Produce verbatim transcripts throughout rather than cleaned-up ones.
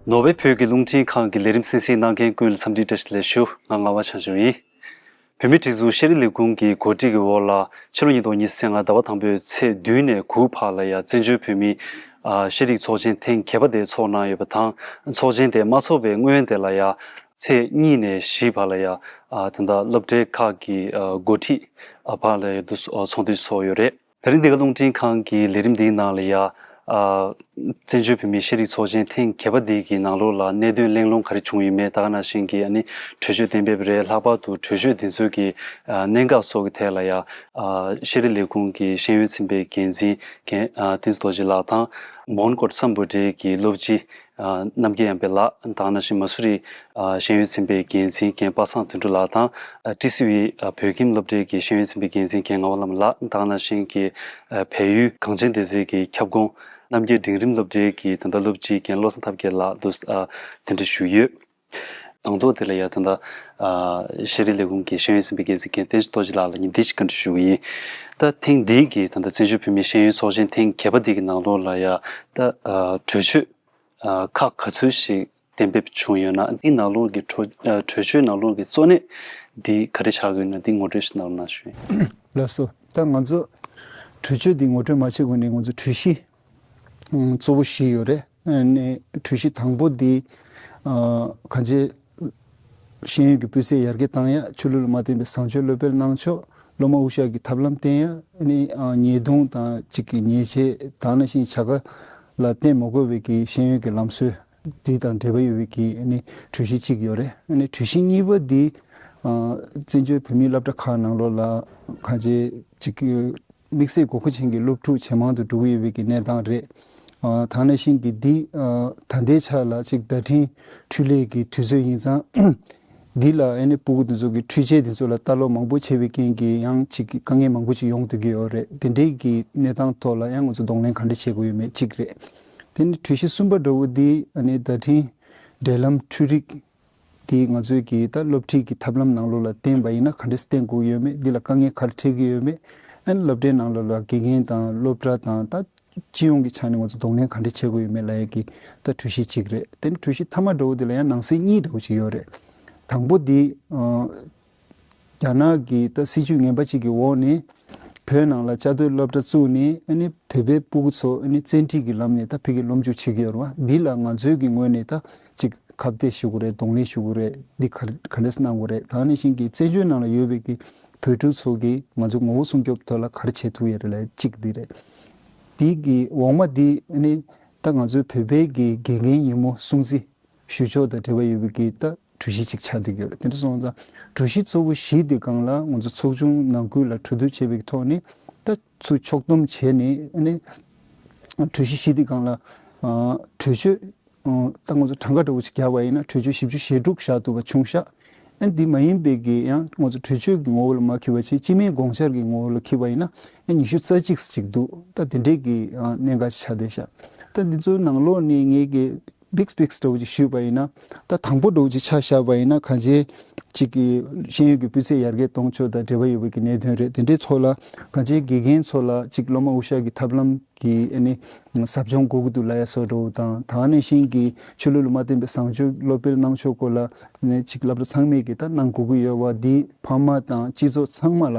ནོར་ཝེ་བོད་ཀྱི་རླུང་འཕྲིན་ཁང་གི་ལས་རིམ་གསན་གཟིགས་གནང་མཁན་ཀུན་ལ་འཚམས་འདྲི་བཀྲ་ཤིས་བདེ་ལེགས་ཞུ། ང་ངག་དབང་ཆང་ཆུང་ཡིན། བོད་མིའི་སྒྲིག་འཛུགས་ཤེས་རིག་ལས་ཁུངས་ཀྱི་གོ་སྒྲིག་གི་འོག་ལ་ཕྱི་ལོ་ཉིས་སྟོང་ཉི་ཤུ་རྩ་ལྔ་ཟླ་བ་དང་པོའི་ཚེས་བདུན་ནས་དགུ་བར་ལ་ཡང་བཙན་བྱོལ་བོད་མིའི་ཨ་ཤེས་རིག་ཚོགས་ཆེན་ཐེངས་བརྒྱད་པ་དེ་ཚོགས་གནང་ཡོད་པ་དང་། ཚོགས་ཆེན་དེ་མ་ཚོགས་པའི་སྔོན་དེ་ལ་ཡང་ཚེས་གཉིས་ནས་བཞི་བར་ལ་ཡང་ཨ་ད་ལྟ་སློབ་གྲྭའི་ཁག་གི་ཨ་འགོ་ཁྲིད་ཨ་བར་ལ་ཡང་དུ་ཚོགས་འདུ་ཚོགས་ཡོད་རེད། ད་རིང་འདི་ག་རླུང་འཕྲིན་ཁང་གི་ལས་རིམ་འདིའི་ནང་ལ་ཡ། ཨ། བཙན་བྱོལ་བོད་མིའི་ཤེས་རིག་ཚོགས་ཆེན་ཐེངས་བརྒྱད་པ་འདི་གི་ནང་ལོགས་ལ་གནད་དོན་གླེང་སློང་ག་རེ་བྱུང་ཡོད་མེད། ད་ག་ནང་བཞིན་གྱི་ཨ་ནི་གྲོས་ཆོད་གཏན་འབེབས་རེད། ལྷག་པར་དུ་གྲོས་ཆོད་འདི་ཚོའི་གི་ཨ་གནད་འགག་སོགས་ཀྱི་ཐད་ལ་ཡ། ཨ། ཤེས་རིག་ལས་ཁུངས་ཀྱི་ཤེས་ཡོན་ཚན་པའི་འགན་འཛིན་རྒན་ཨ་བསྟན་འཛིན་རྡོ་རྗེ་ལགས་དང་། མོན་གྷོ་ཁྲ་འབུམ་བུ་ཊིའི་གི་སློབ་སྤྱི་ཨ་རྣམ་རྒྱལ་དབྱངས་དཔལ་ལགས། ད་ག་ནང་བཞིན་མ་སུ་རི་ཨ་ཤེས་ཡོན་ཚན་པའི་འགན་འཛིན་རྒན་པ་སངས་དོན་གྲུབ་ལགས་དང་། ཨ་ཊི་སི་ཝི་ཨ་བོད་ཁྱིམ་སློབ་གྲྭའི་གི་ཤེས་ཡོན་ཚན་པའི་འགན་འཛིན་རྒན་ངག་དབང་བླ་མ་ལགས། ད་ག་ནང་བཞིན་གྱི་ཨ་བལ་ཡུལ་གངས་ཅན་སྡེ་ཚན་གྱི་ཁྱབ་ཁོངས་རྣམ་རྒྱལ་འབྲིང་རིམ་སློབ་གྲྭའི་གི་ད་ལྟ་སློབ་སྤྱི་རྒན་བློ་བཟང་ཐབས་མཁས་ལགས་འདུག་ཨ་དེ་འདྲ་ཞུས་ཡོད། དང་ཐོག་དེ་ལ་ཡ་ད་ལྟ་ཨ་ཤེས་རིག་ལས་ཁུངས་ཀྱི་ཤེས་ཡོན་ཚན་པའི་འགན་འཛིན་རྒན་བསྟན་འཛིན་རྡོ་རྗེ་ལགས་ལ་ཉིན་བདུན་ཞིག་བཀའ་འདྲི་ཞུ་གི་ཡིན། ད་ཐེངས་འདིའི་གི་ད་ལྟ་བཙན་བྱོལ་བོད་མིའི་ཤེས་ཡོན་ཚོགས་ཆེན་ཐེངས་བརྒྱད་པ་འདི་གི་ནང་ལོགས་ལ་ཡ་ད་ཨ་གྲོས་ཆོད་ཨ་ཁག་ག་ཚོད་ཞིག་གཏན་འབེབས་བྱུང་ཡོད་ན། འདི་ནང་ལོགས་ཀྱི་གྲོས་ཨ་གྲོས་ཆོད་ནང་ལོགས་ཀྱི་གཙོ་གནད་འདི་ག་རེ་ཆགས་ཀྱི་ཡོད་ན། འདི་ངོ་སྤྲོད་ཞིག་གནང་རོགས་གནང་ཞུ་ཡིན། ལགས་སོ། ད་ང་ཚོ་གྲོས་ཆོད་འདི་ངོ་སྤྲོད་མ་བྱེད་གོང་ནས་ང་ཚོ་གྲོས་གཞི་ཨ་གཙོ་བོ་བཞི་ཡོད་རེད། ཨ་ནི་གྲོས་གཞི་དང་པོ་འདི་ཨ་གང་ཅི། ཤེས་ཡོན་གྱི་སྤུས་ཚད་ཡར་རྒྱས་བཏང་ཡ། ཆོས་ལུགས་ལ་མ་བརྟེན་པའི་བཟང་སྤྱོད་སློབ་སྤེལ་གནང་ཕྱོགས། སློབ་མ་དབུ་ཞྭ་གི་ཐབས་ལམ་བསྟན་ཡ། ཨ་ནི་ཨ་ཉེས་རྡུང་དང་གཅིག་གི་ཉེས་ཆད། ད་ནང་བཞིན་བྱ་དགའ་ལ་བརྟེན་མ་དགོས་པའི་གི་ཤེས་ཡོན་གྱི་ལམ་སྲོལ་འདི་དང་འབྲེལ་བ་ཡོད་པའི་གི་ཨ་ནི་གྲོས་གཞི་གཅིག་ཡོད་རེད། ཨ་ནི་གྲོས་གཞི་གཉིས་པ་འདི་ཨ་བཙན་བྱོལ་བོད་མིའི་སློབ་གྲྭ་ཁག་ནང་ལོགས་ལ་གང་ཅི་གཅིག་གི་དམིགས་བསལ་དགོས་མཁོ་ཅན་གྱི་སློབ་ཕྲུག་ཇེ་མང་དུ་འགྲོ་གི་ཡོད་པའི་གི་གནས་སྟངས་རེད། ཨ་ད་ནང་བཞིན་གྱི་འདི་ཨ་ད་ལྟའི་ཆ་ལ་ཅིག་བརྡ་འཕྲིན་འཕྲུལ་ལས་ཀྱི་དུས་ཚོད་ཡིན་ཙང་། འདི་ལ་ཨ་ནི་སྤུ་གུ་དེ་ཚོ་གི་འཕྲུལ་ཆས་དེ་ཚོ་ལ་ལྟ་ཀློག་མང་པོ་བྱས་པའི་རྐྱེན་གྱིས་ཡང་ཅིག་གི་དཀའ་ངལ་མང་པོ་ཅིག་ཡོང་སྡོད་ཀྱི་ཡོད་རེད། དེ་འདྲའི་གི་གནས་སྟངས་ཐོག་ལ་ཡང་ང་ཚོ་གདོང་ལེན་ག་འདྲ་བྱེད་དགོས་ཡོད་མེད་གཅིག་རེད། དེ་ནི་གྲོས་གཞི་གསུམ་པ་འདྲ་བོ་འདི་ཨ་ནི་བརྡ་འཕྲིན་འབྲེལ་ལམ་འཕྲུལ་རིག་དེ་ང་ཚོའི་གི་ད་སློབ་ཁྲིད་ཀྱི་ཐབས་ལམ་ནང་ལོགས་ལ་བརྟེན་པ་ཡིན་ན་ག་འདྲས་བརྟེན་དགོས་ཡོད་མེད། འདི་ལ་དཀའ་ངལ་ག་རེ་འཕྲད་ཀྱི་ཡོད་མེད། ཨ་ནི་སློབ་གྲྭའི་ནང་ལོགས་ལ་དགེ་རྒན་དང་སློབ་གྲྭ་དང་ད་སྤྱི་ཡོངས་ཀྱི་ཆ་ནས་ང་ཚོ་གདོང་ལེན་ག་འདྲས་བྱེད་དགོས་ཡོད་མེད་ལབ་ཡ་གི་ད་གྲོས་གཞི་གཅིག་རེད། དེ་ནི་གྲོས་གཞི་མཐའ་མ་འདྲ་བོ་འདི་ལ་ཡང་ནང་གསེས་གཉིས་འདྲ་བོ་ཅིག་ཡོད་རེད། དང་པོ་འདི་ཨ་རྒྱ་ནག་གི་ད་སྲིད་ཇུས་ངན་པ་ཅིག་གི་འོག་ནས་བོད་ནང་ལ་བཅའ་སྡོད་སློབ་གྲྭ་བཙུགས་ནས་ཨ་ནི་བོད་པའི་སྤུ་གུ་ཚོ་ཨ་ནི་བཙན་ཁྲིད་ཀྱི་ལམ་ནས་ད་ཕ་གིར་སློབ་འཇུག་བྱེད་ཀྱི་ཡོད་རེད་བ། འདི་ལ་ང་ཚོའི་གི་ངོས་ནས་ད་ཅིག་ཁ་གཏད་ཞུ་དགོས་རེད། གདོང་ལེན་ཞུ་དགོས་རེད། འདི་ག་ག་འདྲས་གནང་དགོས་རེད། ད་ནང་བཞིན་གྱི་བཙན་བྱོལ་ནང་ལ་ཡོད་པའི་གི་བོད་ཕྲུག་ཚོ་གིས་ང་ཚོའི་ངོ་བོ་སྲུང་སྐྱོབ་ཐོག་ལ་ག་རེ་བྱེད་ཐུབ་ཡོད་རེད་ལབ་གཅིག་འདི་རེད། འདི་གི་འོག་མ་འདི་ཨ་ནི་ད་ང་ཚོའི་བོད་པའི་གི་དགེ་རྒན་ཡིན་མོ་སྲུང་བརྩི་ཞུ་ཕྱོགས་དང་འབྲེལ་བ་ཡོད་པའི་གི་ད་གྲོས་གཞི་ཅིག་ཆགས་བསྡད་ཡོད་རེད། དེ་འདྲ་སོང་ཙང་གྲོས་གཞི་གཙོ་བོ་བཞི་འདི་སྒང་ལ་ང་ཚོ་ཚོགས་ཆུང་ནང་ཁུལ་ལ་གྲོས་བསྡུར་བྱས་པའི་ཐོག་ནས་ད་ཚུར་ཕྱོགས་བསྡོམས་བྱས་ནས་ཨ་ནི་གྲོས་གཞི་བཞི་འདི་སྒང་ལ་ཨ་གྲོས་ཆོད་ཨ་ད་ང་ཚོ་གྲངས་ཀ་འདྲ་བོ་ཅིག་བརྒྱབ་པ་ཡིན་ན་གྲོས་ཆོད་བཞི་བཅུ་ཞེ་དྲུག་བཞག་ཐུབ་པ་བྱུང་ཤག་ཨ་འདི་མ་ཡིན་པའི་གི་ཡང་ང་ཚོ་གྲོས་ཆོད་ཀྱི་ངོ་བོ་ལ་མ་འཁྱེར་བ་བྱས་སྤྱི་མིའི་དགོངས་འཆར་གྱི་ངོ་བོ་ལ་འཁྱེར་བ་ཡིན་ན་ཨ་ཉི་ཤུ་རྩ་གཅིག་ཅིག་འདུག་ད་དེ་འདྲའི་གི་ཨ་གནད་འགག་ཆགས་བསྡད་ཤག་ད་འདི་ཚོའི་ནང་ལོགས་ནས་ངས་གི་པིག་པིག་འདྲ་བོ་ཅིག་ཞུས་པ་ཡིན་ན། ད་དང་པོ་འདྲ་བོ་ཅིག་ཆ་བཞག་པ་ཡིན་ན་གང་ཅིའི་ཅིག་གི་ཤེས་ཡོན་གྱི་སྤུས་ཚད་ཡར་རྒྱས་གཏོང་ཕྱོགས་དང་འབྲེལ་བ་ཡོད་པའི་གི་གནད་དོན་རེད། དེ་འདྲའི་ཐོག་ལ་གང་ཅིའི་དགེ་རྒན་ཚོ་ལ་ཅིག་སློབ་མ་དབུ་ཞྭ་གི་ཐབས་ལམ་གྱི་ཨ་ནི་ཟབ་སྦྱོང་དགོས་ཀྱི་འདུག་ལབ་ཡ་བཟོ་འདྲ་བོ་དང་། ད་ག་ནང་བཞིན་གྱི་ཆོས་ལུགས་ལ་མ་བརྟེན་པའི་བཟང་སྤྱོད་སློབ་སྤེལ་གནང་ཕྱོགས་སྐོར་ལ་ནི་ཅིག་སློབ་གྲྭ་ཚང་མས་གི་ད་གནང་དགོས་ཀྱི་ཡོད་པ། འདི་ཕ་མ་དང་སྤྱི་ཚོགས་ཚང་མ་ལ་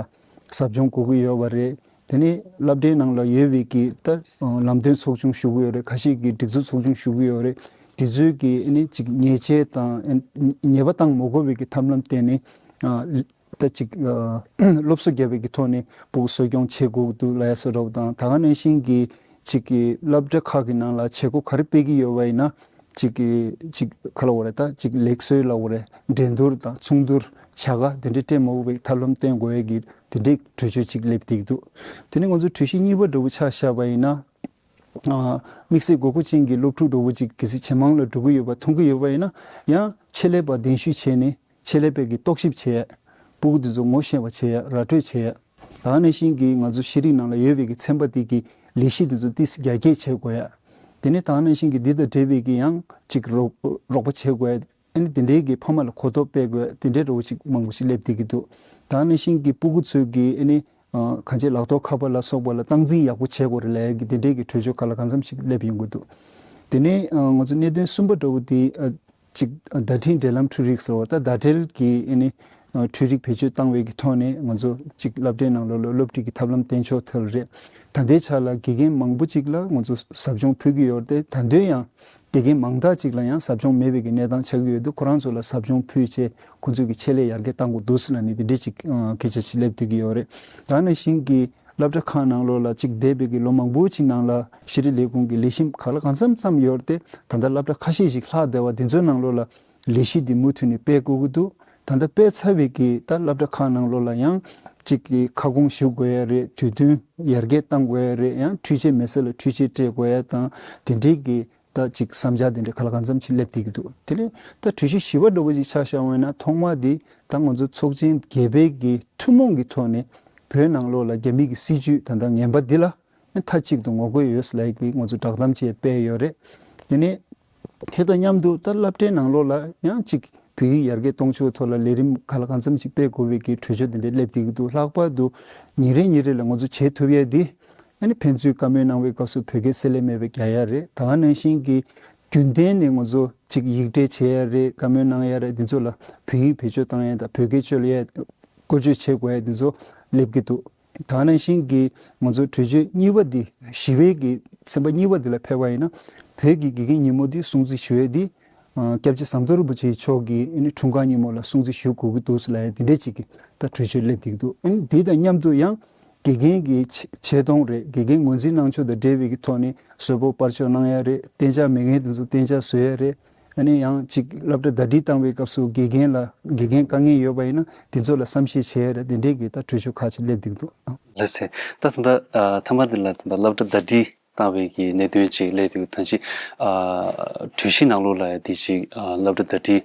ཟབ་སྦྱོང་དགོས་ཀྱི་ཡོད་པ་རེད། དེ་ནས་སློབ་གྲྭའི་ནང་ལ་ཡོད་པའི་གི་ད་ལམ་སྟོན་ཚོགས་ཆུང་ཞུ་གི་ཡོད་རེད། ཁ་ཤས་ཀྱིས་སྒྲིག་འཛུགས་ཚོགས་ཆུང་ཞུ་གི་ཡོད་རེད། དེ་ཚོའི་གི་ཨ་ནི་ཅིག་ཉེས་ཆད་དང་ཨ་ཉེས་པ་བཏང་མ་དགོས་པའི་གི་ཐབས་ལམ་བསྟན་ནས་ཨ་ད་ཅིག་ཨ་སློབ་གསོ་རྒྱབ་པའི་གི་ཐོག་ནས་སྤུ་གུ་གསོ་སྐྱོང་བྱེད་དགོས་ཀྱི་འདུག་ལབ་ཡ་བཟོ་འདྲ་བོ་དང་། ད་ག་ནང་བཞིན་གྱི་ཅིག་གི་སློབ་གྲྭ་ཁག་གི་ནང་ལ་བྱེད་སྒོ་ག་རེ་སྤེལ་གྱི་ཡོད་པ་ཡིན་ན། ཅིག་གི་ཅིག་ག་ལབ་དགོས་རེད། ད་ཅིག་ལེགས་གསོལ་ལབ་དགོས་རེད། འགྲན་བསྡུར་དང་ཚོགས་འདུར་བྱ་དགའ་དེ་འདྲའི་སྤྲད་མ་དགོས་པའི་ཐབས་ལམ་བསྟེན་དགོས་ཡས་ཀྱི་དེ་འདྲའི་གྲོས་ཆོད་ཅིག་སླེབས་བསྡད་ཀྱི་འདུག་དེ་ནས་ང་ཚོ་གྲོས་གཞི་གཉིས་པ་འདྲ་བོ་ཆ་བཞག་པ་ཡིན་ན། ཨ་དམིགས་བསལ་དགོས་མཁོ་ཅན་གྱི་སློབ་ཕྲུག་འདྲ་བོ་ཅིག་གལ་སྲིད་ཇེ་མང་ལ་འགྲོ་གི་ཡོད་པ་མཐོང་གི་ཡོད་པ་ཡིན་ན། ཡང་ཆེད་ལས་པ་གདན་ཞུ་བྱས་ནས་ཆེད་ལས་པའི་གི་རྟོག་ཞིབ་བྱས། སྤུ་གུ་དེ་ཚོ་ངོ་ཤེས་པ་བྱས། ར་སྤྲོད་བྱས། ད་ག་ནང་བཞིན་གྱི་ང་ཚོ་ཤེས་རིག་ནང་ལ་ཡོད་པའི་གི་ཚན་པ་དེ་གི་ལས་གཞི་དེ་ཚོ་ཏོག་ཙམ་རྒྱ་སྐྱེད་བྱེད་དགོས་ཡ། དེ་ནས་ད་ག་ནང་བཞིན་གྱི་འདི་དང་འབྲེལ་བའི་གི་ཡང་ཅིག་རོགས་རོགས་པ་བྱེད་དགོས་ཡ། ཨ་ནི་དེ་འདྲའི་གི་ཕ་མ་ལ་གོ་རྟོགས་སྤེལ་དགོས་དེ་འདྲའི་འདྲ་བོ་ཅིག་མང་པོ་ཞིག་སླེབས་བསྡད་ཀྱི་འདུག་ད་ག་ནང་བཞིན་གྱི་སྤུ་གུ་ཚོའི་གི་ཨ་ནི་ཨ་གང་ཅི་ལག་ཐོགས་ཁ་པར་ལ་སོགས་པ་ལ་སྟངས་འཛིན་ཡག་པོ་བྱེད་དགོས་རེད་ལབ་ཡ་གི་དེ་འདྲའི་གི་གྲོས་ཆོད་ཁག་ལ་གང་འཚམ་ཞིག་སླེབས་ཡོང་གི་འདུག་དེ་ནས་ཨ་ང་ཚོ་གནད་དོན་གསུམ་པ་འདྲ་བོ་དེ་ཨ་ཅིག་བརྡ་འཕྲིན་འབྲེལ་ལམ་འཕྲུལ་རིག་ཟེར་བ། ད་བརྡ་འཕྲིན་གྱི་ཨ་ནི་ཨ་འཕྲུལ་རིག་བེད་སྤྱོད་བཏང་བའི་གི་ཐོག་ནས་ང་ཚོ་ཅིག་སློབ་གྲྭའི་ནང་ལོགས་ལ་སློབ་ཁྲིད་ཀྱི་ཐབས་ལམ་བསྟེན་ཕྱོགས་ཐད་ལ་རེད། ད་ལྟའི་ཆ་ལ་དགེ་རྒན་མང་པོ་ཅིག་ལ་ང་ཚོ་ཟབ་སྦྱོང་ཕུལ་གྱི་ཡོད་རེད་དེ། ད་དུང་ཡང་དགེ་རྒན་མང་དག་ཅིག་ལ་ཡང་ཟབ་སྦྱོང་མེད་པའི་གི་གནས་སྟངས་ཆགས་ཀྱི་ཡོད་འདུག་ཁོ་རང་ཚོ་ལ་ཟབ་སྦྱོང་ཕུལ་བྱས་ཁོ་ཚོས་ཀྱི་ཆེད་ལས་ཡར་རྒྱས་གཏང་དགོས་འདུག་ཟེར་ལབ་ནས་དེ་འདྲའི་ཅིག་ཨ་སྐད་ཆ་ཅིག་སླེབས་བསྡད་ཀྱི་ཡོད་རེད། ད་ནང་བཞིན་གྱི་སློབ་གྲྭ་ཁག་ནང་ལོགས་ལ་ཅིག་འདས་པའི་གི་ལོ་མང་པོ་ཅིག་ནང་ལ་ཤེས་རིག་ལས་ཁུངས་ཀྱི་ལས་ཞིབ་ག་ལ་གང་འཚམ་འཚམ་ཡོད་རེད་དེ། ད་ལྟ་སློབ་གྲྭ་ཁ་ཤས་ཤིག་ལྷག་བསྡད་པ་དེ་ཚོའི་ནང་ལོགས་ལ་ལས་གཞི་འདི་མུ་མཐུད་ནས་སྤེལ་དགོས་ཀྱི་འདུག་ད་ལྟ་སྤེལ་ཚར་བའི་གི་ད་སློབ་གྲྭ་ཁག་ནང་ལོགས་ལ་ཡང་ཅིག་གི་ཁ་སྐོང་ཞུ་དགོས་ཡ་རེད། དུས་བསྟུན་ཡར་རྒྱས་གཏང་དགོས་ཡ་རེད། ཡང་འཕྲུལ་ཆས་མེད་ས་ལ་འཕྲུལ་ཆས་སྤྲད་དགོས་ཡ་དང་དེ་འདྲའི་གི་ད་ཅིག་བསམ་འཆར་དེ་འདྲ་ག་ལ་གང་འཚམ་ཅིག་སླེབས་བསྡད་ཀྱི་འདུག་དེ་ལས་ད་གྲོས་གཞི་བཞི་པ་འདྲ་བོ་ཅིག་ཆ་བཞག་པ་ཡིན་ན་ཐོག་མ་དེ་ད་ང་ཚོ་ཚོགས་ཆེན་བརྒྱད་པའི་གི་ཐུན་མོང་གི་ཐོག་ནས་བོད་ནང་ལོགས་ལ་རྒྱ་མི་གི་སྲིད་ཇུས་ད་ལྟ་ངན་པ་འདི་ལ་མཐའ་གཅིག་ཏུ་ངོ་རྒོལ་ཡོད་ཟེར་ལབ་ཀྱི་ང་ཚོ་བསྒྲགས་གཏམ་ཅིག་སྤེལ་ཡོད་རེད། དེ་ནས་དེ་དང་མཉམ་དུ་ད་སློབ་གྲྭའི་ནང་ལོགས་ལ་ཡང་ཅིག་བོད་ཡིག་ཡར་རྒྱས་གཏོང་ཕྱོགས་ཐོག་ལ་ལས་རིམ་ག་ལ་གང་འཚམ་ཅིག་སྤེལ་དགོས་པའི་གི་གྲོས་ཆོད་དེ་འདྲ་སླེབས་བསྡད་ཀྱི་འདུག་ལྷག་པར་དུ་ཉིན་རེ་ཉིན་རེ་ལ་ང་ཚོ་བྱེད་ཐུབ་ཡས་འདི་ཨ་ནི་ཕན་ཚུན་བཀའ་མོལ་གནང་བའི་སྐབས་སུ་བོད་སྐད་གསལ་ལེ་མེད་པའི་རྒྱག་ཡ་རེད། ད་ག་ནང་བཞིན་གྱི་རྒྱུན་གཏན་ནས་ང་ཚོ་ཅིག་ཡིག་འབྲེལ་བྱེད་ཡ་རེད། བཀའ་མོལ་གནང་ཡ་རེད། འདི་ཚོ་ལ་བོད་ཡིག་བེད་སྤྱོད་བཏང་ཡ་དང་བོད་སྐད་སྤྱོད་ཡ་བཀོལ་སྤྱོད་བྱེད་དགོས་ཡ་འདི་ཚོ་སླེབས་ཀྱི་འདུག་ད་ག་ནང་བཞིན་གྱི་ང་ཚོ་གྲོས་ཆོད་གཉིས་པ་འདི་བཞི་པའི་གི་ཚན་པ་གཉིས་པ་འདི་ལ་ཕེབས་པ་ཡིན་ན་བོད་ཀྱི་དགེ་རྒན་ཉིན་མོ་འདི་སྲུང་བརྩི་ཞུ་ཡས་འདི་ཨ་སྐྱབས་རྗེ་ཟམ་གདོང་རིན་པོ་ཆེ་མཆོག་གི་ཨ་ནི་འཁྲུངས་སྐར་ཉིན་མོ་ལ་སྲུང་བརྩི་ཞུ་དགོས་ཀྱི་འདུག་ཟེར་ལབ་ཡ་འདི་འདྲས་ཅིག་གི་ད་གྲོས་ཆོད་སླེབས་བསྡད་ཀྱི་འདུག་ཨ་ནི་འདི་དང་མཉམ་དུ་ཡང་དགེ་རྒན་གྱི་ཆེ་ཆེ་མཐོང་རེད། དགེ་རྒན་ངོས་འཛིན་གནང་ཕྱོགས་དང་འབྲེལ་བའི་གི་ཐོག་ནས་གསོལ་ཕོགས་སྤར་ཆོག་གནང་ཡ་རེད། གཏན་འཇགས་མེད་མཁན་དེ་ཚོ་གཏན་འཇགས་བཟོ་ཡ་རེད། ཨ་ནི་ཡང་ཅིག་སློབ་གྲྭ་ཟླ་སྒྲིལ་བཏང་བའི་སྐབས་སུ་དགེ་རྒན་ལ་དགེ་རྒན་དཀའ་ངལ་ཡོད་པ་ཡིན་ན་དེ་ཚོ་ལ་བསམ་ཤེས་བྱེད་ཡ་རེད། དེ་འདྲས་ཀྱི་ད་གྲོས་ཆོད་ཁག་ཅིག་སླེབས་བསྡད་ཀྱི་འདུག་ལགས་སེ། ད་ད་ལྟ་ཨ་མཐའ་མ་འདི་ལ་ད་ལྟ་སློབ་གྲྭ་ཟླ་སྒྲིལ་བཏང་བའི་གི་གནད་དོན་ཅིག་སླེབས་འདུག་ད་ཅིག་ཨ་གྲོས་གཞི་ནང་ལོགས་ལ་ཡང་དེ་ཅིག་ཨ་སློབ་གྲྭ་ཟླ་སྒྲིལ་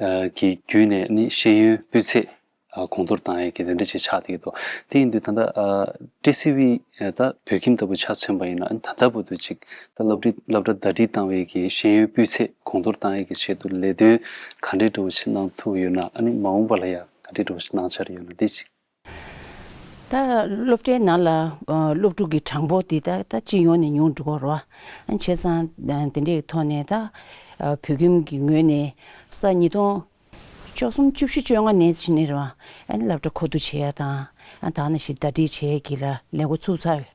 ཨ་གི་བརྒྱུད་ནས་ནི་ཤེས་ཡོན་སྤུས་ཚད་ཨ་གོང་མཐོར་བཏང་ཡས་ཀྱི་དེ་འདྲ་ཅིག་ཆགས་བསྡད་ཀྱི་འདུག་དེ་ཡིན་དུས་ད་ལྟ་ཨ་ཊི་སི་ཝི་ཨ་ད་བོད་ཁྱིམ་ལྟ་བུ་ཆ་མཚོན་པ་ཡིན་ན་ད་ལྟ་བར་དུ་ཅིག་ད་སློབ་གྲྭ་སློབ་གྲྭ་ཟླ་སྒྲིལ་བཏང་བའི་གི་ཤེས་ཡོན་སྤུས་ཚད་གོང་མཐོར་བཏང་ཡས་ཀྱི་ཆེད་དུ་ལས་དོན་ག་འདྲའི་འདྲ་བོ་ཞིག་གནང་ཐུབ་ཡོད་ན། ཨ་ནི་མ་འོངས་པ་ལ་ཡང་ག་འདྲའི་འདྲ་བོ་ཞིག་གནང་འཆར་ཡོད་ན་འདི་ཅིག་ད་སློབ་གྲྭའི་ནང་ལ་ཨ་སློབ་ཕྲུག་གི་གྲངས་འབོར་དེ་ད་ད་སྤྱི་ཡོངས་ནས་ཉུང་འགྲོ་གི་རེད་བ། བྱས་ཙང་དེ་འདྲའི་ཐོག་ནས་ད་ཨ་བོད་ཁྱིམ་གྱི་ངོས་ནས་ས་ཉིས་སྟོང་བཅུ་གསུམ་བཅུ་བཞི་བཅོ་ལྔ་ནས་ཕྱིན་ནས་རེད་བ། ཨ་ནི་སློབ་གྲྭ་མཁོ་བསྡུ་བྱེད་ཡ་དང་། ཨ་ད་ནང་བཞིན་ཟླ་སྒྲིལ་བྱེད་ཡ་གི་ལ་ལས་འགོ་ཚུགས་ཚར་ཡོད།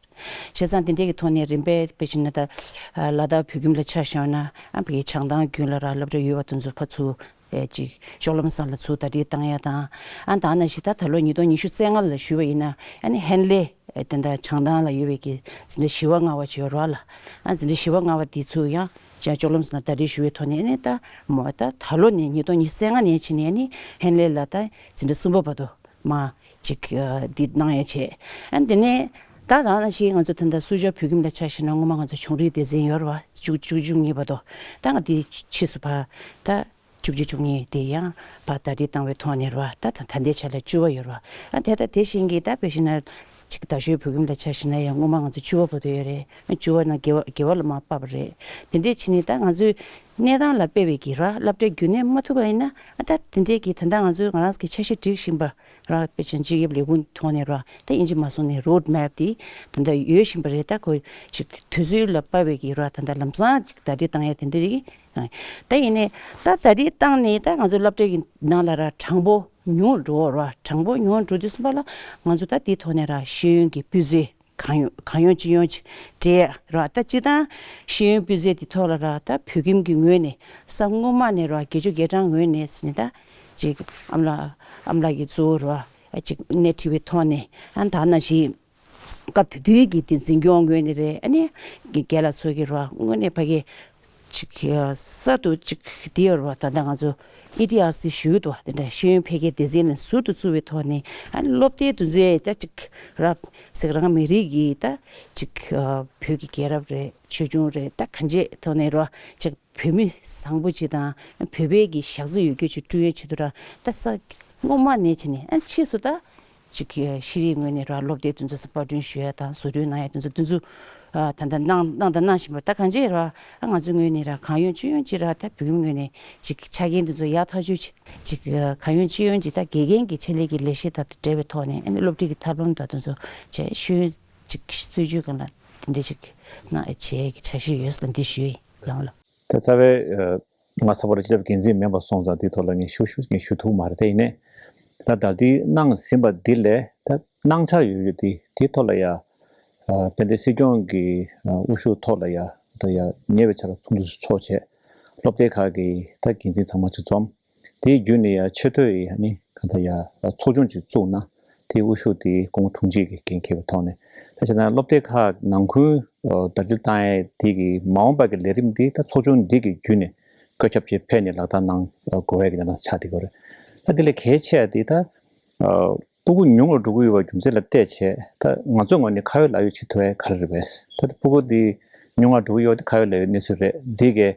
བྱས་ཙང་དེ་འདྲའི་གི་ཐོག་ནས་རིམ་པས་དཔེ་བྱས་ན་ད་ཨ་ལ་དྭགས་བོད་ཁྱིམ་ལ་ཆ་བཞག་ན་ཨ་ཕ་གི་བྱང་ཐང་དགོན་ལ་ར་སློབ་གྲྭ་ཡོད་པ་དེ་ཚོ་ཕར་ཚུར་ཨེ་ཅིག་ཤོག་ལམ་བཟང་ལ་ཚུར་ཟླ་སྒྲིལ་བཏང་ཡ་དང་། ཨ་ད་ནང་བཞིན་ད་ད་ལོ་ཉིས་སྟོང་ཉི་ཤུ་རྩ་ལྔ་ལ་ཞུས་པ་ཡིན་ན་ཨ་ནི་ཧན་ལེ་ཨེ་དེ་འདྲ་བྱང་ཐང་ལ་ཡོད་པའི་གི་འཛིན་གྲྭ་བཞི་པ་ལྔ་པ་ཅིག་ཡོད་རེད་བ་ལ། ཨ་འཛིན་གྲྭ་བཞི་པ་ལྔ་པ་དེ་ཚོ་ཡང་ཅ་ཅོག་ལམ་སོང་ན་ཟླ་སྒྲིལ་ཞུ་བའི་ཐོག་ནས་ཨ་ནི་ད་མོ་ད་ད་ལོ་ནས་ཉིས་སྟོང་ཉི་ཤུ་རྩ་ལྔ་ནས་ཕྱིན་ནས་ཨ་ནི་ཧན་ལེ་ལ་ད་འཛིན་གྲྭ་གསུམ་པ་བར་དུ་མ་ཅིག་ཨ་འདི་གནང་ཡ་བྱས། ཨ་འདི་ནས་ད་ད་ནང་བཞིན་ང་ཚོ་ད་ལྟ་སུ་ཇཱ་བོད་ཁྱིམ་ལ་ཆ་བཞག་ན་སྔོན་མ་ང་ཚོ་ཆུང་རིགས་སྡེ་ཚན་ཡོད་རེད་བ། བཅུ་བཅུ་བཅུ་གཉིས་བར་དུ། ད་ང་འདི་ཕྱིས་སུ་ཕར་ད་བཅུ་གཅིག་བཅུ་གཉིས་དེ་ཡང་ཕར་ཟླ་སྒྲིལ་བཏང་བའི་ཐོག་ནས་རེད་བ། ད་ད་ད་ལྟའི་ཆ་ལ་བཅུ་པ་ཡོད་རེད་བ། ཨ་དེ་ད་དེ་བཞིན་གྱི་ད་དཔེ་བཞིན་ན་ཅིག་རྡ་ཤོད་བོད་ཁྱིམ་ལ་ཆ་བཞག་ན་ཡང་སྔོན་མ་ང་ཚོ་བཅུ་པ་བར་དུ་ཡོད་རེད། བཅུ་པ་ནས་དགུ་པ་དགུ་པ་ལ་མར་ཕབ་པ་རེད། དེ་འདྲས་བྱས་ནས་ད་ང་ཚོའི་གནས་སྟངས་ལ་དཔག་པའི་གི་ར་སློབ་གྲྭའི་རྒྱུན་གནས་མ་ཐུབ་པ་ཡིན་ན་ཨ་ད་དེ་འདྲས་ཀྱི་ད་ལྟ་ང་ཚོའི་ང་རང་གི་འཆར་གཞི་སྒྲིག་བཞིན་པ་ར་དཔེ་ཆ་སྤྱི་ཁྱབ་ལས་ཁུངས་ཐོག་ནས་ར་ད་ཨིན་ཇི་མ་སོང་ནས་རོཌ་མེབ་དེ་ད་ལྟ་ཡོད་བཞིན་པ་རེད། ད་ཁོ་ཅིག་དུས་ཚོད་ལ་དཔག་པའི་གི་ར་ད་ལྟ་ལམ་སང་ཅིག་ཟླ་སྒྲིལ་བཏང་ཡ་དེ་འདྲ་རེད། ད་ཡིན་ནའི་ད་ཟླ་སྒྲིལ་བཏང་ནས་ད་ང་ཚོ་སློབ་གྲྭའི་གི་ནང་ལ་ར་གྲངས་འབོར་ཉུང་འགྲོ་ར། གྲངས་འབོར་ཉུང་འགྲོ་དུས་ཙམ་པ་ལ་ང་ཚོ་ད་དེའི་ཐོག་ནས་ར་ཤེས་ཡོན་གྱི་སྤུས་ཚད་གང་ཡོང་གང་ཡོང་ཅི་ཡོང་ཅིག་སྤྲད་ར། ད་སྤྱིར་བཏང་ཤེས་ཡོན་སྤུས་ཚད་དེ་ཐོག་ལ་ར་ད་བོད་ཁྱིམ་གྱི་ངོས་ནས་ས་སྔོན་མ་ནས་ར་དགེ་ཆོས་དགེ་གྲངས་ངོས་ནས་ཟེར་ནས་ད་ཅིག་ཨ་མ་ལགས་ཨ་མ་ལགས་ཀྱིས་གཙོ་བོ་ར་ཅིག་སྣེ་ཁྲིད་པའི་ཐོག་ནས་ཨ་ད་ནང་བཞིན། སྐབས་དེ་དུས་ཀྱི་དེ་འཛིན་སྐྱོང་ངོས་ནས་རེད། ཨ་ནི་དགེ་རྒན་ལགས་ཚོ་གི་ར་དངོས་གནས་ཕ་གི་ཅིག་གསར་དུ་ཅིག་དེ་ཡོད་རེད་བ། ད་ལྟ་ང་ཚོ་ཨི་ཊི་ཨར་སི་ཞུ་གི་འདུག་བ། དེ་འདྲ་ཤེས་ཡོན་འཕེལ་རྒྱས་སྡེ་ཚན་ནས་ཟུར་དུ་བཙུགས་པའི་ཐོག་ནས་ཨ་ནི་སློབ་དེབ་དེ་ཚོའི་ད་ཅིག་ར་ཟེར་རང་མི་རིགས་ཀྱི་ད་ཅིག་བོད་ཀྱི་རྒྱལ་རབས་རེད། ཆོས་འབྱུང་རེད། ད་གང་ཅིའི་ཐོག་ནས་ར་ཅིག་བོད་མི་བཟང་པོ་ཅིག་དང་བོད་པའི་གི་ཞག་རྩི་ཡོད་རྒྱུ་ཅིག་བསྐྲུན་ཡས་ཆེད་དུ་ར་ད་ས་སྔོན་མ་ནས་བྱས་ནས་ཨ་ཕྱིས་སུ་ད་ཅིག་ཤེས་རིག་ངོས་ནས་ར་སློབ་དེབ་དེ་ཚོ་ས་པར་སྐྲུན་ཞུ་ཡ་དང་བཟོ་སྐྲུན་གནང་ཡ་དེ་ཚོ་དེ་ཚོ་ཨ་ད་ལྟ་གནང་གནང་དང་གནང་བཞིན་པ། ད་གང་ཅིའི་ར་ཨ་ང་ཚོའི་ངོས་ནས་ར་གང་ཡོང་ཅི་ཡོང་ཅིག་ར་ད་བོད་ཁྱིམ་ངོས་ནས་ཅིག་ཆ་རྐྱེན་དེ་ཚོ་ཡག་ཐག་ཆོད་ཅིག་ཅིག་གང་ཡོང་ཅི་ཡོང་ཅིག་ད་དགེ་རྒན་གྱི་ཆེད་ལས་ཀྱི་ལས་གཞི་དང་འབྲེལ་བའི་ཐོག་ནས་ཨ་ནི་སློབ་ཁྲིད་ཀྱི་ཐབས་ལམ་དང་དེ་ཚོ་བྱས་ཤེས་ཡོན་ཅིག་སྲིད་ཇུས་སྒང་ལ་དེ་འདྲ་ཅིག་གནང་ཡ་བྱས་ཀྱི་འཆར་གཞི་ཡོད་ཟེར་ལ་འདི་ཞུས་ཡིན། ཡང་ལ། ད་རྩ་བའི་ང་ཚོ་བར་སྤྱི་ཁྱབ་འགན་འཛིན་མེད་པ་སོང་ཙང་དེའི་ཐོག་ལ་ངས་ཞུ་ཞུ་ངས་ཞུ་ཐུབ་མ་རེད། དེ་ཡིན་ནའི་ད་ད་ལྟའི་གནང་ཟིན་པ་འདི་ལས་ད་གནང་འཆར་ཡོད་ཡོད་དེ་དེའི་ཐོག་ལ་ཡ། དཔལ་ལྡན་སྲིད་སྐྱོང་གི་དབུ་བཞུགས་ཐོག་ལ་ཡ་ད་ཡ་ཉེ་བའི་ཆར་ཚོགས་འདུ་ཚོགས་བྱས། སློབ་སྡེ་ཁག་གི་ད་འགན་འཛིན་ཚང་མ་ཚུར་འཛོམས། དེའི་བརྒྱུད་ནས་ཡ་ཆེས་མཐོའི་ཡ་ནི་གང་ལྟར་ཡ་ཚོགས་ཆུང་ཅིག་བཙུགས་ན་དེའི་དབུ་བཞུགས་དེ་སྐུ་ངོ་དྲུང་ཆེ་གི་འགན་འཁྱེར་བའི་ཐོག་ནས། ད་བྱས་ན་སློབ་སྡེ་ཁག་ནང་ཁུལ་ཟླ་སྒྲིལ་བཏང་ཡས་དེ་གི་མ་འོངས་པ་གི་ལས་རིམ་དེ་ད་ཚོགས་ཆུང་འདི་གི་བརྒྱུད་ནས་བཀོད་ཁྱབ་ཅིག་ཕེབས་ནས་ལག་བསྟར་གནང་དགོས་ཡས་ཀྱི་གནས་སྟངས་ཆགས་བསྡད་ཡོད་རེད། ད་དེ་ལས་གལ་ཆེ་བ་དེ་ད། སྤུ་གུ་ཉུང་བ་འགྲོ་གི་ཡོད་པའི་རྒྱུ་མཚན་ལ་བལྟས་བྱས་ད་ང་ཚོའི་ངོས་ནས་ཁ་ཡོད་ལག་ཡོད་བྱེད་ཐུབ་ཡ་ག་རེ་རེད་པས། ད་སྤུ་གུ་འདི་ཉུང་བ་འགྲོ་གི་ཡོད་དེ་ཁ་ཡོད་ལག་ཡོད་གནས་ཚུལ་རེད། འདི་གའི་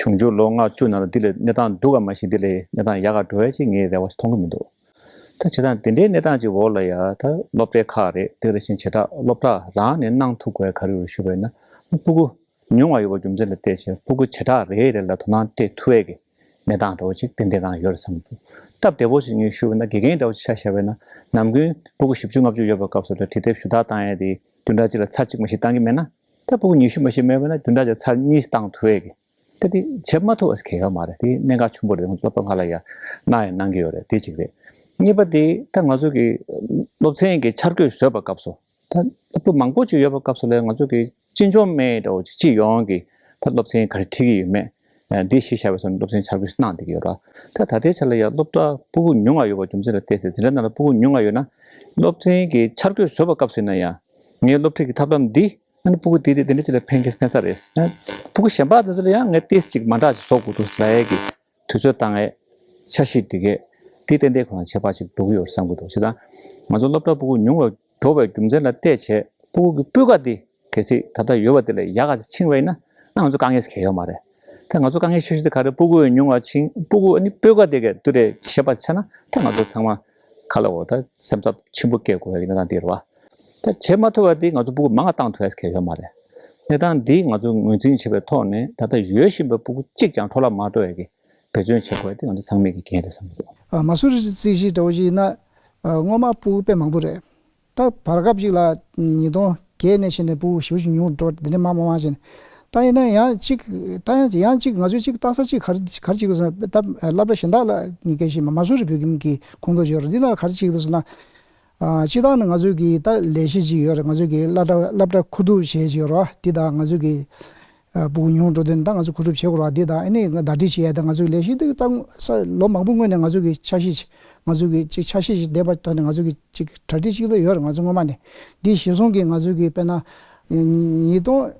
འབྱུང་འགྱུར་ལོ་ལྔ་བཅུ་ནང་ལ་འདི་ལས་གནས་སྟངས་སྡུག་ག་མ་གཞི་འདི་ལས་གནས་སྟངས་ཡག་ག་འགྲོ་ཡ་ཅིག་ངས་རེ་བ་ཞིག་མཐོང་གི་མི་འདུག་ད་བྱས་ཙང་དེ་འདྲའི་གནས་སྟངས་ཅིག་འོག་ལ་ཡ་ད་སློབ་གྲྭའི་ཁག་རེད། དེ་རེ་བཞིན་བྱེ་བྲག་སློབ་གྲྭ་རང་ནས་གནང་ཐུབ་དགོས་ཡ་ག་རེ་ཡོད་ཞུས་པ་ཡིན་ན་སྤུ་གུ་ཉུང་བ་ཡོད་པ་རྒྱུ་མཚན་ལ་བལྟས་བྱས་སྤུ་གུ་བྱེ་བྲག་རེ་རེ་ལ་དོ་སྣང་སྤྲད་ཐུབ་ཡས་ཀྱི་གནས་སྟངས་འདྲ་བོ་ཅིག་ཏན་ཏན་རང་ཡོད་རེད་བསམ་གྱི་འདུག་སྟབས་བདེ་པོ་ཞིག་ངས་ཞུས་པ་ན་དགེ་རྒན་འདྲ་བོ་ཅིག་ཆ་བཞག་པ་ན་ནམ་རྒྱུན་སྤུ་གུ་བཞི་བཅུ་ལྔ་བཅུ་ཡོད་པའི་སྐབས་སུ་ལ་བྲིས་དེབ་ཞུ་དག་བཏང་ཡས་དེ་བདུན་ཕྲག་གཅིག་ལ་ཚར་གཅིག་མ་ཞིག་བཏང་གི་མེད་ན། ད་སྤུ་གུ་ཉི་ཤུ་མ་ཞིག་མེད་པ་ན་བདུན་ཕྲག་གཅིག་ཚར་གཉིས་བཏང་ཐུབ་ཡས་ཀྱི། ད་དེ་བྱེད་མ་ཐུབ་པ་ཞིག་གང་ཡང་ཡོད་མ་རེད། དེ་གནད་འགག་ཆེན་པོ་རེད། སློབ་གྲྭ་ཁག་ལ་ཡ་གནང་ཡང་གནང་གི་ཡོད་རེད། དེ་གཅིག་རེད། གཉིས་པ་དེ་ད་ང་ཚོ་གི་སློབ་ཚན་གྱི་འཆར་འགོད་བཟོས་པའི་སྐབས་སུ། ད་སློབ་ཕྲུག་མང་པོ་ཅིག་ཡོད་པའི་སྐབས་སུ་ལ་ང་ཚོ་གི་གཅེས་འཇོག་མེད་འདྲ་བོ་ཅིག་སྤྱི་ཡོངས་ཀྱི་ད་སློབ་ཚན་ག་རེ་ཁྲིད་ཀྱི་ཡོད་མེད། ཨ་འདི་གཞི་བཞག་པའི་ཐོག་ནས་སློབ་ཚན་འཆར་འགོད་གནང་བསྡད་ཀྱི་ཡོད་ར། ད་ད་ལྟའི་ཆ་ལ་ཡང་སློབ་གྲྭ་སྤུ་གུ་ཉུང་བ་ཡོད་པ་རྒྱུ་མཚན་ལ་བལྟས་ཚེ་འཛིན་གྲྭ་ནང་ལ་སྤུ་གུ་ཉུང་བ་ཡོད་ན། སློབ་ཚན་གྱི་འཆར་འགོད་བཟོས་པའི་སྐབས་སུ་ཡིན་ན་ཡང་ངའི་སློབ་ཁྲིད་ཀྱི་ཐབས་ལམ་འདི་ཨ་ནི་སྤུ་གུ་དེ་དེ་དེ་འདྲ་ཅིག་ལ་ཕན་གྱི་ཕན་ས་རེད། ཨ་སྤུ་གུ་གཞན་པ་དེ་ཚོ་ལ་ཡང་ངས་ཏོག་ཙམ་ཅིག་མ་འདྲ་ཅིག་བཟོ་དགོས་འདུག་ལབ་ཡས་ཀྱི་དུས་ཚོད་བཏང་ཡས། འཆར་གཞི་སྒྲིག་ཡས་དེ་ཏན་ཏན་ཁོ་རང་ཁྱད་པར་ཅིག་འགྲོ་གི་ཡོད་རེད་བསམ་གྱི་འདུག་བྱས་ཙང་ང་ཚོ་སློབ་གྲྭ་སྤུ་གུ་ཉུང་བ་འགྲོ་བའི་རྒྱུ་མཚན་ལ་བལྟས་བྱས་སྤུ་གུ་གི་སྤུས་ཀ་དེ་གལ་སྲིད་ད་ལྟ་ཡོད་པ་དེ་ལས་ཡག་ག་ཅིག་ཕྱིན་པ་ཡིན་ན་ཨ་ང་ཚོ་དཀའ་ངལ་ཞིག་ཡོད་མ་རེད། ད་ང་ཚོ་དཀའ་ངལ་ཤོས་ཤིག་དེ་ག་རེ་སྤུ་གུ་ཉུང་བ་ཕྱིན་སྤུ་གུ་ཨ་ནི་སྤུས་ཀ་དེ་གས་དུ་རེ་ཤེས་པ་ཆགས་ན་ད་ང་ཚོ་ཚང་མ་ཁ་ལ་འོ་ད་སེམས་འཚབ་ཆེན་པོ་སྐྱེ་དགོས་ཡ་གི་གནས་སྟངས་དེ་རེད་བ། ད་བྱེད་མ་ཐུབ་པ་དེ་ང་ཚོ་སྤུ་གུ་མང་བ་བཏང་ཐུབ་ཡ་གལ་ཡོད་མ་རེད། གནས་སྟངས་འདི་ང་ཚོ་ངོས་འཛིན་བྱེད་པའི་ཐོག་ནས་ད་ལྟ་ཡོད་བཞིན་པའི་སྤུ་གུ་གཅིག་ཀྱང་འཕྲོ་བརླག་མ་འགྲོ་ཡ་གི་འབད་བརྩོན་བྱེད་དགོས་ཡ་དེ་ང་ཚོ་ཚང་མས་ཀྱི་འགན་རེད་བསམ་གྱི་འདུག་ཨ་མ་སུ་རི་རྩིས་གཞི་འདྲ་བོ་ཞིག་ཡིན་ན། ཨ་སྔོན་མ་སྤུ་གུ་དཔེ་མང་པོ་རེད། ད་བར་སྐབས་ཅིག་ལ་ཉིས་སྟོང་བརྒྱད་ནས་བྱས་ནས་སྤུ་གུ་ཞེ་པོ་ཅིག་ཉུང་རུ་འགྲོ་འདི་འདྲ་མང་མང་མང་བྱས་ནས། ད་ཡིན་ན་ཡང་ཅིག་ད་ཡང་ཡང་ཅིག་ང་ཚོས་ཅིག་ལྟ་ས་ཅིག་ག་རེ་ག་རེ་ཅིག་ཟེར་ན་ད་སློབ་གྲྭ་གཞན་དག་ལ་ངས་སྐད་ཆ་བཤད་མ་མ་སུ་རི་བོད་ཁྱིམ་གྱི་ཁོངས་གཏོགས་ཅིག་ཡོད་རེད། འདི་ལ་ག་རེ་ཅིག་འདུག་ཟེར་ན། ཨ་སྤྱིར་བཏང་ནི་ང་ཚོས་ཀྱི་ད་ལས་གཞི་ཅིག་ཡོད་རེད། ང་ཚོས་ཀྱི་སློབ་གྲྭ་སློབ་གྲྭ་མཁོ་སྒྲུབ་བྱེད་ཅིག་ཡོད་རེད་བ། འདི་དང་ང་ཚོས་ཀྱི་ཨ་སྤུ་གུ་ཉུང་འགྲོ་དུས་ད་ང་ཚོས་མཁོ་སྒྲུབ་བྱེད་དགོས་རེད་བ། འདི་དང་ཨ་ནི་ང་བརྡ་འཕྲིན་བྱེད་ཡ་ད་ང་ཚོས་ཀྱི་ལས་གཞི་འདི་བཏང་ས་ལོ་མང་པོ་སྔོན་ནས་ང་ཚོས་ཀྱི་འཆར་གཞི་ཅིག་ང་ཚོས་ཀྱི་ཅིག་འཆར་གཞི་ཅིག་འདེམས་པ་ཐོག་ནས་ང་ཚོས་ཀྱི་ཅིག་གྲ་སྒྲིག་ཅིག་ད་ཡོད་རེད། ང་ཚོ་སྔོན་མ་ནས་འདི་གཞིར་བཟུང་གི་ང་ཚོས་ཀྱི་དཔེར་ན་ཉིས་སྟོང་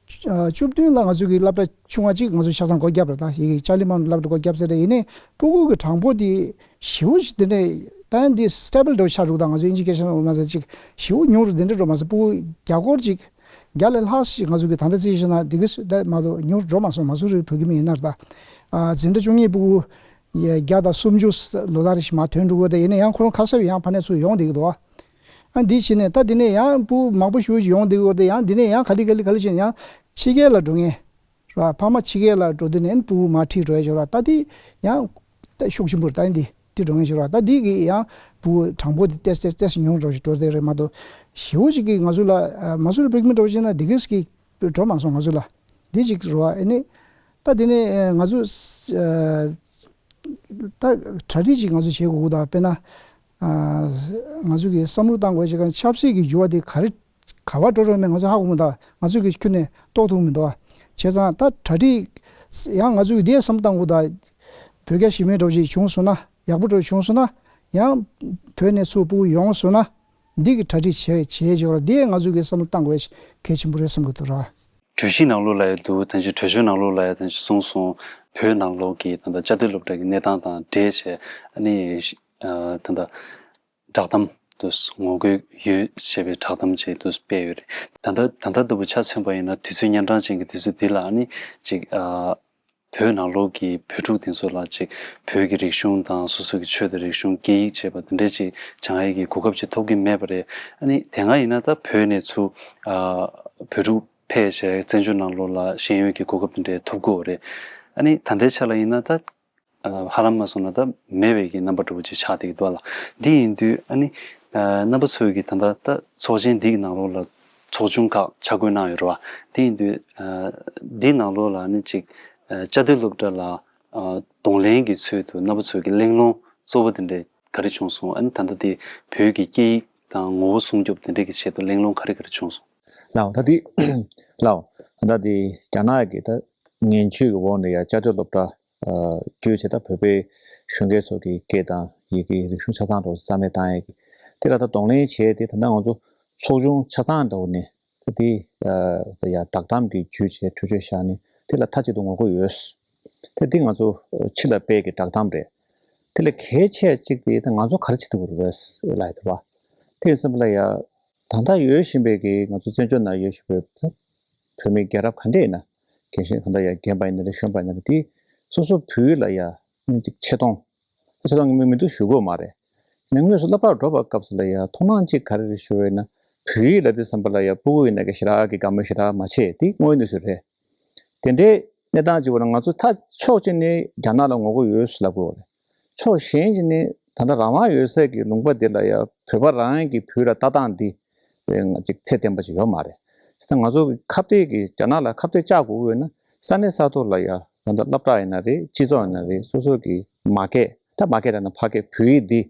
བཅུ་བདུན་ལ་ང་ཚོ་གི་སློབ་གྲྭ་ཆུང་བ་གཅིག་ང་ཚོ་ཆ་ཚང་སྒོ་བརྒྱབ་རེད། ད་ཡི་གེ་ཅཱ་ལི་མང་སློབ་གྲྭ་སྒོ་བརྒྱབ་ཟེར་རེད། ཡིན་ནའི་སྤུ་གུ་གི་གྲངས་འབོར་དེ་ཞེ་པོ་ཞིག་དེ་འདྲས་ད་ཡང་འདི་སི་ཊེ་བལ་འདྲ་བོ་ཆགས་འདུག་ད་ང་ཚོ་ཨིན་ཇི་སྐད་ཆ་ནང་ལ་ཅིག་ཞེ་པོ་ཉུང་རུ་དེ་འདྲས་འགྲོ་མ་སོང་། སྤུ་གུ་བརྒྱ་སྐོར་ཅིག་བརྒྱ་ལས་ལྷག་ཞིག་ང་ཚོ་གི་ད་ལྟ་རྩིས་ཞུས་ན་འདི་གི་སུ་ད་མ་གཏོགས་ཉུང་རུ་འགྲོ་མ་སོང་། མ་སུ་རི་བོད་ཁྱིམ་ཡིན་ན་རེད། ད་འཛིན་གྲྭ་བཅུ་གཉིས་སྤུ་གུ་བརྒྱ་དང་སུམ་ཅུ་ལོ་ལྟར་ཞིག་མར་ཐོན་འགྲོ་གི་ཡོད། ད་ཡིན་ན་ཡང་ཁོ་རང་ཁ་གསབ་ཡང་ཕ་ནས་ཚུར་ཡོང་བསྡད་ཀྱི་འདུག་ཨ་འདི་བྱས་ནས་ད་འདི་ནས་ཡང་སྤུ་མང་པོ་ཞེ་པོ་ཅིག་ཡོང་བསྡད་ཀྱི་ཡོད་རེད། ད་ཡང་འདི་ནས་ཡང་ག་ལེ་ག་ལེ་ག་ལེ་བྱས་ནས་ཡང་ཕྱི་རྒྱལ་ལ་འགྲོ་མཁན་རེད་བ། ཕ་མ་ཕྱི་རྒྱལ་ལ་འགྲོ་དུས་ནས་སྤུ་གུ་མར་ཁྲིད་འགྲོ་ཡ་ཅིག་རེད་བ། ད་འདི་ཡང་ད་ཤུགས་ཆེན་པོ་རེད། ད་འདི་འདི་འགྲོ་མཁན་ཅིག་རེད་བ། ད་འདི་གི་ཡང་སྤུ་གུ་གྲངས་འབོར་འདི་ཏོག་ཙམ་ཏོག་ཙམ་ཉུང་འགྲོ་ཞིག་འགྲོ་བསྡད་རེད་མ་གཏོགས་ཞེ་པོ་ཅིག་གིས་ང་ཚོ་ལ་མ་སུ་རི་བོད་ཁྱིམ་འདྲ་བོ་བྱས་ན་འདི་གིས་ཀྱི་འགྲོ་མ་སོང་ང་ཚོ་ལ། འདི་ཅིག་རེད་བ། ཨ་ནི་ད་འདི་ནས་ང་ཚོ་ད་གྲ་སྒྲིག་ཅིག་ང་ཚོ་བྱེད་དགོས་ཀྱི་འདུག་དཔེར་ན་ང་ཚོ་གི་བསམ་བློ་བཏང་དགོས་ཅིག་ག་ཆབ་སྲིད་ཀྱི་འགྱུར་བ་དེ་ག་རེ་ག་པར་འགྲོ་འགྲོ་མེད་ང་ཚོ་ཧ་གོ་མི་འདུག་ང་ཚོ་གི་ཁྱོན་ནས་རྟོགས་ཐུབ་མི་འདུག་བྱས་ཙང་ད་གྲ་སྒྲིག་ཡང་ང་ཚོ་གི་དེ་བསམ་བཏང་དགོས་འདུག་བོད་རྒྱ་ཞི་མོལ་འདྲ་བོ་ཞིག་བྱུང་སོང་ན་ཡག་པོ་འདྲ་བོ་བྱུང་སོང་ན་ཡང་བོད་ནས་ཚུར་སྤུ་གུ་ཡོང་སོང་ན་འདི་གི་གྲ་སྒྲིག་བྱེད་བྱེད་ཅིག་ཡོད་ར། དེ་ང་ཚོ་གི་བསམ་བློ་བཏང་དགོས་གལ་ཆེན་པོ་རེད་བསམ་གི་འདུག་ར། གྲོས་གཞི་ནང་ལོགས་ལ་ཡང་འདུག་ད་ཅི་གྲོས་ཆོད་ནང་ལོགས་ལ་ཡང་ད་ཅི་གསུངས་སོང་། བོད་ནང་ལོགས་ཀྱི་ད་ལྟ་བཅའ་སྡོད་སློབ་གྲྭ་གི་གནས་སྟངས་དང་འབྲེལ་བྱས་ཨ་ནི་ད་ལྟ་བསྒྲགས་གཏམ་དུ་ངོ་རྒོལ་ཡོད་ཅེས་པའི་བསྒྲགས་གཏམ་ཅིག་ཏུ་སྤེལ་ཡོད་རེད། ད་ལྟ་ད་ལྟ་ལྟ་བུ་ཆ་མཚོན་པ་ཡིན་ན་དུས་ཚོད་གཉན་འཕྲང་ཅན་གྱི་དུས་ཚོད་འདི་ལ་ཨ་ནི་ཅིག་བོད་ནང་ལོགས་ཀྱི་བོད་ཕྲུག་དེ་ཚོ་ལ་ཅིག་བོད་ཀྱི་རིག་གཞུང་དང་སོ་སོ་གི་ཆོས་དང་རིག་གཞུང་སྐད་ཡིག་ཅེས་པ་དེ་འདྲས་ཅིག་སྦྱང་ཡས་ཀྱི་གོ་སྐབས་ཅིག་ཐོབ་ཀྱི་མེད་པ་རེད། ཨ་ནི་དེ་སྔ་ཡིན་ན་ད་བོད་ནས་ཚུར་བོད་ཕྲུག་ཕེབས་བྱས་བཙན་བྱོལ་ནང་ལོགས་ལ་ཤེས་ཡོན་གྱི་གོ་སྐབས་དེ་འདྲ་ཐོབ་ཀྱི་ཡོད་རེད། ཨ་ནི་ད་ལྟའི་ཆ་ལ་ཡིན་ན་ད་ཧ་ལམ་མ་སོང་ན་ད་མེད་པའི་གི་རྣམ་པ་འདྲ་བོ་ཅིག་ཆགས་བསྡད་ཀྱི་འདུག་ལ། འདི་ཡིན་དུས་ཨ་ནི་རྣམ་པ་ཚོས་ཀྱི་ད་ལྟ་ད་ཚོགས་ཆེན་འདི་གི་ནང་ལོགས་ལ་ ཚོགས་ཆུང་ཁག་ཆ་བགོས་གནང་ཡོད་རེད་བ། དེ་ཡིན་དུས་འདི་ནང་ལོགས་ལ་ནི་ཅིག་བཅའ་སྡོད་སློབ་གྲྭ་ལ་གདོང་ལེན་གྱི་ཚུལ་དུ་རྣམ་པ་ཚོས་ཀྱི་གླེང་སློང་གཙོ་བོ་དེ་འདྲ་ག་རེ་བྱུང་སོང་། ཨ་ནི་ད་ལྟ་དེ་བོད་ཀྱི་སྐད་ཡིག་དང་ངོ་བོ་སྲུང་སྐྱོབ་དེ་འདྲ་གི་ཆེད་དུ་གླེང་སློང་ག་རེ་ག་རེ་བྱུང་སོང་། ལགས་ད་དེ་ལགས་ད་ལྟ་དེ་རྒྱ་ནག་གི་ད་ངན་ཇུས་ཀྱི་འོག་ནས་ཡ་བཅའ་སྡོད་སློབ་གྲྭ་བརྒྱུད་བྱས་ད་བོད་པའི་གཞོན་སྐྱེས་ཚོ་གི་སྐད་དང་ཡི་གེ་རིག་གཞུང་ཆ་ཚང་འདྲ་བོ་རྩ་མེད་བཏང་ཡས་ཀྱི་དེ་ལ་ད་གདོང་ལེན་བྱས་ཏེ་ད་ལྟ་ང་ཚོ་ཚོགས་ཆུང་ཆ་ཚང་འདྲ་བོ་ནས་ད་དེ་ཡ་བསྒྲགས་གཏམ་གྱི་བརྒྱུད་བྱས་གྲོས་ཆོད་བཞག་ནས་དེ་ལ་མཐའ་གཅིག་ཏུ་ངོ་རྒོལ་ཡོད། ད་དེ་ང་ཚོ་ཕྱི་ལ་སྤེལ་གྱི་བསྒྲགས་གཏམ་རེད། དེ་ལས་གལ་ཆེ་གཅིག་དེ་ད་ང་ཚོ་ག་རེ་བྱེད་ཐུབ་ཀྱི་རེད་ལབ་ཡ་དེ་རེད་བ། དེ་ཡིན་ཙམ་པ་ལ་ཡ། ད་ལྟ་ཡོད་བཞིན་པའི་གི་ང་ཚོ་བཙན་བྱོལ་ནང་ཡོད་བཞིན་པའི་བོད་མི་རྒྱལ་རབས་ག་འདྲས་ཡིན་ན། རྒན་གཞོན་གང་ལྟར་ཡང་རྒན་པ་ཡིན་ན་རེད་གཞོན་པ་ཡིན་ན་རེད་དེ་སོ་སོ་བོད་ཡིག་ལ་ཡ་ནི་ཅིག་ཆེ་མཐོང་། ཆེ་མཐོང་གི་མི་མི་འདུག་ཞུ་དགོས་མ་རེད། ཡིན་ན་དངོས་སུ་སློབ་གྲྭར་འགྲོ་བའི་སྐབས་སུ་ལ་ཡ་མཐོང་སྣང་གཅིག་ག་རེ་རེད་ཞུ་བས་ན་བོད་ཡིག་ལབ་དུས་ཙམ་པ་ལ་ཡ་སྤུ་གུ་ཡིན་ན་གི་ཞེ་དྲག་གི་དགའ་མོས་ཞེ་དྲག་མ་བྱེད་དེ་དངོས་ཡོད་གནས་ཚུལ་རེད། དེ་འདྲའི་གནས་སྟངས་ཅིག་འོག་ལ་ང་ཚོ་མཐའ་ཕྱོགས་གཅིག་ནས་རྒྱ་ནག་ལ་ངོ་རྒོལ་ཡོད་ཟེར་ལབ་དགོས་རེད། ཕྱོགས་གཞན་ཞིག་ནས་ད་ལྟ་རང་དབང་ཡོད་སའི་གི་ལུང་པ་འདི་ལ་ཡང་བོད་པ་རང་གི་བོད་ལ་ལྟ་སྟངས་འདི་ང་ཅིག་ཚད་ལྡན་པ་ཅིག་ཡོད་མ་རེད། བྱས་ཙང་ང་ཚོ་གི་ཁ་གཏད་ཀྱི་རྒྱ་ནག་ལ་ཁ་གཏད་བཅག་དགོས་ཀྱི་ཡོད་ན་ས་གནས་ས་ཐོག་ལ་ཡང་ད་ལྟ་སློབ་གྲྭ་ཡིན་ན་རེད། སྤྱི་ཚོགས་ཡིན་ན་རེད། སོ་སོ་གི་མ་སྐད་ད་མ་སྐད་རེད་ན་ཕ་སྐད་བོད་ཡིག་འདི་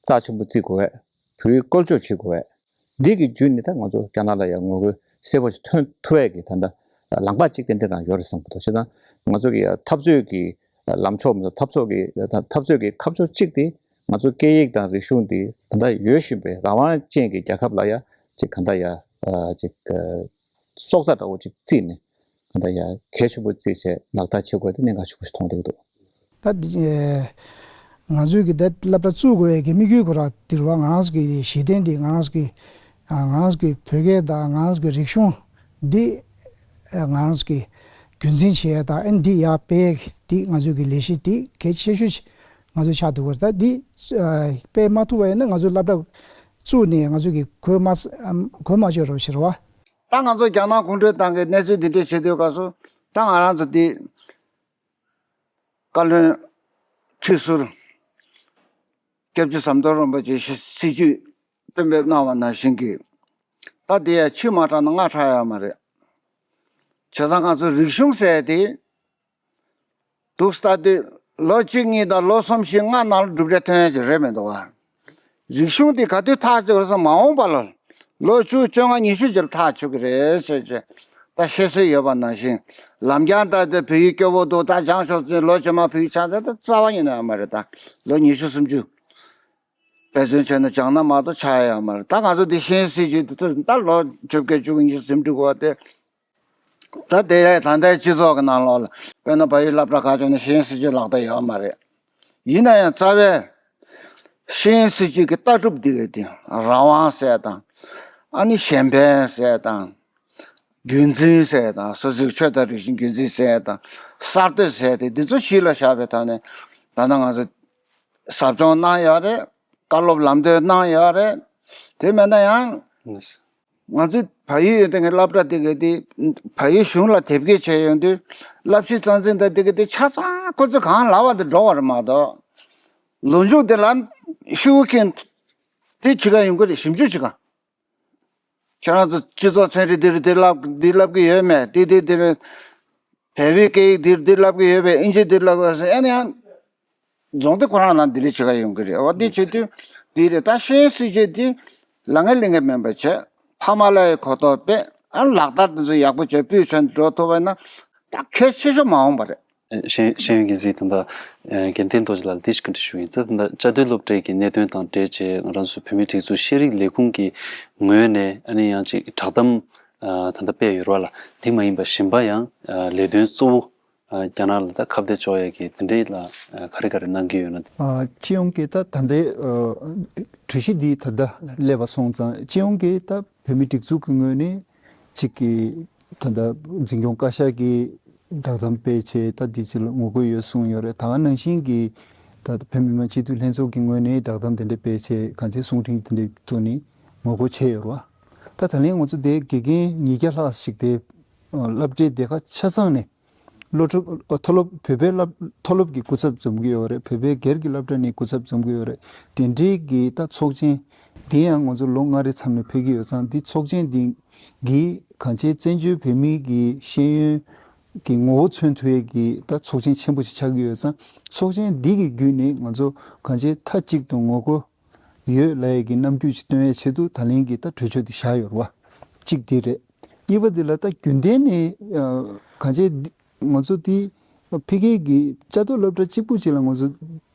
རྩ་ཆེན་པོ་བརྩི་དགོས་པས། བོད་ཡིག་བཀོལ་སྤྱོད་བྱེད་དགོས་པས། འདི་གི་བརྒྱུད་ནས་ད་ང་ཚོ་རྒྱ་ནག་ལ་ཡང་ངོ་རྒོལ་གསལ་པོ་ཞིག་ཐོན་ཐུབ་ཡས་ཀྱི་ད་ལྟ་ལམ་ཁ་གཅིག་ཏན་ཏན་རང་ཡོད་རེད་བསམ་གྱི་འདུག་བྱས་ཙང་ང་ཚོ་གི་འཐབ་རྩོད་ཀྱི་ལམ་ཕྱོགས་མི་འདུག་འཐབ་ཕྱོགས་ཀྱི་འཐབ་རྩོད་ཀྱི་ཁ་ཕྱོགས་གཅིག་དེ་ང་ཚོ་སྐད་ཡིག་དང་རིག་གཞུང་འདི་ད་ལྟ་ཡོད་བཞིན་པའི་རང་དབང་ཅན་གྱི་རྒྱལ་ཁབ་ལ་ཡང་ཅིག་ག་འདྲ་ཡང་ཅིག་སྲོག་རྩ་འདྲ་བོ་ཅིག་བརྩིས་ནས་ག་འདྲ་ཡང་གལ་ཆེན་པོ་བརྩིས་བྱས་ལག་བསྟར་བྱེད་དགོས་དེ་གནད་འགག་ཆེན་པོ་ཞིག་མཐོང་བསྡད་ཀྱི་འདུག་ད་འདི་ང་ཚོས་ཀྱི་ད་སློབ་གྲྭ་བཙུགས་དགོས་ཡས་ཀྱི་དམིགས་ཡུལ་ཁོ་རང་འདི་རེད་བ། ང་རང་ཚོ་གི་གཞི་རྟེན་འདི་ང་རང་ཚོ་གི་ང་རང་ཚོ་གི་བོད་སྐད་དང་ང་རང་ཚོ་གི་རིག་གཞུང་འདི་ང་རང་ཚོ་གི་རྒྱུན་འཛིན་བྱེད་ཡས་དང་ཨ་ནི་འདི་ཡར་སྤེལ་ཡས་འདི་ང་ཚོ་གི་ལས་གཞི་འདི་གལ་ཆེ་ཤོས་ཅིག་ང་ཚོ་ཆགས་འདུག་གི་རེད། ད་འདི་སྤེལ་མ་ཐུབ་པ་ཡིན་ན་ང་ཚོ་སློབ་གྲྭ་བཙུགས་ནས་ང་ཚོ་གི་གོ་མ་གོ་མ་ཆོད་རོགས་ཞེས་རེད་བ། ད་ང་ཚོ་རྒྱ་ནག་གུང་ཁྲན་ཏང་གིས་གནས་ཚུལ་འདི་འདྲ་བྱེད་དུས་སྐབས་སུ་ད་ང་རང་ཚོ་འདི། བཀའ་བློན་ཁྲི་ཟུར་སྐྱབས་རྗེ་ཟམ་གདོང་རིན་པོ་ཆེ་སྲི་ཇུས་གཏན་འབེབས་གནང་བ་ནང་བཞིན་གྱི་ད་དེ་ཡང་ཕྱི་མ་དྲགས་ན་སྔ་དྲགས་ཡོད་མ་རེད། བྱས་ཙང་ང་ཚོ་རིག་གཞུང་ཟེར་དེ་འདུག་ལྟ་དུས་ལོ་གཅིག་གཉིས་དང་ལོ་གསུམ་བཞི་ལྔ་ནང་ལ་གྲུབ་འབྲས་ཐོན་ཡ་ཅིག་རེད་མི་འདུག་བ། རིག་གཞུང་དེ་ག་དུས་ཐག་གཅོད་རེད་ཟེར་མ་འོངས་པ་ལ་ལོ་བཅུ་བཅོ་ལྔ་ཉི་ཤུ་ཅིག་ལ་ཐག་ཆོད་ཀྱི་རེད་ཟེར་ཅེས་ད་བཤད་སྲོལ་ཡོད་པ་ནང་བཞིན་ལམ་རྒྱང་བལྟས་ཏེ་བོད་ཡིག་སྐྱོ་བོ་འདུག་ད་སྦྱངས་ཆོག་ཚུལ་ལོ་རྗེས་མ་བོད་ཡིག་ཆགས་ཚར་ད་རྩ་བ་ཉིད་ནས་ཡོད་མ་རེད། ད་ལོ་ཉི་ཤུ་སུམ་ཅུ་འབད་བརྩོན་བྱས་ན་སྦྱངས་ན་མ་གཏོགས་ཆགས་ཡ་ཡོད་མ་རེད། ད་ང་ཚོ་འདི་ཤེས་ཡོན་སྲིད་བྱུས་འདི་ཚོ་ད་ལོ་བཅོ་བརྒྱད་བཅུ་དགུ་ཉི་ཤུ་ཟིན་འགྲིག་གོ་དེ། ད་དེ་ཡང་ད་ལྟའི་སྤྱི་ཚོགས་ཀྱི་ནང་ལོགས་ལ་དཔེར་ན་བལ་ཡུལ་སློབ་གྲྭ་ཁག་ཅིག་ནས་ཤེས་ཡོན་སྲིད་བྱུས་ལག་བསྟར་ཡོད་མ་རེད། ཡིན་ན་ཡང་རྩ་བའི་ཤེས་ཡོན་སྲིད་བྱུས་ཀྱི་ལྟ་གྲུབ་འདི་གའི་སྟེང་རང་དབང་ཟེར་དང་། ཨ་ནི་གཞན་ཕན་ཟེར་དང་། རྒྱུན་འཛིན་ཟེར་དང་། སོ་སོའི་ཆོས་དང་རིག་གཞུང་རྒྱུན་འཛིན་ཟེར་དང་། གསར་གཏོད་ཟེར་ཏེ་འདི་ཚོ་གཞི་ལ་བཞག་པའི་ཐོག་ནས་ད་ལྟ་ང་ཚོ་ཟབ་སྦྱོང་གནང་ཡོད་རེད། བཀའ་སློབ་ལམ་སྟོན་གནང་ཡོད་རེད། དེ་མིན་ན་ཡང་། ང་ཚོས་བལ་ཡུལ་ཡོད་དེ་ངའི་སློབ་གྲྭ་དེ་གའི་དེ་བལ་ཡུལ་གཞུང་ལ་དེབ་སྐྱེལ་བྱས་ཡོང་དུས་བསླབ་གཞི་རྩ་འཛིན་དང་དེ་གའི་དེ་ཆ་ཚང་ཁོ་ཚོས་གང་ལབ་པ་དེ་འགྲོ་བ་རེད་མ་གཏོགས། ལོ་མཇུག་དེ་ལ་ཤོག་གུ་འཁྱེར་དེ་བྱེད་ག་ཡོང་གི་རེད། ཞིབ་འཇུག་བྱེད་ག་ཁྱེད་རང་ཚོ་སྤྱི་ཚོགས་ཚན་རིག་འདིར་འདི་བསླབ་འདི་བསླབ་ཀྱི་ཡོད་མེད། དེ་དེ་དེ་རེད། བལ་པོའི་སྐད་ཡིག་འདིར་འདི་བསླབ་ཀྱི་ཡོད་པས་ཨིན་ཇི་འདིར་བསླབ་དགོས་ཟེར་ཨ་ནི་ཡང་། རྫོང་དེ་ཁོ་རང་ནང་འདི་རེད་བྱེད་ག་ཡོང་གི་རེད། འོ་འདི་བྱེད་དུས་འདི་རེད། ད་ཤེས་ཡོན་སྲིད་བྱུས་འདི་ལ་ངན་ལི་ངན་མིན་པ་བྱས་ཕ་མ་ལ་ཡི་གོ་རྟོགས་སྤེལ་ཨ་ལག་བསྟར་དེ་ཚོ་ཡག་པོ་བྱས་སྤུས་མཚོན་འགྲོ་ཐུབ་པ་ཡིན་ན་ད་གལ་ཆེ་ཤོས་མ་འོངས་པ་རེད། ཤེས་ཤེས་ཡོན་འགན་འཛིན་དམ་པ་རྒན་བསྟན་རྡོ་རྗེ་ལགས་ལ་འདི་ཞིག་བཀའ་འདྲི་ཞུ་ཡིན། ད་ལྟ་བཅའ་སྡོད་སློབ་གྲྭའི་གི་གནད་དོན་དང་འབྲེལ་བྱས་ང་རང་ཚོ་བོད་མིའི་སྒྲིག་འཛུགས་ཤེས་རིག་ལས་ཁུངས་ཀྱི་ངོས་ནས་ཨ་ནི་ཡང་ཅིག་བསྒྲགས་གཏམ་ད་ལྟ་སྤེལ་ཡོད་རེད་བ་ལ། འདི་མ་ཡིན་པ་གཞན་པ་ཡང་ལས་དོན་གཙོ་བོ་རྒྱ་ནག་ལ་ད་ཁ་གཏད་གཅོག་ཡས་ཀྱི་དེ་འདྲའི་ལ་ག་རེ་ག་རེ་གནང་གི་ཡོད་ན། སྤྱི་ཡོངས་ཀྱི་ད་ད་ལྟའི་གྲོས་གཞི་འདི་ད་ལྟ་སླེབས་པ་སོང་ཙང་སྤྱི་ཡོངས་ཀྱི་ད་བོད་མིའི་སྒྲིག་འཛུགས་ཀྱི་ངོས་ནས་གཅིག་གི་ད་ལྟ་འཛིན་སྐྱོང་བཀའ་ཤག་གིས་བསྒྲགས་གཏམ་སྤེལ་བྱས་ད་འདི་ཕྱི་ལ་ངོ་རྒོལ་ཡོད་གསུངས་ཡོད་རེད། ད་ག་ནང་བཞིན་གྱི་ད་ལྟ་བོད་མི་མང་སྤྱི་འཐུས་ལྷན་ཚོགས་ཀྱི་ངོས་ནས་བསྒྲགས་གཏམ་དེ་འདྲ་སྤེལ་བྱས་གང་ཚེ་གསུང་འཕྲིན་དེ་འདྲ་ཐོག་ནས་ངོ་རྒོལ་བྱས་ཡོད་རེད་བ། ད་ད་ལན་ང་ཚོ་དེ་དགེ་རྒན་ཉིས་བརྒྱ་ལྷག་ཞིག་དེ་སློབ་གྲྭའི་སྡེ་ཁག་ཆ་ཚང་ནས། སློབ་ཕྲུག་མཐོ་སློབ་བོད་པའི་སློབ་མཐོ་སློབ་ཀྱི་སྐུ་ཚབ་འཛོམས་ཀྱི་ཡོད་རེད། བོད་པའི་སྒེར་གྱི་སློབ་གྲྭ་ནས་སྐུ་ཚབ་འཛོམས་ཀྱི་ཡོད་རེད། དེ་འདྲའི་གི་ད་ཚོགས་ཆེན་ དེ་ཡང་ང་ཚོ་ལོ་ལྔ་རེའི་མཚམས་ནས་ཕེབས་ཀྱི་ཡོད་ཙང་། འདི་ཚོགས་ཆེན་འདི་གིས་གང་ཅི་བཙན་བྱོལ་བོད་མིའི་གི་ཤེས་ཡོན་གྱི་ངོ་བོ་མཚོན་ཐུབ་ཡས་ཀྱི་ད་ཚོགས་ཆེན་ཆེན་པོ་ཞིག་ཆགས་ཀྱི་ཡོད་ཙང་། ཚོགས་ཆེན་འདི་གི་བརྒྱུད་ནས་ང་ཚོ་གང་ཅི་མཐའ་གཅིག་ཏུ་ངོ་རྒོལ་ཡོད་ལབ་ཡས་ཀྱི་རྣམ་འགྱུར་ཅིག་སྟོན་ཡས་ཆེད་དུ་ད་ལན་གྱི་ད་གྲོས་ཆོད་འདི་བཞག་ཡོད་རེད་བ། གཅིག་འདི་རེད། གཉིས་པ་འདི་ལ་ད་རྒྱུན་གཏན་ནས་ཨ་གང་ཅི་འདི་ང་ཚོ་འདི་ཕ་གི་གི་བཅའ་སྡོད་སློབ་གྲྭ་གཅིག་པུ་གཅིག་ལ་ང་ཚོ་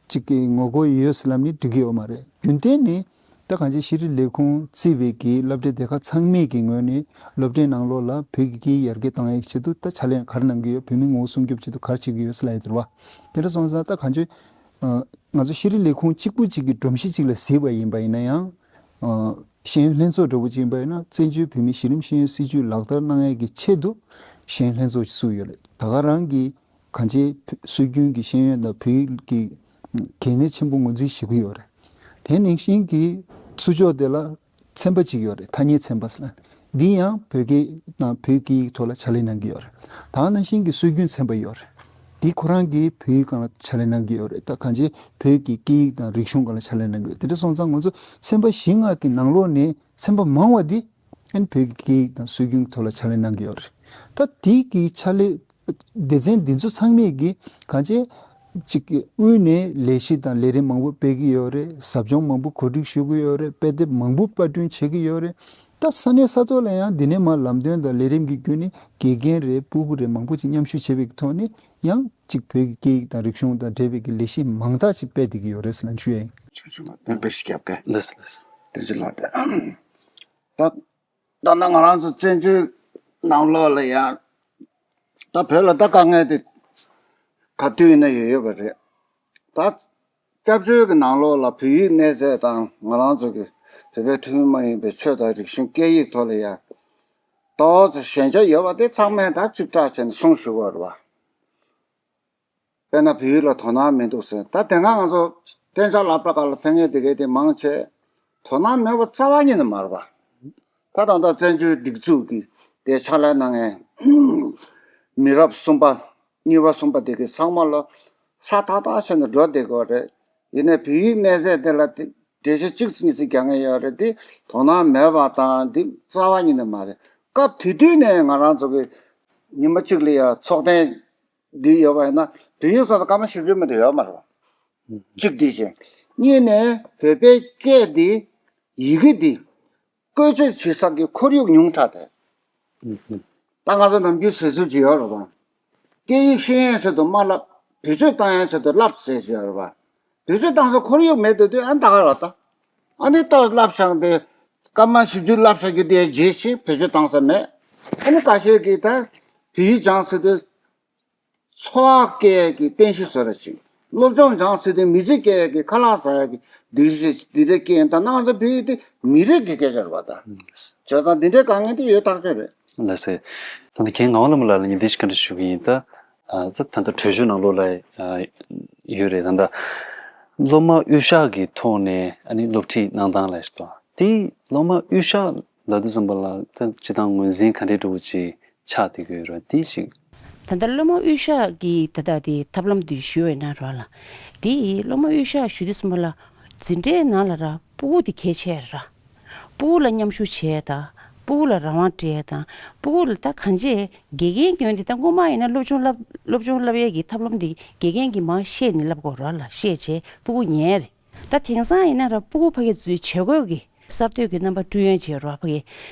གཅིག་གི་ངོ་རྒོལ་ཡོད་ཟེར་ལབ་ནས་འགྲིག་གི་ཡོད་མ་རེད། རྒྱུན་གཏན་ནས་ད་གང་ཅི་ཤེས་རིག་ལས་ཁུངས་གཙོས་པའི་གི་སློབ་གྲྭའི་སྡེ་ཁག་ཚང་མས་ཀྱི་ངོས་ནས་སློབ་གྲྭའི་ནང་ལོགས་ལ་བོད་ཀྱི་སྐད་ཡིག་ཡར་རྒྱས་གཏོང་ཡག་ཆེད་དུ་ད་ཕྱག་ལས་ག་རེ་གནང་གི་ཡོད། བོད་མིའི་ངོ་བོ་སྲུང་སྐྱོབ་ཆེད་དུ་ག་རེ་བྱེད་ཀྱི་ཡོད་ཟེར་ལབ་ཡོད་རེད་བ། དེ་འདྲ་སོང་ཙང་ད་གང་ཅི་ཨ་ང་ཚོ་ཤེས་རིག་ལས་ཁུངས་གཅིག་པུ་གཅིག་གི་སྒྲོམ་གཞི་གཅིག་ལ་གཟིགས་པ་ཡིན་པ་ཡིན་ན་ཡང་། ཨ་ཤེས་ཡོན་ལྷན་ཚོགས་འདྲ་པོ་གཅིག་ཡིན་པ་ཡིན་ན། བཙན་བྱོལ་བོད་མིའི་གཞི་རིམ་ཤེས་ཡོན་སྲིད་བྱུས་ལག་བསྟར་གནང་ཡས་ཀྱི་ཆེད་དུ་ཤེས་ཡོན་ལྷན་ཚོགས་ཤིག་བཙུགས་ཡོད་རེད། ད་ག་རང་གི་གང་ཅི་སྲོལ་རྒྱུན་གྱི་ཤེས་ཡོན་དང་བོད་ཡིག་གི་གལ་གནད་ཆེན་པོ་ངོས་འཛིན་བྱེད་ཀྱི་ཡོད་རེད། དེ་ནང་བཞིན་གྱི་ཚུར་ཕྱོགས་དེ་ལ་ཚན་པ་གཅིག་ཡོད་རེད། ཐ་སྙད་ཚན་པ་ཟེར་ན། འདི་ཡང་བོད་སྐད་དང་བོད་སྐད་ཡིག་ཐོག་ལ་ཕྱག་ལས་གནང་གི་ཡོད་རེད། ད་ནང་བཞིན་གྱི་སྲོལ་རྒྱུན་ཚན་པ་ཡོད་རེད། འདི་ཁོ་རང་གིས་བོད་ཡིག་སྒང་ལ་ཕྱག་ལས་གནང་གི་ཡོད་རེད། ད་གང་ཅི་བོད་ཀྱི་སྐད་ཡིག་དང་རིག་གཞུང་སྒང་ལ་ཕྱག་ལས་གནང་གི་ཡོད། དེ་འདྲ་སོང་ཙང་ང་ཚོ་ཚན་པ་བཞི་ལྔ་གི་ནང་ལོགས་ནས་ཚན་པ་མང་བ་འདི་ཨ་ནི་བོད་ཀྱི་སྐད་ཡིག་དང་སྲོལ་རྒྱུན་ཐོག་ལ་ཕྱག་ལས་གནང་གི་ཡོད་རེད། ད་དེ་གི་ཕྱག་ལས་སྡེ་ཚན་འདི་ཚོ་ཚང་མས་ཀྱི་གང་ཅི་ཅིག་གི་དབུས་ནས་ལས་གཞི་དང་ལས་རིམ་མང་པོ་སྤེལ་གྱི་ཡོད་རེད། ཟབ་སྦྱོང་མང་པོ་གོ་སྒྲིག་ཞུ་གི་ཡོད་རེད། དཔེ་དེབ་མང་པོ་པར་སྐྲུན་བྱེད་ཀྱི་ཡོད་རེད། ད་ས་གནས་ས་ཐོག་ལ་ཡང་འདི་ནས་མར་ལམ་སྟོན་དང་ལས་རིམ་གྱི་བརྒྱུད་ནས་དགེ་རྒན་རེད། སྤུ་གུ་རེད། མང་པོ་ཅིག་མཉམ་ཞུགས་བྱེད་པའི་ཐོག་ནས་ཡང་ཅིག་བོད་ཀྱི་སྐད་ཡིག་དང་རིག་གཞུང་དང་འབྲེལ་བའི་གི་ལས་གཞི་མང་དག་ཅིག་སྤེལ་བསྡད་ཀྱི་ཡོད་རེད་ཟེར་ལབ་ཞུ་ཡ་ཡིན། ཆུ་ཆུ་མ་སྟོན་པ་ཞིག་རྒྱབ་ཀ་ལགས་སོ་ལགས་སོ། དེ་ཚོ་ལགས་ཏེ། ད་ད་ནང་ང་རང་ཚོ་བཙན་བྱོལ་ནང་ལོགས་ལ་ཡང་ད་བོད་ལ་ད་དཀའ་ངལ་དེ་ག་དུས་ཡིན་ན་ཡོད་ཡོད་པ་རེད། ད་སྐྱབས་བཅོལ་གྱི་ནང་ལོགས་ལ་བོད་ཡིག་གནས་ཚད་དང་ང་རང་ཚོ་གི་བོད་པའི་ཐུན་མོང་མ་ཡིན་པའི་ཆོས་དང་རིག་གཞུང་སྐད་ཡིག་ཐོག་ལ་ཡང་ད་འོ་ཚོ་ཞན་ཆ་ཡོད་པ་དེ་ཚང་མས་ད་གཅིག་གྲགས་བྱས་ནས་གསུངས་ཞུ་དགོས་རེད་བ། དཔེར་ན་བོད་ཡིག་ལ་དོ་སྣང་མི་འདུག་ཟེར། ད་དེ་སྔ་ང་ཚོ་གཏན་འཇགས་སློབ་གྲྭ་ཁག་ལ་ཕེབས་མཁན་དེ་གའི་དེ་མང་ཆེ་དོ་སྣང་མེད་པ་རྩ་བ་ཉིད་ནས་མ་རེད་པ། ད་ད་ལྟ་བཙན་བྱོལ་སྒྲིག་འཛུགས་ཀྱི་དེ་ཕྱག་ལས་གནང་མཁན་མི་རབས་གསུམ་པ་གཉིས་པ་གསུམ་པ་དེ་གའི་ཚང་མ་ལ་ཧྲ་ཐག་ཐག་བྱས་ནས་འགྲོ་བསྡད་དགོས་རེད། ཡིན་ནའི་བོད་ཡིག་གནས་ཚད་དེ་ལ་དེ་འགྲེལ་བཤད་གཅིག་གཉིས་ཙམ་རྒྱག་མཁན་ཡོད་རེད། དེ་དོ་སྣང་མེད་པ་དང་དེ་རྩ་བ་ཉིད་ནས་མ་རེད། སྐབས་དེ་དུས་ནས་ང་རང་ཚོ་གི་ཉི་མ་གཅིག་ལ་ཡ་ཚོགས་ཐེངས་འདི་ཡོད་པ་ཡིན་ན་བོད་ཡིག་སོགས་དང་སྐར་མ་བཞི་བཅུ་མ་གཏོགས་ཡོད་མ་རེད་པ། གཅིག་འདི་བཞིན། གཉིས་ནས་བོད་པའི་སྐད་འདི་ཡི་གེ་འདི་བཀོལ་སྤྱོད་བྱེད་ས་གི་ཁོར་ཡུག་ཉུང་དྲགས་ཏེ། ད་ང་ཚོ་ནམ་རྒྱུན་ཟེར་ཚུལ་ཅིག་ཡོད་རེད་པ། སྐད་ཡིག་ཤེས་ཡོན་ཆེད་དུ་མ་བསླབ། བེད་སྤྱོད་བཏང་ཡོན་ཆེད་དུ་བསླབ་ཟེར་ཅིག་ཡོད་རེད་པ། བེད་སྤྱོད་བཏང་ས་ཁོར་ཡུག་མེད་དུས་དུས་ཨ་ནི་ད་ག་རེད་ད། ཨ་ནི་ཏོག་བསླབ་བཞག་སྟེ་སྐར་མ་བཞི་བཅུ་བསླབ་བཞག་རྒྱུ་དེ་རྗེས་ཤིག་བེད་སྤྱོད་བཏང་ས་མེད། ཨ་ནི་ཁ་ཤས་ཀྱིས་ད་བོད་ཡིག་སྦྱངས་ཟེར་དུས། འཚོ་བ་སྐྱེལ་ཡས་ཀྱི་རྟེན་གཞི་བཟོ་ར་ཅིག་སློབ་སྦྱོང་སྦྱངས་ཟེར་དུས་མི་ཚེ་སྐྱེལ་ཡས་ཀྱི་ཁ་ལག་ཟ་ཡས་ཀྱི་འདི་འདྲ་སྐྱེལ་ཡིན། ད་ནང་ཚོ་བོད་ཡིག་དེ་མི་རིགས་ཀྱི་སྐད་ཆ་རེད་པ་ད། བྱས་ཙང་འདི་འདྲའི་དཀའ་ངལ་དེ་ཡོད་ཐག་ཆོད་རེད། ལགས་སེ། ད་ལྟ་རྒན་ངག་དབང་བླ་མ་ལགས་ལ་ངས་འདི་ཞིག་བཀའ་འདྲི་ཞུ་གི་ཡིན་ད། ཨ་ད་ད་ལྟ་གྲོས་ཆོད་ནང་ལོགས་ལ་ཨ་ཡོད་རེད་ད། ད་སློབ་མ་དབུས་ཤར་གྱི་ཐོག་ནས་ཨ་ནི་སློབ་ཁྲིད་གནང་སྟངས་ལ་ཞུ་དང་། དེ་སློབ་མ་དབུས་ཤར་ལབ་དུས་ཙམ་པ་ལ་ད་སྤྱིར་བཏང་ངོས་འཛིན་ག་འདྲའི་འདྲ་བོ་ཅིག་ཆགས་བསྡད་ཀྱི་ཡོད་རེད། དེ་ཞིག་ད་ལྟ་སློབ་མ་དབུས་ཤར་གྱི་ད་ལྟ་དེ་ཐབས་ལམ་དེ་ཞུས་པ་ཡིན་ན་ར་ལ། དེ་སློབ་མ་དབུས་ཤར་ཞུ་དུས་ཙམ་པ་ལ་འཛིན་གྲྭའི་ནང་ལ་ར་སྤུ་གུ་དེ་གལ་ཆེ་ར། སྤུ་གུ་ལ་མཉམ་ཞུགས་བྱས་དང་། སྤུ་གུ་ལ་རང་དབང་སྤྲད་དང་། སྤུ་གུ་ལ་ད་གང་ཅི་དགེ་རྒན་གྱོན་དེ་ད་སྔོན་མ་ཡིན་ན་སློབ་སྦྱོང་བསླབ་སློབ་སྦྱོང་བསླབ་ཡས་ཀྱི་ཐབས་ལམ་དེ་དགེ་རྒན་གྱིས་མར་བཤད་ནས་བསླབ་དགོས་ར་ལ། བཤད་བྱས་སྤུ་གུ་ཉན་རེད། ད་དེང་སང་ཡིན་ན་ར་སྤུ་གུ་ཕ་གི་ཚོའི་བྱེད་སྒོ་གི་གསར་གཏོད་ཀྱི་རྣམ་པ་བསྐྲུན་ཡས་བྱེད་རོགས་ཕ་གི།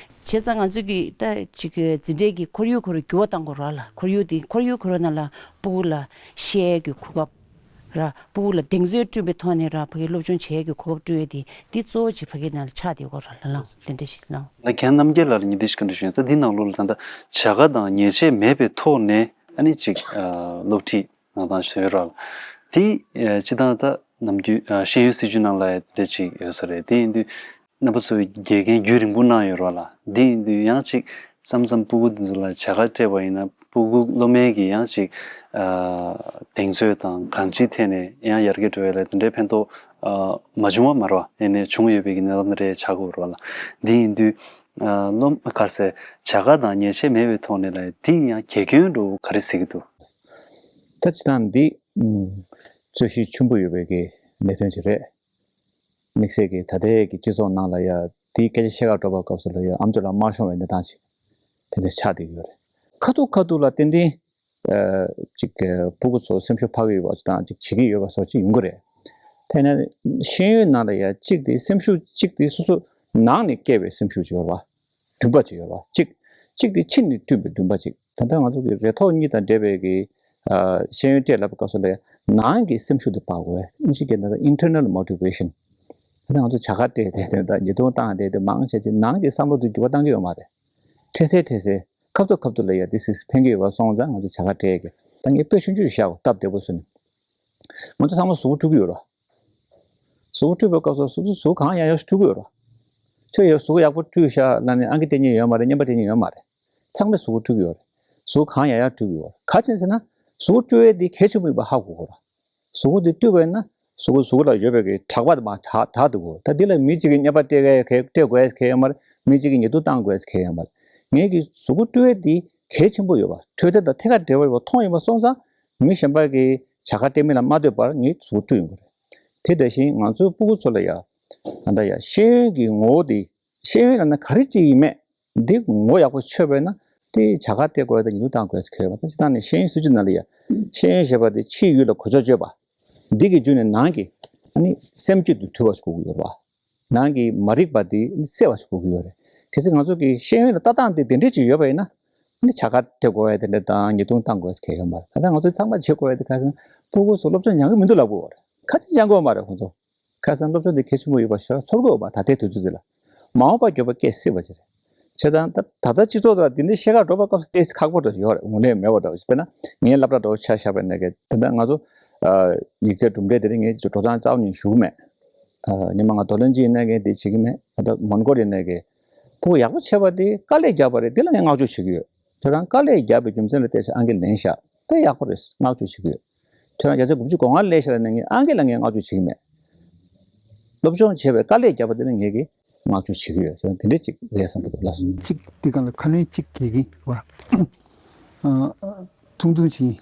བྱས་ཙང་ང་ཚོ་གི་ད་ཅིག་གི་འཛིན་གྲྭའི་གི་ཁོར་ཡུག་ཁོ་ར་འགྱུར་བ་གཏང་དགོས་རོགས་ལ། ཁོར་ཡུག་དེ་ཁོར་ཡུག་ཁོ་ར་ནང་ལ་སྤུ་གུ་ལ་བཤད་ཡས་ཀྱི་གོ་སྐབས་ར། སྤུ་གུ་ལ་གདེང་ཚོད་བསྐྲུན་པའི་ཐོག་ནས་ར་ཕ་གི་སློབ་སྦྱོང་བྱེད་ཡས་ཀྱི་གོ་སྐབས་བསྐྲུན་ཡས་དེ་འདི་གཙོ་བོ་ཅིག་ཕ་གི་ནང་ལ་ཆགས་བསྡད་ཡོད་ར་ལ། ལགས་དེ་འདྲ་ཞིག་ལགས། ད་རྒན་རྣམ་རྒྱལ་ལགས་ལ་ངས་འདི་ཞིག་བཀའ་འདྲི་ཞུ་ཡིན། ད་འདི་ནང་ལོགས་ལ་ད་ལྟ་བྱ་དགའ་དང་ཉེས་ཆད་མེད་པའི་ཐོག་ནས་ཨ་ནི་ཅིག་ཨ་སློབ་ཁྲིད་གནང་སྟངས་ཤིག་ཡོད་རེད་བ། དེ་ཨ་སྤྱིར་བཏང་ད་ནམ་རྒྱུན་ཨ་ཤེས་ཡོན་སྲིད་བྱུས་ནང་ལ་ཡང་དེ་འདྲ་ཅིག་ཡོད་ས་རེད། དེ་ཡིན་དུས་རྣམ་པ་ཚོས་དགེ་རྒན་རྒྱུན་རིང་པོ་གནང་ཡོད་རེད་བ་ལ། དེ་ཡིན་དུས་ཡང་ཅིག་མཚམས་མཚམས་སྤུ་གུ་དེ་ཚོ་ལ་བྱ་དགའ་སྤྲད་པ་ཡིན་ན་སྤུ་གུ་སློབ་མའི་གི་ཡང་ཅིག་ཨ་གདེང་ཚོད་དང་གང་ཅིའི་ཐད་ནས་ཡང་ཡར་རྒྱས་འགྲོ་ཡ་ལ་དེ་འདྲའི་ཕན་ཐོགས་ཨ་མ་བྱུང་བ་མ་རེད་བ། ཡིན་ནའི་བྱུང་ཡོད་པའི་གི་གནས་ལམ་རེ་ཆགས་ཀྱི་ཡོད་རེད་བ་ལ། དེ་ཡིན་དུས་ཨ་སློབ་ག་རེ་ཟེར་བྱ་དགའ་དང་ཉེས་ཆད་མེད་པའི་ཐོག་ནས་ལ་དེ་ཡང་དགེ་སྐྱོན་འདྲ་བོ་ག་རེ་གཟིགས་ཀྱི་འདུག་ད་སྤྱིར་བཏང་འདི་ཨུམ་རྩོད་གཞི་ཆེན་པོ་ཡོད་པའི་གི་གནད་དོན་ཅིག་རེད། དམིགས་བསལ་གྱི་ད་ལྟའི་གི་སྤྱི་ཚོགས་ནང་ལ་ཡ་དེའི་སྐད་ཆ་བཤད་གར་འགྲོ་བའི་སྐབས་སུ་ལ་ཡ་ཨམ་ཅོག་ལ་མ་ཤོང་བའི་གནས་སྟངས་ཤིག་དེ་འདྲ་ཆགས་བསྡད་ཀྱི་ཡོད་རེད། ཁ་ཐུག་ཁ་ཐུག་ལ་ཏན་ཏན་ཨ་ཅིག་ཨ་སྤུ་གུ་ཚོ་སེམས་ཤུགས་འཕར་གྱི་ཡོད་པ་ཚོ་དང་ཅིག་བྱེད་ཀྱི་ཡོད་པ་སོགས་ཅིག་ཡོང་གི་རེད། དེ་ནས་ཤེས་ཡོན་ནང་ལ་ཡ་གཅིག་དེ་སེམས་ཤུགས་གཅིག་དེ་སོ་སོ་ནང་ནས་སྐྱེ་བའི་སེམས་ཤུགས་ཅིག་ཡོད་རེད་བ། འདུན་པ་ཅིག་ཡོད་རེད་བ། གཅིག་གཅིག་དེ་ཕྱི་ནས་བསྐྲུན་པའི་འདུན་པ་ཅིག་ད་ལྟ་ང་ཚོ་གི་རེ་དོགས་གཉིས་དང་འབྲེལ་བའི་གི་ཨ་ཤེས་ཡོན་སྤྲད་ལབ་པའི་སྐབས་སུ་ལ་ཡ་ནང་གི་སེམས་ཤུགས་དེ་སྤར་དགོས། ཨིན་ཇི་སྐད་ནང་ལ་internal motivation། ད་ལྟ་ང་ཚོ་བྱ་དགའ་སྤྲད་དེ་དེ་དང་ཉེས་རྡུང་བཏང་དེ་དེ་མང་ཆེ་ཆེ་ནང་གི་བསམ་བློ་དེ་འགྱུར་བ་བཏང་གི་ཡོད་མ་རེད། འཕྲལ་སེལ་འཕྲལ་སེལ། ཁ་ཐུག་ཁ་ཐུག་ལ་ཡ་དེ་སིག་ཕན་གྱི་ཡོད་པ་སོང་ཙང་ང་ཚོ་བྱ་དགའ་སྤྲད་གི། ད་ངས་དཔེ་ཆུང་ཆུང་ཞིག་བཞག་གོ། སྟབས་བདེ་པོ་བཟོས་ནས། ང་ཚོ་ཚང་མ་གཟུགས་པོ་བཀྲུ་གི་ཡོད་རེད། གཟུགས་པོ་བཀྲུ་བའི་སྐབས་སུ་སོ་སོ་གཟུགས་གང་ཡག་ཡག་ཞིག་བཀྲུ་གི་ཡོད་རེད། ཁྱོད་ཡང་གཟུགས་པོ་ཡག་པོ་བཀྲུས་ཤག་ལབ་ནས་ཨང་ཀི་སྤྲད་མཁན་ཡོད་མ་རེད། རྔན་པ་སྤྲད་མཁན་ཡོད་མ་རེད། ཚང་མས་གཟུགས་པོ་བཀྲུ་གི་ཡོད་རེད། གཟུགས་གང་ཡག་ཡག་བཀྲུ་གི་ཡོད་རེད། ག་ཅི་ཟེར་ན་གཟུགས་པོ་བཀྲུ་ཡས་དེ་གལ་ཆེན་པོ་ཡིན་པ་ཧ་གོ་དགོས་རེད། གཟུགས་པོ་དེ་བཀྲུས་པ་ཡིན་ན་གཟུགས་པོ་གཟུགས་ལ་ཡོད་པའི་གི་དྲེག་པ་དེ་མར་དྲག་དྲག་འདུག་གོ། ད་འདི་ལ་མི་གཅིག་གིས་རྔན་པ་སྤྲད་གི་སྤྲད་དགོས་ཡ་གང་ཡང་ཡོད་མ་རེད། མི་གཅིག་གིས་ཉེས་རྡུང་བཏང་དགོས་ཡ་གང་ཡང་ཡོད་མ་རེད། ངས་ཀྱི་གཟུགས་པོ་བཀྲུ་ཡས་དེ་གལ་ཆེན་པོ་ཡོད་པ། འཕྲོད་བསྟེན་དང་ཐད་ཀར་འབྲེལ་བ་ཡོད་པ་མཐོང་ཡོད་པ་སོང་ཙང་མི་གཞན་པ་གིས་བྱ་དགའ་སྤྲད་མིན་ལ་མ་ལྟོས་པར་ངས་གཟུགས་པོ་བཀྲུ་ཡོང་གི་རེད། དེ་ནང་བཞིན་ང་ཚོའི་སྤུ་གུ་ཚོ་ལ་ཡ་ད་ལྟ་ཡ་ཤེས་ཡོན་གྱི་ངོ་བོ་དེ། ཤེས་ཡོན་ལབ་ན་ག་རེ་ཅིག་ཡིན་མེད་འདི་ངོ་ཡག་པོ་ཆོད་པས་ན་དེ་བྱ་དགའ་སྤྲད་དགོས་དང་ཉེས་རྡུང་བཏང་དགོས་ཟེར་གྱི་ཡོད་པ། ད་སྤྱིར་བཏང་ནས་ཤེས་ཡོན་སྲིད་བྱུས་ནང་ལ་ཡ་ཤེས་ཡོན་ཞེས་པ་དེ་ཕྱིའི་ཡུལ་ལ་གོ་ཆོད་བྱེད་པ། འདི་གི་བརྒྱུད་ནས་ནང་གི་ཨ་ནི་སེམས་རྒྱུད་དུ་དུལ་བ་ཞིག་དགོས་ཀྱི་ཡོད་རེད་བ། ནང་གི་མ་རིག་པ་དེ་སེལ་བ་ཞིག་དགོས་ཀྱི་ཡོད་རེད། གལ་སྲིད་ང་ཚོ་གི་ཤེས་ཡོན་ལ་ལྟ་སྟངས་དེ་དེ་འདྲས་ཅིག་ཡོད་པ་ཡིན་ན་ཨ་ནི་བྱ་དགའ་སྤྲད་དགོས་ཡ་དེ་འདྲས་དང་ཉེས་རྡུང་བཏང་དགོས་ཟེར་གྱི་ཡོད་མ་རེད། ད་ལྟ་ང་ཚོས་ཚང་མ་བྱེད་དགོས་ཡ་དེ་ག་རེ་ཟེར་ན་སྤུ་གུ་ཚོ་སློབ་སྦྱོང་སྦྱང་གི་མི་འདུག་ལབ་དགོས་པ་རེད། ག་ཚོད་སྦྱང་དགོས་མ་རེད་ཁོང་ཚོ། ཁ་སང་སློབ་སྦྱོང་དེ་གལ་ཆེན་པོ་ཡོད་པ་ཞེ་དྲག་ཚོར་གྱི་ཡོད་པ། ད་ལྟའི་དུས་ཚོད་འདི་ལ་མ་འོངས་པ་མགྱོགས་པ་སྐད་སྲིད་པ་ཅིག་རེད། བྱས་ཙང་ད་ད་ལྟ་སྤྱི་ཚོགས་དང་འདི་འདྲའི་བཤད་གར་འགྲོ་བའི་སྐབས་སུ་ཏོག་ཙམ་ཁག་པོ་འདྲ་ཡོད་རེད། ངོས་ལེན་མེད་པ་འདྲ་བོ་ཞིག་དཔེར་ན་ངའི་སློབ་གྲྭ་འདྲ་བོ་ཆ་བཞག་པ་ཡིན་ན་གི་ད་ལྟ་ང་ཚོ་ཨ་ཡིག་ཚད་གྲུབ་འབྲས་དེ་རིང་ངས་འགྲོ་སྟངས་རྩ་བ་ནས་ཞུ་གི་མེད། ཨ་ཉི་མ་ང་རྡོར་གླིང་ཅིག་ཡིན་ན་གི་འདི་བྱེད་ཀྱི་མེད། ད་ལྟ་མོན་གྷོ་ཡིན་ན་གི་ཕྲུ་གུ་ཡག་པོ་བྱས་པ་དེ་དཀའ་ལས་བརྒྱབ་པ་རེད། འདི་ལ་ངས་བསྔགས་བརྗོད་བྱེད་ཀྱི་ཡོད། ཁྱོད་རང་དཀའ་ལས་བརྒྱབ་པའི་རྒྱུ་མཚན་ལ་བལྟས་ཤག་ཨང་ཀི་ལེན་ཤག་དཔེ་ཡག་པོ་རེད། བསྔགས་བརྗོད་བྱེད་ཀྱི་ཡོད། ཁྱོད་རང་བརྒྱ་ཆ་དགུ་བཅུ་གོ་ལྔ་སླེབས་ཤག་ལབ་ནས་ངས་ཨང་ཀི་ལ་ངས་བསྔགས་བརྗོད་བྱེད་ཀྱི་མེད། སློབ་སྦྱོང་བྱས་པའི་དཀའ་ལས་བརྒྱབ་པ་དེ་ལ་ངས་ཀྱིས་བསྔགས་བརྗོད་བྱེད་ཀྱི་ཡོད་ཟེར་ན་དེ་འདྲ་ཅིག་རེད་བསམ་གྱི་འདུག་ལགས་སོ། གཅིག་འདི་ག་ལ་ཁ་སྣོན་གཅིག་རྒྱག་གི་ཡིན་པ། ཨ་ཐུང་ཐུང་ཅིག་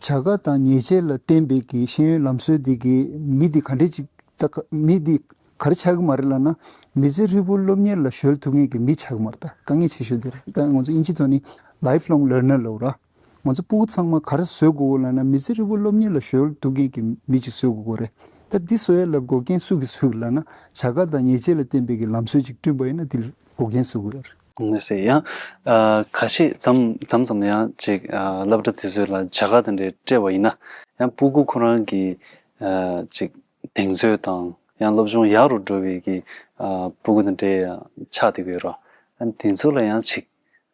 བྱ་དགའ་དང་ཉེས་ཆད་ལ་བརྟེན་པའི་གི་ཤེས་ཡོན་ལམ་སྲོལ་འདི་གི་མི་འདི་ག་འདྲས་ཅིག་ད་ག་མི་འདི་ག་རེ་ཆགས་ཀྱི་མ་རེད་ལབ་ན། མི་ཚེ་ཧྲིལ་པོ་སློབ་གཉེར་ལ་གཞོལ་ཐུབ་མཁན་གྱི་མི་ཆགས་ཀྱི་མ་རེད། ད་དཀའ་ངལ་ཆེ་ཤོས་འདི་རེད། ད་ང་ཚོ་དབྱིན་ཇི་ཐོག་ནས་lifelong learner ལབ་ར། ང་ཚོ་སྤུ་གུ་ཚང་མ་ག་རེ་བཟོ་དགོས་ལབ་ན། མི་ཚེ་ཧྲིལ་པོ་སློབ་གཉེར་ལ་གཞོལ་ཐུབ་མཁན་གྱི་མི་ཅིག་བཟོ་དགོས་རེད། ད་འདི་བཟོ་ཡ་ལ་འགོག་རྐྱེན་སུ་གིས་བཟོས་ལབ་ན། བྱ་དགའ་དང་ཉེས་ཆད་ལ་བརྟེན་པའི་གི་ལམ་སྲོལ་ཅིག་བསྐྲུན་པ་ཡིན་ན་འདི་ལ་འགོག་རྐྱེན་བཟོ་དགོས་རེད། ངས་ཟེར་ཡང་ཨ་ཁ་ཤས་མཚམས་མཚམས་མཚམས་ཡང་ཅིག་ཨ་སློབ་གྲྭ་དེ་ཚོ་ལ་བྱ་དགའ་དེ་འདྲ་སྤྲད་པ་ཡིན་ན་ཡང་སྤུ་གུ་ཁོ་རང་གི་ཨ་ཅིག་གདེང་ཚོད་དང་ཡང་སློབ་སྦྱོང་ཡག་རུ་འགྲོ་བའི་གི་ཨ་སྤུ་གུ་དེ་འདྲ་ཡང་ཆགས་བསྡད་ཀྱི་ཡོད་རེད། ཨ་དེ་ཚོ་ལ་ཡང་ཅིག་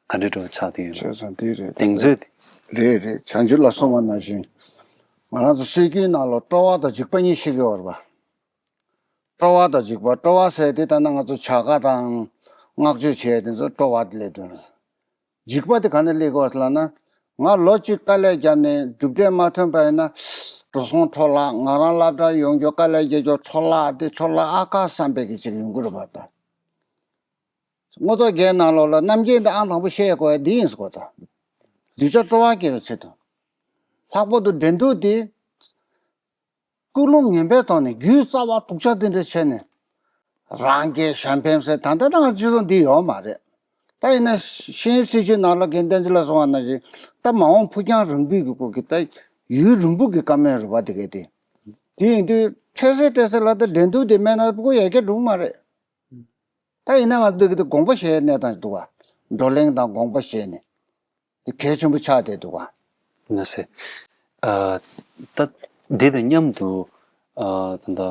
ག་འདྲའི་འགྲོ་ཆགས་དེ་ཡོད་བྱས་ཙང་དེ་རེད། གདེང་ཚོད་དེ། རེད་རེད། བྱང་ཆུབ་ལ་གསུངས་པ་ནང་བཞིན། ང་རང་ཚོ་སྲོལ་རྒྱུན་ནང་ལ་སྤྲོ་བ་དང་འཇིགས་པ་གཉིས་བཤད་ཀྱི་ཡོད་རེད་པ། སྤྲོ་བ་དང་འཇིགས་པ། སྤྲོ་བ་ཟེར་དེ་ལྟ་ན་ང་ཚོ་བྱ་དགའ་དང་བསྔགས་བརྗོད་བྱས་དེ་ཚོ་སྤྲོ་བ་དེ་སླེབས་དོན་རེད། འཇིགས་པ་དེ་ག་ནས་སླེབས་ཀྱི་ཡོད་ལབ་ན། ང་ལོ་གཅིག་དཀའ་ལས་བརྒྱབ་ནས་གྲུབ་འབྲས་མ་ཐོན་པ་ཡིན་ན། འགྲོ་སོང་འཕྲོ་བརླག་ང་རང་སློབ་གྲྭ་ཡོང་རྒྱུ་དཀའ་ལས་རྒྱག་རྒྱུ་འཕྲོ་བརླག་དེ་འཕྲོ་བརླག་ཨ་ཁ་བསམ་པའི་གི་ཅིག་ཡོང་གི་རེད་པ་ད། དངོས་ཐོག་རྒྱན་ནང་ལོགས་ལ་རྣམ་རྒྱལ་འདི་ཨང་དང་པོ་བཤད་དགོས་འདི་ཡིན་ཟེར་གོ་ད། གདུལ་བྱ་སྤྲོ་བ་སྐྱེ་བའི་ཆེད་དུ། ལྷག་པར་དུ་འགྲན་བསྡུར་འདི། ཀུན་སློང་ངན་པའི་ཐོག་ནས་རྒྱུ་རྩ་བ་སྡུག་ཅག་འདི་འདྲ་བྱས་ནས། རང་རྒྱལ་གཞན་ཕན་ཟེར་ད་ལྟ་ང་ཚོ་འདི་ཡོད་མ་རེད། ད་ཡིན་ན་ཤེས་ཡོན་སྲིད་བྱུས་ནང་ལ་རྒན་བསྟན་འཛིན་ལགས་གསུངས་པ་ནང་བཞིན་ད་མ་འོངས་ཕུགས་རྒྱང་རིང་པོའི་གི་སྐོར་གྱི་ད་ཡུན་རིང་པོ་གི་བཀའ་མོལ་རེད་པ་དེ་གས་དེ། དེ་ཡིན་དུས་འཕྲལ་སེལ་འཕྲལ་སེལ་ལ་ད་འགྲན་བསྡུར་དེ་མེད་ན་ཕྲུ་གུ་ཡར་རྒྱས་འགྲོ་གི་མ་རེད། ད་ཡིན་ན་ང་ཚོ་འདི་གི་དགོངས་པ་བཞེས་གནས་སྟངས་འདུག་བ། བགྲོ་གླེང་དང་དགོངས་པ་བཞེས་ནས། དེ་གལ་ཆེན་པོ་ཆགས་བསྡད་འདུག་བ། ན་སེ། ཨ་ད་འདི་དང་མཉམ་དུ་ཨ་ད་ད་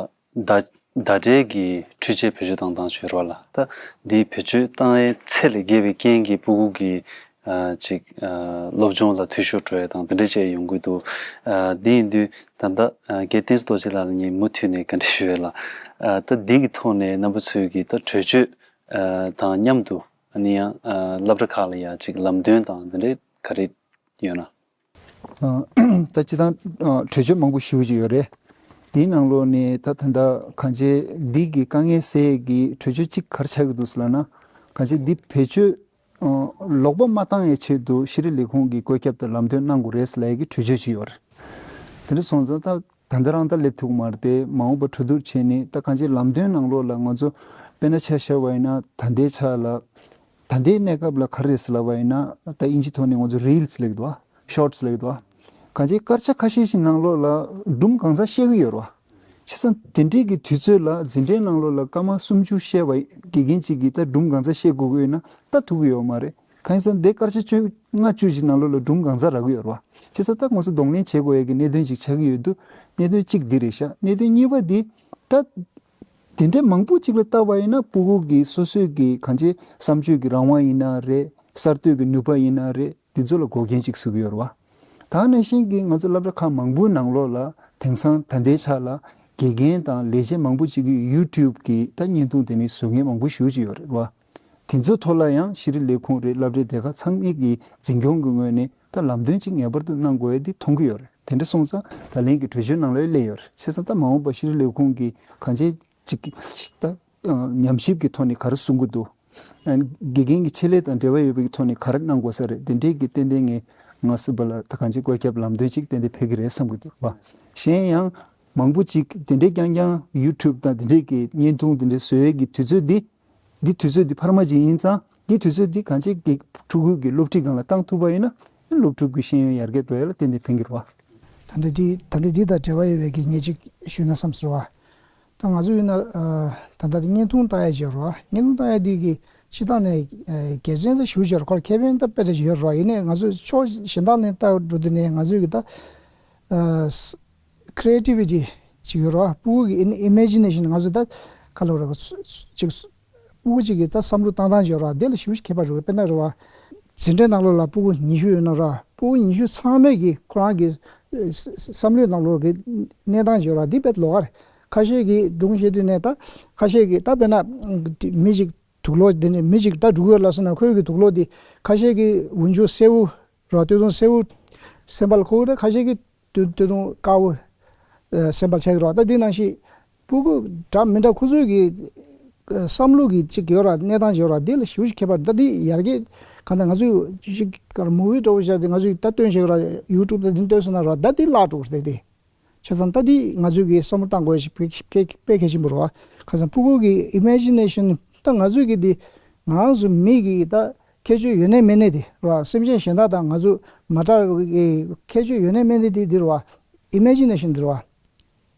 ཟླ་ཟླ་སྒྲིལ་གྱི་འཕྲུལ་ཆས་བེད་སྤྱོད་བཏང་སྟངས་ཤིག་ཡོད་རེད་བ་ལ། ད་འདི་བེད་སྤྱོད་བཏང་ཡས་ཚད་ལས་བརྒལ་བའི་རྐྱེན་གྱིས་ཕྲུ་གུ་གི་ཨ་ཅིག་ཨ་སློབ་སྦྱོང་ལ་འཐུས་ཤོར་འགྲོ་ཡས་དང་དེ་འདྲ་བཅས་ཡོང་གི་འདུག་ཨ་དེ་ཡིན་དུས་ད་ལྟ་ཨ་རྒན་བསྟན་འཛིན་རྡོ་རྗེ་ལགས་ལ་ངས་མུ་མཐུད་ནས་བཀའ་འདྲི་ཞུ་ཡས་ལ། ཨ་ད་འདི་གི་ཐོག་ནས་རྣམ་པ་ཚོས་ཀྱི་ད་གྲོས་ཆོད་ཨ་དང་མཉམ་དུ་ཨ་ནི་ཡང་ཨ་སློབ་གྲྭ་ཁག་ལ་ཡང་ཅིག་ལམ་སྟོན་དང་དེ་འདྲའི་ག་རེ་ཡོད་ན། ཨ་ད་སྤྱིར་བཏང་ཨ་གྲོས་ཆོད་མང་པོ་ཞེ་པོ་ཅིག་ཡོད་རེད། དེའི་ནང་ལོགས་ནས་ད་ད་ལྟ་གང་ཅི་འདི་གི་དཀའ་ངལ་སེལ་ཡས་ཀྱི་གྲོས་ཆོད་གཅིག་ག་རེ་ཆགས་ཀྱི་འདུག་ཟེར་ལབ་ན། གང་ཅི་འདི་བེད་སྤྱོད་ཨ་ལོག་པ་མ་བཏང་ཡའི་ཆེད་དུ་ཤེས་རིག་ལས་ཁུངས་ཀྱིས་བཀོད་ཁྱབ་དང་ལམ་སྟོན་གནང་དགོས་རེད་ཟེར་ལབ་ཡས་ཀྱི་གྲོས་ཆོད་ཅིག་ཡོད་རེད། དེ་འདྲ་སོང་ཙང་ད་ ད་ལྟ་རང་ད་སླེབས་ཐུབ་མ་རེད་དེ། མ་འོངས་པ་གྲོས་བསྡུར་བྱས་ནས་ད་གང་ཅི་ལམ་སྟོན་ནང་ལོགས་ལ་ང་ཚོ་དཔེར་ན་ཆ་བཞག་པ་ཡིན་ན་ད་ལྟའི་ཆ་ལ། ད་ལྟའི་གནས་སྐབས་ལ་ག་རེ་རེད་ཟེར་ལབ་པ་ཡིན་ན། ད་དབྱིན་ཇི་ཐོག་ནས་ང་ཚོ་རིལ་སི་ལབ་ཀྱི་འདུག་བ། ཤོར་ཊི་སི་ལབ་ཀྱི་འདུག་བ། གང་ཅི་སྐར་ཆ་ཁ་ཤས་ཤིག་ནང་ལོགས་ལ་སྒྲུང་གང་ཚང་བཤད་ཀྱི་ཡོད་རེད་བ། བྱས་ཙང་དེ་འདྲའི་གི་དུས་ཚོད་ལ་འཛིན་གྲྭའི་ནང་ལོགས་ལ་སྐར་མ་སུམ་ཅུ་བཤད་པ་དགེ་རྒན་གཅིག་གིས་ད་སྒྲུང་གང་ཚང་བཤད་དགོས་ཀྱི་ཡོད་ན་ད་ཐུབ་ཀྱི་ཡོད་མ་རེད། གང་ཡིན་ཟེར་ན་དེ་སྐར་ཆ་བཅོ་ལྔ་བཅུ་ཅིག་ནང་ལོགས་ལ་སྒྲུང་གང་ཚང་རག་གི་ཡོད་རེད་བ། བྱས་ཙང་ད་ང་ཚོ་གདོང་ལེན་བྱེད་དགོས་ཡ་གི་གནད་དོན་ཅིག་ཆགས་ཀྱི་ཡོད་འདུག། གནད་དོན་གཅིག་འདི་རེད་ཤག། གནད་དོན་གཉིས་པ་འདི་ད། དེ་འདྲའི་མང་པོ་ཅིག་ལ་བལྟས་པ་ཡིན་ན་སྤུ་གུ་གི་སོ་སོའི་གི་གང་ཅི་བསམ་སྤྱོད་ཀྱི་རང་དབང་ཡིན་ན་རེད། གསར་གཏོད་ཀྱི་ནུས་པ་ཡིན་ན་རེད། དེ་ཚོ་ལ་འགོག་རྐྱེན་ཅིག་བཟོ་གི་ཡོད་རེད་བ། ད་ནང་བཞིན་གྱི་ང་ཚོ་སློབ་གྲྭ་ཁག་མང་པོའི་ནང་ལོགས་ལ་དེང་སང་ད་ལྟའི་ཆ་ལ་དགེ་རྒན་དང་ལས་བྱེད་མང་པོ་ཅིག་གིས་ཡུ་ཊུབ་གི་ད་བརྙན་ཐུང་དེ་ནས་བཟོ་མཁན་མང་པོ་ཞེ་པོ་ཅིག་ཡོད་རེད་བ། དེ་ཚོའི་ཐོག་ལ་ཡང་ཤེས་རིག་ལས་ཁུངས་རེད། སློབ་གྲྭའི་སྡེ་ཁག་ཚང་མའི་གི་འཛིན་སྐྱོང་གི་ངོས་ནས་ད་ལམ་སྟོན་ཅིག་ངེས་པར་དུ་གནང་དགོས་ཡ་དེ་མཐོང་གི་ཡོད་རེད། དེ་འདྲ་སོང་ཙང་ད་ལན་གྱི་གྲོས་ཆོད་ནང་ལ་སླེབས་ཡོད་རེད། བྱས་ཙང་ད་མ་འོངས་པ་ཤེས་རིག་ལས་ཁུངས་ཀྱིས་གང་ཅི་ཅིག་ད་ཉམས་ཞིབ་ཀྱི་ཐོག་ནས་ག་རེ་གསུང་གི་འདུག། དགེ་རྒན་གྱི་ཆེད་ལས་དང་འབྲེལ་བ་ཡོད་པའི་ཐོག་ནས་ག་རེ་གནང་དགོས་ས་རེད། དེ་འདྲའི་གི་ཏན་ཏན་ངས་ང་སྲིད་པ་ལ་ད་གང་ཅི་བཀོད་ཁྱབ་ལམ་སྟོན་ཅིག་ཏན་ཏན་ཕེབས་ཀྱི་རེད་བསམ་གྱི་འདུག་བ། གཞན་ཡང་མང་པོ་ཅིག་དེ་འདྲའི་རྐྱང་རྐྱང་ཡུ་ཊུབ་དང་དེ་འདྲའི་གི་བརྙན་ཐུང་དེ་འདྲའི་བཟོ་ཡས་ཀྱི་དུས་ཚོད་འདི། འདི་དུས་ཚོད་འདི་འཕར་མ་ཅིག་ཡིན་ཙང་འདི་དུས་ཚོད་འདི་གང་ཅི་གི་ཕྲུ་གུ་གི་སློབ་ཁྲིད་སྒང་ལ་བཏང་ཐུབ་པ་ཡིན་ན་སློབ་ཕྲུག་གི་ཤེས་ཡོན་ཡར་རྒྱས་འགྲོ་ཡ་ལ་ཏན་ཏན་ཕན་གྱི་རེད་བ། ད་ལྟ་འདི་ད་ལྟ་འདི་དང་འབྲེལ་བ་ཡོད་པའི་གི་ངས་ཅིག་ཞུས་ན་བསམ་སོང་བ། ད་ང་ཚོ་ཡིན་ན་ཨ་ད་ལྟ་འདི་བརྙན་ཐུང་ལྟ་ཡ་ཅིག་ཡོད་རེད་བ། བརྙན་ཐུང་ལྟ་ཡ་འདི་གི་སྤྱིར་བཏང་ནས་ཨ་དགེ་མཚན་ད་ཞེ་པོ་ཅིག་ཡོད་རེད། ཁོ་ལ་ཁེ་ཕན་ད་དཔེ་འདྲ་ཅིག་ཡོད་རེད་བ། ཡིན་ནའི་ང་ཚོ་ཕྱོགས་གཞན་དག་ནས་ལྟ་འགྲོ་དུས་ནས་ང་ཚོའི་གི་ད་ཨ་ཁི་རེ་ཊི་ཝི་ཊི་ཅིག་ཡོད་རེད་བ། སྤུ་གུ་གི་ཨི་མེ་ཇི་ནེ་ཤན་ང་ཚོ་ད་ག་ལབ་རེད་བ། ཅིག་སྤུ་གུ་གཅིག་གི་ད་བསམ་བློ་བཏང་སྟངས་ཅིག་ཡོད་རེད་བ། དེ་ལ་ཞེ་པོ་ཅིག་ཁྱད་པར་འགྲོ་གི། དཔེར་ན་རེད་བ། འཛིན་གྲྭའི་ནང་ལོགས་ལ་སྤུ་གུ་ཉི་ཤུ་ཡོད་ན་ར། སྤུ་གུ་ཉི་ཤུ་ཚང་མས་ཀྱི་ཁོ་རང་གི་ཨ་བསམ་བློའི་ནང་ལོགས་ཀྱི་གནས་སྟངས་ཅིག་ཡོད་ར། འདི་དཔེ་ལོགས་ཀ་རེད། ཁ་ཤས་ཀྱིས་སྒྲུང་བཤད་དུས་ནས་ད་ཁ་ཤས་ཀྱིས་ད་དཔེར་ན་མི་ཞིག་དུག་ལོག་འདི་ནས་མི་ཞིག་ད་འགྲོ་གི་ཡོད་ལབ་སོང་ན་ཁོའི་གི་དུག་ལོག་འདི་ཁ་ཤས་ཀྱིས་འོག་འཇུག་སེར་པོ་ར། སྟོད་ཐུང་སེར་པོ་སེམས་པ་ལ་འཁོར་གི་རེད། ཁ་ཤས་ཀྱིས་སྟོད་སྟོད་ཐུང་དཀར་པོ་ཨ་སེམས་པ་ལ་ཆགས་ཀྱི་རེད་བ། ད་འདི་ནང་བཞིན་སྤུ་གུ་འདྲ་མི་འདྲ་ཁོ་ཚོའི་གི་ཨ་བསམ་བློ་གི་ཅིག་ཡོད་ར། གནས་སྟངས་ཡོད་ར། འདི་ལ་ཞེ་པོ་ཅིག་ཁྱད་པར། ད་འདི་ཡར་རྒྱས་གང་ལྟར་ང་ཚོས་ཅིག་གར་མུ་བི་འདྲ་བོ་བཞག་སྟེ་ང་ཚོས་ད་སྟོན་བྱེད་ར་ཡུ་ཊུབ་ད་འདི་སྟོན་སོང་ན་ར་ད་འདི་བརླག་འགྲོ་གི་རེད་དེ། བྱས་ཙང་ད་འདི་ང་ཚོས་གི་བསམ་བློ་བཏང་དགོས་ཤིག་དཔེ་དཔེ་དཔེ་གལ་ཆེན་པོ་རེད་བ། ཁ་སང་སྤུ་གུ་གི་ཨི་མེ་ཇི་ནེ་ཤན་ད་ང་ཚོས་གི་འདི་ང་རང་ཚོ་མི་གི་ད་ཁྱད་ཆོས་ཡོད་ནའི་མེད་ནའི་དེ་ར། སེམས་ཅན་གཞན་དག་དང་ང་ཚོ་མ་འདྲ་བའི་ཁྱད་ཆོས་ཡོད་ནའི་མེད་ནའི་དེ་འདི་རེད་བ། ཨི་མེ་ཇི་ནེ་ཤན་འདི་རེད་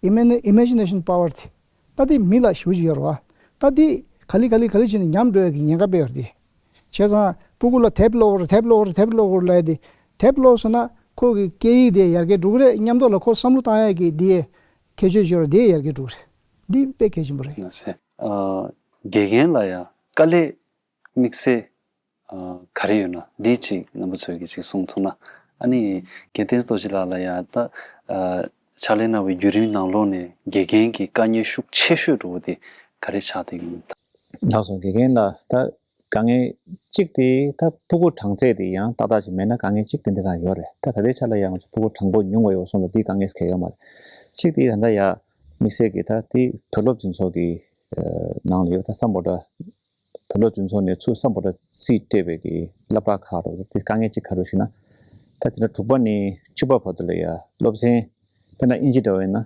བ། ཨི་མེ་ནེ་ཨི་མེ་ཇི་ནེ་ཤན་པ་ཝར་དེ། ད་དེ་མི་ལ་ཞེ་པོ་ཅིག་ཡོད་རེད་བ། ད་དེ་ག་ལེ་ག་ལེ་ག་ལེ་བྱས་ནས་ཉམས་འགྲོ་ཡ་གི་ཉེན་ཁ་དཔེ་ཡོད་རེད་དེ། བྱས་ཙང་སྤུ་གུ་ལ་དེབ་ཀློག་དགོས་རེད། དེབ་ཀློག་དགོས་རེད། དེབ་ཀློག་དགོས་རེད་ལབ་ཡ་དེ། དེབ་ཀློག་སོང་ན་ཁོ་གི་སྐད་ཡིག་དེ་ཡར་རྒྱས་འགྲོ་གི་རེད། མཉམ་དུ་ལ་ཁོ་བསམ་བློ་བཏང་ཡ་གི་དེ་ཁྱད་ཆོས་ཅིག་ཡོད་རེད། དེ་ཡར་རྒྱས་འགྲོ་གི་རེད། འདི་དཔེ་གལ་ཆེན་པོ་རེད། ལགས་སེ། ཨ། དགེ་རྒན་ལ་ཡ་དཀའ་ལས་དམིགས་བསལ་ཨ་ག་རེ་ཡོད་ན་འདི་ཅིག་རྣམ་པ་ཚོས་ཀྱིས་ཅིག་གསུང་ཐུབ་ན། ཨ་ནི་རྒན་བསྟན་འཛིན་རྡོ་རྗེ་ལགས་ལ་ཡ་ད་ཨ་ཕྱག་ལས་གནང་བའི་བརྒྱུད་རིམ་ནང་ལོགས་ནས་དགེ་རྒན་གྱི་དཀའ་ངལ་ཤུགས་ཆེ་ཤོས་འདྲ་བོ་དེ་ག་རེ་ཆགས་བསྡད་ཡོད་ད། ལགས་སོ། དགེ་རྒན་ལ་ད་དཀའ་ངལ་གཅིག་དེ་ད་ཕྲུ་གུ་གྲངས་ཚད་དེ་ཡང་ཏག་ཏག་ཅིག་མེད་ན་དཀའ་ངལ་གཅིག་དེ་འདྲ་གང་ཡོད་རེད། ད་ད་ལྟའི་ཆ་ལ་ཡང་ང་ཚོ་ཕྲུ་གུ་གྲངས་འབོར་ཉུང་བ་ཡོད་སོང་ཙང་འདི་དཀའ་ངལ་གང་ཡང་ཡོད་མ་རེད། གཅིག་དེ་ད་ལྟ་ཡ་དམིགས་བསལ་གྱི་ད་དེ་བོད་སློབ་འཛིན་ཚོགས་ཀྱི་ནང་ལ་ཡོད་ད་སམ་བྷོ་ཊ། བོད་སློབ་འཛིན་ཚོགས་ནས་ཚུར་སམ་བྷོ་ཊ་རྩིས་སྤྲད་པའི་གི་སློབ་གྲྭ་ཁག་རོགས་དེ་དཀའ་ངལ་གཅིག་ག་རེ་ཞུ་ན། ད་འཛིན་གྲྭ་དྲུག་པ་ནས་བཅུ་པ་བར་དུ་ལ་ཡ་སློབ་ཚན་དཔེར་ན་དབྱིན་ཇི་འདྲ་བ་ཡིན་ན་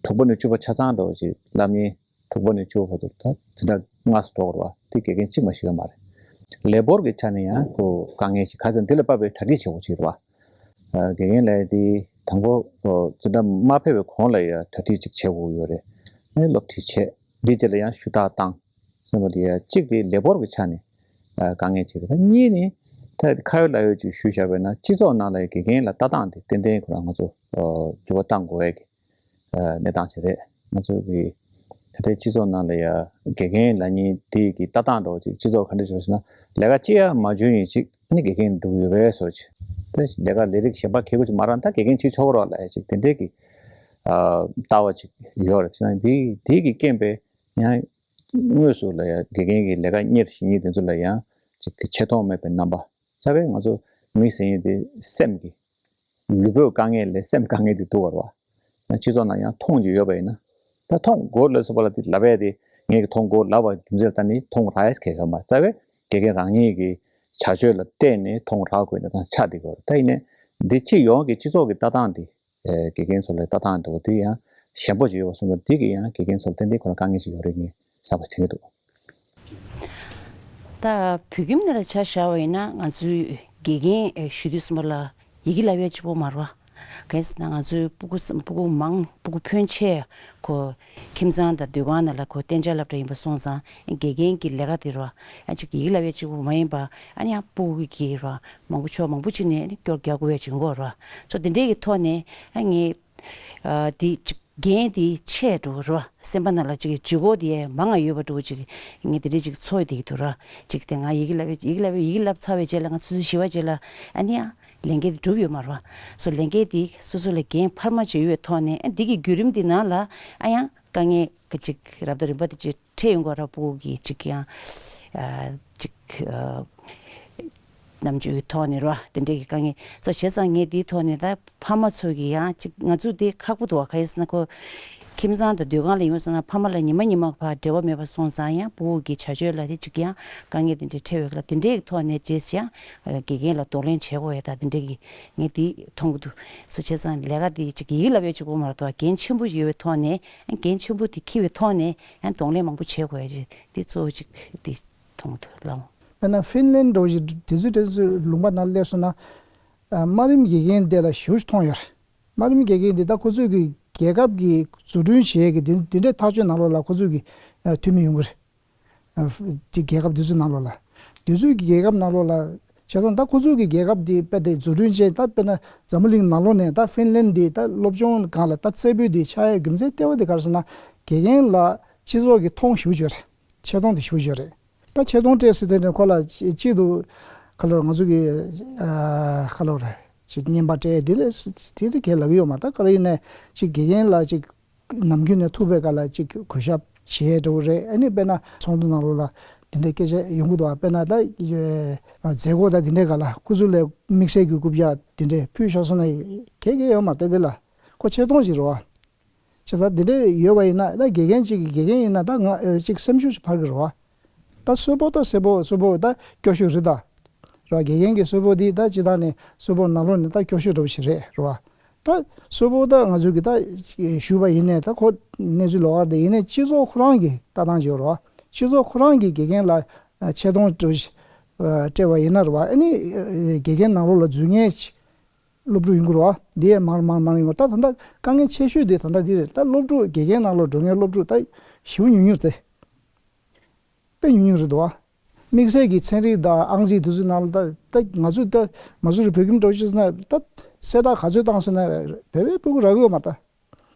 དྲུག་པ་ནས་བཅུ་པ་ཆ་ཚང་འདྲ་བ་ཅིག་བསླབ་མཁན་དྲུག་པ་ནས་བཅུ་པ་བར་དུ་ད་འཛིན་གྲྭ་ལྔ་སུ་འགྲོ་དགོས་རེད་བ། དེ་དགེ་རྒན་གཅིག་མ་ཞིག་ཡོད་མ་རེད། ལས་འབོར་གྱི་ཆ་ནས་ཡང་ཁོ་དཀའ་ངལ་ཅིག་ག་ཚོད་འདི་ལ་དཔག་པའི་གྲ་སྒྲིག་བྱེད་དགོས་ཅིག་རེད་བ། དགེ་རྒན་ལས་དེ་དང་པོ་འཛིན་གྲྭ་མ་ཕེབས་པའི་གོང་ལ་ཡ་གྲ་སྒྲིག་ཅིག་བྱེད་དགོས་ཡོད་རེད། ཨ་ནི་སློབ་ཁྲིད་བྱེད། འདི་རྗེས་ལ་ཡང་ཞུ་དག་བཏང་། སེམས་པ་འདི་ཡ་གཅིག་དེ་ལས་འབོར་གྱི་ཆ་ནས་ཨ་དཀའ་ངལ་ཅིག་རེད། ད་གཉིས་ནི་ད་ཁ་ཡོད་ལག་ཡོད་ཅིག་ཞུས་བཞག་པ་ཡིན་ན་སྤྱི་ཚོགས་ནང་ལ་ཡ་དགེ་རྒན་ལ་ལྟ་སྟངས་དེ་ཏན་ཏན་ཁོ་རང་ང་ཚོ་ཨ་འགྱུར་བ་གཏང་དགོས་ཡ་གི་ཨ་གནས་སྟངས་ཤིག་རེད། ང་ཚོ་གི་ད་ལྟའི་སྤྱི་ཚོགས་ནང་ལ་ཡ་དགེ་རྒན་ལབ་མཁན་དེ་གི་ལྟ་སྟངས་འདྲ་བོ་ཅིག་སྤྱི་ཚོགས་ག་འདྲ་བྱུང་ཟེར་ན་ལས་ཀ་ཅི་ཡང་མ་བྱུང་ཡིན་ཅིག་ཨ་ནི་དགེ་རྒན་འགྲོ་གི་ཡོད་པའི་བཟོ་ཅིག་ད་ལས་ཀ་ལས་རིགས་གཞན་པ་གལ་དགོས་ཅིག་མ་རག་ན་ད་དགེ་རྒན་ཅིག་ཆོག་གི་རོགས་ལབ་ཡ་ཅིག་དེ་འདྲའི་གི་ཨ་ལྟ་བ་ཅིག་ཡོད་རེད། དེ་ན་དེ་དེ་གི་རྐྱེན་པས་ཡང་དངོས་སུ་ལ་ཡང་དགེ་རྒན་གྱི་ལས་ཀ་གཉེར་བྱེད་མཁན་དེ་ཚོ་ལ་ཡང་ཅིག་གི་ཆེ་མཐོང་མེད་པའི་རྣམ་པ། རྩ་བའི་ང་ཚོ་མི་ཟེར་མཁན་དེ་སེམས་ཀྱི་ལུས་པོའི་དཀའ་ངལ་ལས་སེམས་དཀའ་ངལ་དེ་འདུག་བར་བ། ཡང་སྤྱི་ཚོགས་ནང་ཡང་མཐོང་རྒྱུ་ཡོད་པ་ཡིན་ན། ད་མཐོང་དགོས་ལབ་སོང་བ་ལ་དེ་ལབ་ཡས་དེ་ངས་ཀྱི་མཐོང་དགོས་ལབ་པ་རྒྱུ་མཚན་ད་ནི་མཐོང་རག་ཡས་གལ་ཡོད་མ་རེད། རྩ་བའི་དགེ་རྒན་རང་ཉིད་ཀྱི་བྱ་སྤྱོད་ལ་བལྟས་ནས་མཐོང་རག་དགོས་ནས་ད་ཆགས་བསྡད་ཀྱི་ཡོད་རེད། ད་ཡིན་ནའི་འདི་སྤྱི་ཡོངས་ཀྱི་སྤྱི་ཚོགས་ཀྱི་ལྟ་སྟངས་དེ། ཨེ་དགེ་རྒན་ཚོ་ལ་ལྟ་སྟངས་འདྲ་བོ་དེ་ཡང་ ཞན་པོ་ཅིག་ཡོད་པ་སོང་ཙང་འདི་གིས་ཡང་དགེ་རྒན་ཚོར་ཏན་ཏན་ཁོ་ལ་དཀའ་ངལ་ཅིག་ཡོད་རེད། ངས་གསར་པ་དྲན་གྱི་འདུག་ད་བོད་ཁྱིམ་ནང་ལ་ཆ་བཞག་པ་ཡིན་ན་ང་ཚོའི་དགེ་རྒན་ཨེ་ཞུ་དུས་ཙམ་པ་ལ་ཡི་གེ་བསླབ་ཡས་གཅིག་པོ་མ་རེད་བ། གང་ཡིན་ཟེར་ན་ང་ཚོའི་སྤུ་གུ་སྤུ་གུ་མང་སྤུ་གུ་ཕོན་ཆེ་ཁོ་ཁྱིམ་ཚང་དང་སྡོད་ཁང་ནང་ལ་ཁོ་གཏན་འཇགས་སློབ་གྲྭ་ཡིན་པ་སོང་ཙང་དགེ་རྒན་གྱི་ལས་ཀ་དེ་རེད་བ། ཨ་ཅིག་ཡི་གེ་བསླབ་ཡས་གཅིག་པོ་མ་ཡིན་པ་ཨ་ནི་ཡང་སྤུ་གུ་གི་རེད་བ། མང་པོ་ཕྱོགས་མང་པོ་ཅིག་ནས་ཨ་ནི་སྐྱོར་རྒྱག་དགོས་ཡས་ཅིག་ཡོང་གི་ཡོད་རེད་བ། སོ་དེ་འདྲས་ཀྱི་ཐོག་ནས་ཨ་ངས་ཨ་དེ་ཅིག་འགན་དེ་ཆེ་འགྲོ་གི་རེད་བ། སེམས་པ་ནང་ལ་ཅིག་ལྗིད་ཁོག་དེ་མང་ང་ཡོད་པ་འདྲ་བོ་ཅིག་ངས་དེ་འདྲས་ཅིག་ཚོར་བསྡད་ཀྱི་འདུག་ར། ཅིག་དེ་ང་ཡི་གེ་བསླབ་ཡས་ཡི་གེ་བསླབ་ཡས་ཡི་གེ་བསླབ་ཚར་བའི་རྗེས་ལ་ང་ཆུ་ཚོད་བཞི་པ་རྗེས་ལ་ཨ་ནི་ཡང་ལས་འགན་དེ་གྲུབ་ཡོད་མ་རེད་བ། སོ་ལས་འགན་དེ་སོ་སོ་ལ་འགན་འཕར་མ་བྱས་ཡོད་པའི་ཐོག་ནས་ཨ་འདི་གི་བརྒྱུད་རིམ་དེ་ནང་ལ་ཨ་ཡང་དཀའ་ངལ་ག་ཅིག་རབ་དང་རིམ་པ་དེ་ཅིག་འཕྲད་ཡོང་གི་ར། སྤུ་གུ་གི་ཅིག་ཡང་ཨ་ཅིག་ཨ་རྣམ་དཔྱོད་ཀྱི་ཐོག་ནས་ར་དེ་འདྲས་ཀྱི་དཀའ་ངལ་ཚོ་བྱས་ཙང་ངས་དེའི་ཐོག་ནས་ད་ཕ་མ་ཚོ་གི་ཡང་ཅིག་ང་ཚོ་དེ་ཁག་པོ་འདུག་བ། ག་ཡིན་ཟེར་ན་ཁོ་ཁྱིམ་ཚང་དང་སྡོད་ཁང་ལ་ཡོང་སོང་ན་ཕ་མ་ལ་ཉི་མ་ཉི་མ་བར་འབྲེལ་བ་མེད་པ་སོང་ཙང་ཡང་སྤུ་གུ་གི་བྱ་སྤྱོད་ལ་དེ་ཅིག་ཡང་དཀའ་ངལ་དེ་འདྲས་འཕྲད་ཡོད་གི་ར། དེ་འདྲས་ཀྱི་ཐོག་ནས་རྗེས་སུ་ཡང་དགེ་རྒན་ལ་གདོང་ལེན་བྱེད་དགོས་ཡ་ད་དེ་འདྲས་ཀྱི་ངས་དེ་མཐོང་གི་འདུག་སོ་བྱས་ཙང་ལས་ཀ་དེ་ཅིག་ཡི་གེ་བསླབ་ཡས་གཅིག་པོ་མ་རེད་དོ། འགན་ཆེན་པོ་ཡོད་པའི་ཐོག་ནས་ཡང་འགན་ཆེན་པོ་དེ་འཁྱེར་བའི་ཐོག་ནས་ཡང་གདོང་ལེན་མང་པོ་བྱེད་དགོས་ཡ་ཅིག་དེ་གཙོ་བོ་ཅིག་དེ་མཐོང་གི་འདུག་ལགས། དཔེར་ན་ཧྥིན་ལན་འདྲ་བོ་ཞིག་དེ་ཚོའི་དེ་ཚོའི་ལུང་པ་ནང་སླེབས་སོང་ན། ཨ་དམའ་རིམ་དགེ་རྒན་དེ་ལ་ཞེ་པོ་ཅིག་མཐོང་ཡོད་རེད། དམའ་རིམ་དགེ་རྒན་དེ་ད་ཁོ་ཚོས་ཀྱི་རྒྱལ་ཁབ་ཀྱི་འཛུགས་སྐྲུན་བྱེད་ཡས་ཀྱི་དེ་དེ་འདྲའི་ཐག་གཅོད་ནང་ལོགས་ལ་ཁོ་ཚོས་ཀྱི་ཨ་འཐུས་མི་ཡོང་གི་རེད། ཨ་ཧྥ་ཅིག་རྒྱལ་ཁབ་དེ་ཚོའི་ནང་ལོགས་ལ། དེ་ཚོའི་གི་རྒྱལ་ཁབ་ནང་ལོགས་ལ། བྱས་ཙང་ད་ཁོ་ཚོའི་གི་རྒྱལ་ཁབ་དེ་དཔེ་དེ་འཛུགས་སྐྲུན་བྱས་ད་དཔེར་ན་འཛམ་བུ་གླིང་ནང་ལོགས་ནས་ད་ཧྥིན་ལན་དེ་ད་སློབ་སྦྱོང་སྒང་ལ་ད་རྩེ་ཕུད་དེ་ཆགས་ཡས་རྒྱུ་མཚན་ལྟེ་བ་དེ་ག་རེ་ཟེར་ན། དགེ་རྒན་ལ་སྤྱི་ཚོགས་ཀྱི་མཐོང་ཞེ་པོ་ཅིག་ཡོད་རེད། ཆེ་མཐོང་དེ་ཞེ་པོ་ཅིག་ཡོད་རེད། ད་ཆེ་མཐོང་སྤྲད་ཟེར་དེ་ནི་ཁོ་ལ་གཅིག་ཏུ་ཁ་ལོ་ང་ཚོ་གི་ཨ་ཁ་ལོ་རེད་ཅིག་རྔན་པ་སྤྲད་དེ་ལས་དེ་རིགས་གས་ལབ་ཀྱི་ཡོད་མ་རེད། ད་ག་རེ་ཡིན་ནའི་ཅིག་དགེ་རྒན་ལ་ཅིག་ནམ་རྒྱུན་ནས་ཐུག་པའི་སྐབས་ལ་ཅིག་གུས་ཞབས་བྱེད་འགྲོ་གི་རེད། ཨ་ནི་དཔེར་ན་ཚོགས་འདུ་ནང་ལོགས་ལ་དེ་འདྲའི་སྐད་ཆ་ཡོང་གི་འདུག་ཨ། དཔེར་ན་ད་མཛད་སྒོ་དང་དེ་འདྲའི་སྐབས་ལ་སྐུ་གཟུགས་ལ་དམིགས་བསལ་གྱི་རྐུབ་བཀྱག་དེ་འདྲའི་ཕུལ་ཤོག་ཟེར་ན་གས་གས་ཡོད་མ་རེད། དེ་ལ་ཁོ་ཆེ་མཐོང་ཞིག་རེད་བ། བྱས་ཙང་འདི་འདྲ་ཡོད་པ་ཡིན་ན་ད་དགེ་རྒན་གཅིག་གི་དགེ་རྒན་ཡིན་ན་ད་ང་ཨེ་གཅིག་སེམས་ཤུགས་ཤིག་འཕར་གི་རེད་བ། ད་གསོལ་ཕོགས་ད་གསོལ་ཕོགས་གསོལ་ཕོགས་ད་སྐྱོ་ཤོས་རེད་ད། རེད་བ། དགེ་རྒན་གྱི་གསོལ་ཕོགས་འདི་ད་སྤྱིར་བཏང་ནས་གསོལ་ཕོགས་ནང་ལོགས་ནས་ད་སྐྱོ་ཤོས་འདྲ་པོ་ཞིག་རེད། རེད་བ། ད་གསོལ་ཕོགས་ད་ང་ཚོ་གི་ད་ཞུས་པ་ཡིན་ནའི་ད་ཁོ་གནས་ཚུལ་ལོགས་ཀ་རེད། ཡིན་ནའི་སྤྱི་ཚོགས་ཁོ་རང་གི་ལྟ་སྟངས་ཅིག་ཡོད་རེད་བ། སྤྱི་ཚོགས་ཁོ་རང་གི་དགེ་རྒན་ལ་ཆེ་མཐོང་འདྲ་པོ་ཞིག་སྤྲད་པ་ཡིན་ན་རེད་བ། ཨ་ནི་དགེ་རྒན་ནང་ལོགས་ལ་འཛུལ་མཁན་ཞིག་སློབ་ཕྲུག་ཡོང་གི་རེད་བ། འདི་ཡང་མང་མང་མང་ཡོང་གི་རེད། ད་ད་ལྟ་དཀའ་ངལ་ཆེ་ཤོས་དེ་ད་ལྟ་འདི་རེད། ད་སློབ་ཕྲུག་དགེ་རྒན་ནང་ལོགས་འགྲོ་མཁན་སློབ་ཕྲུག་ད་ཞེ་པོ་ཉུང་ཉུང་རེད། དཔེ་ཉུང་ཉུང་རེད་འདུག་བ། དམིགས་བསལ་གྱི་ཚན་རིག་དང་ཨང་རྩིས་དེ་ཚོའི་ནང་ལ་ད་ད་ང་ཚོ་ད་ང་ཚོ་རུ་བོད་ཁྱིམ་འདྲ་པོ་ཞིག་ཟེར་ན་ད་གསལ་བསྒྲགས་ག་ཚོད་བཏང་སོང་ན་བོད་པའི་སྤུ་གུ་རག་གི་ཡོད་མ་རེད་ད།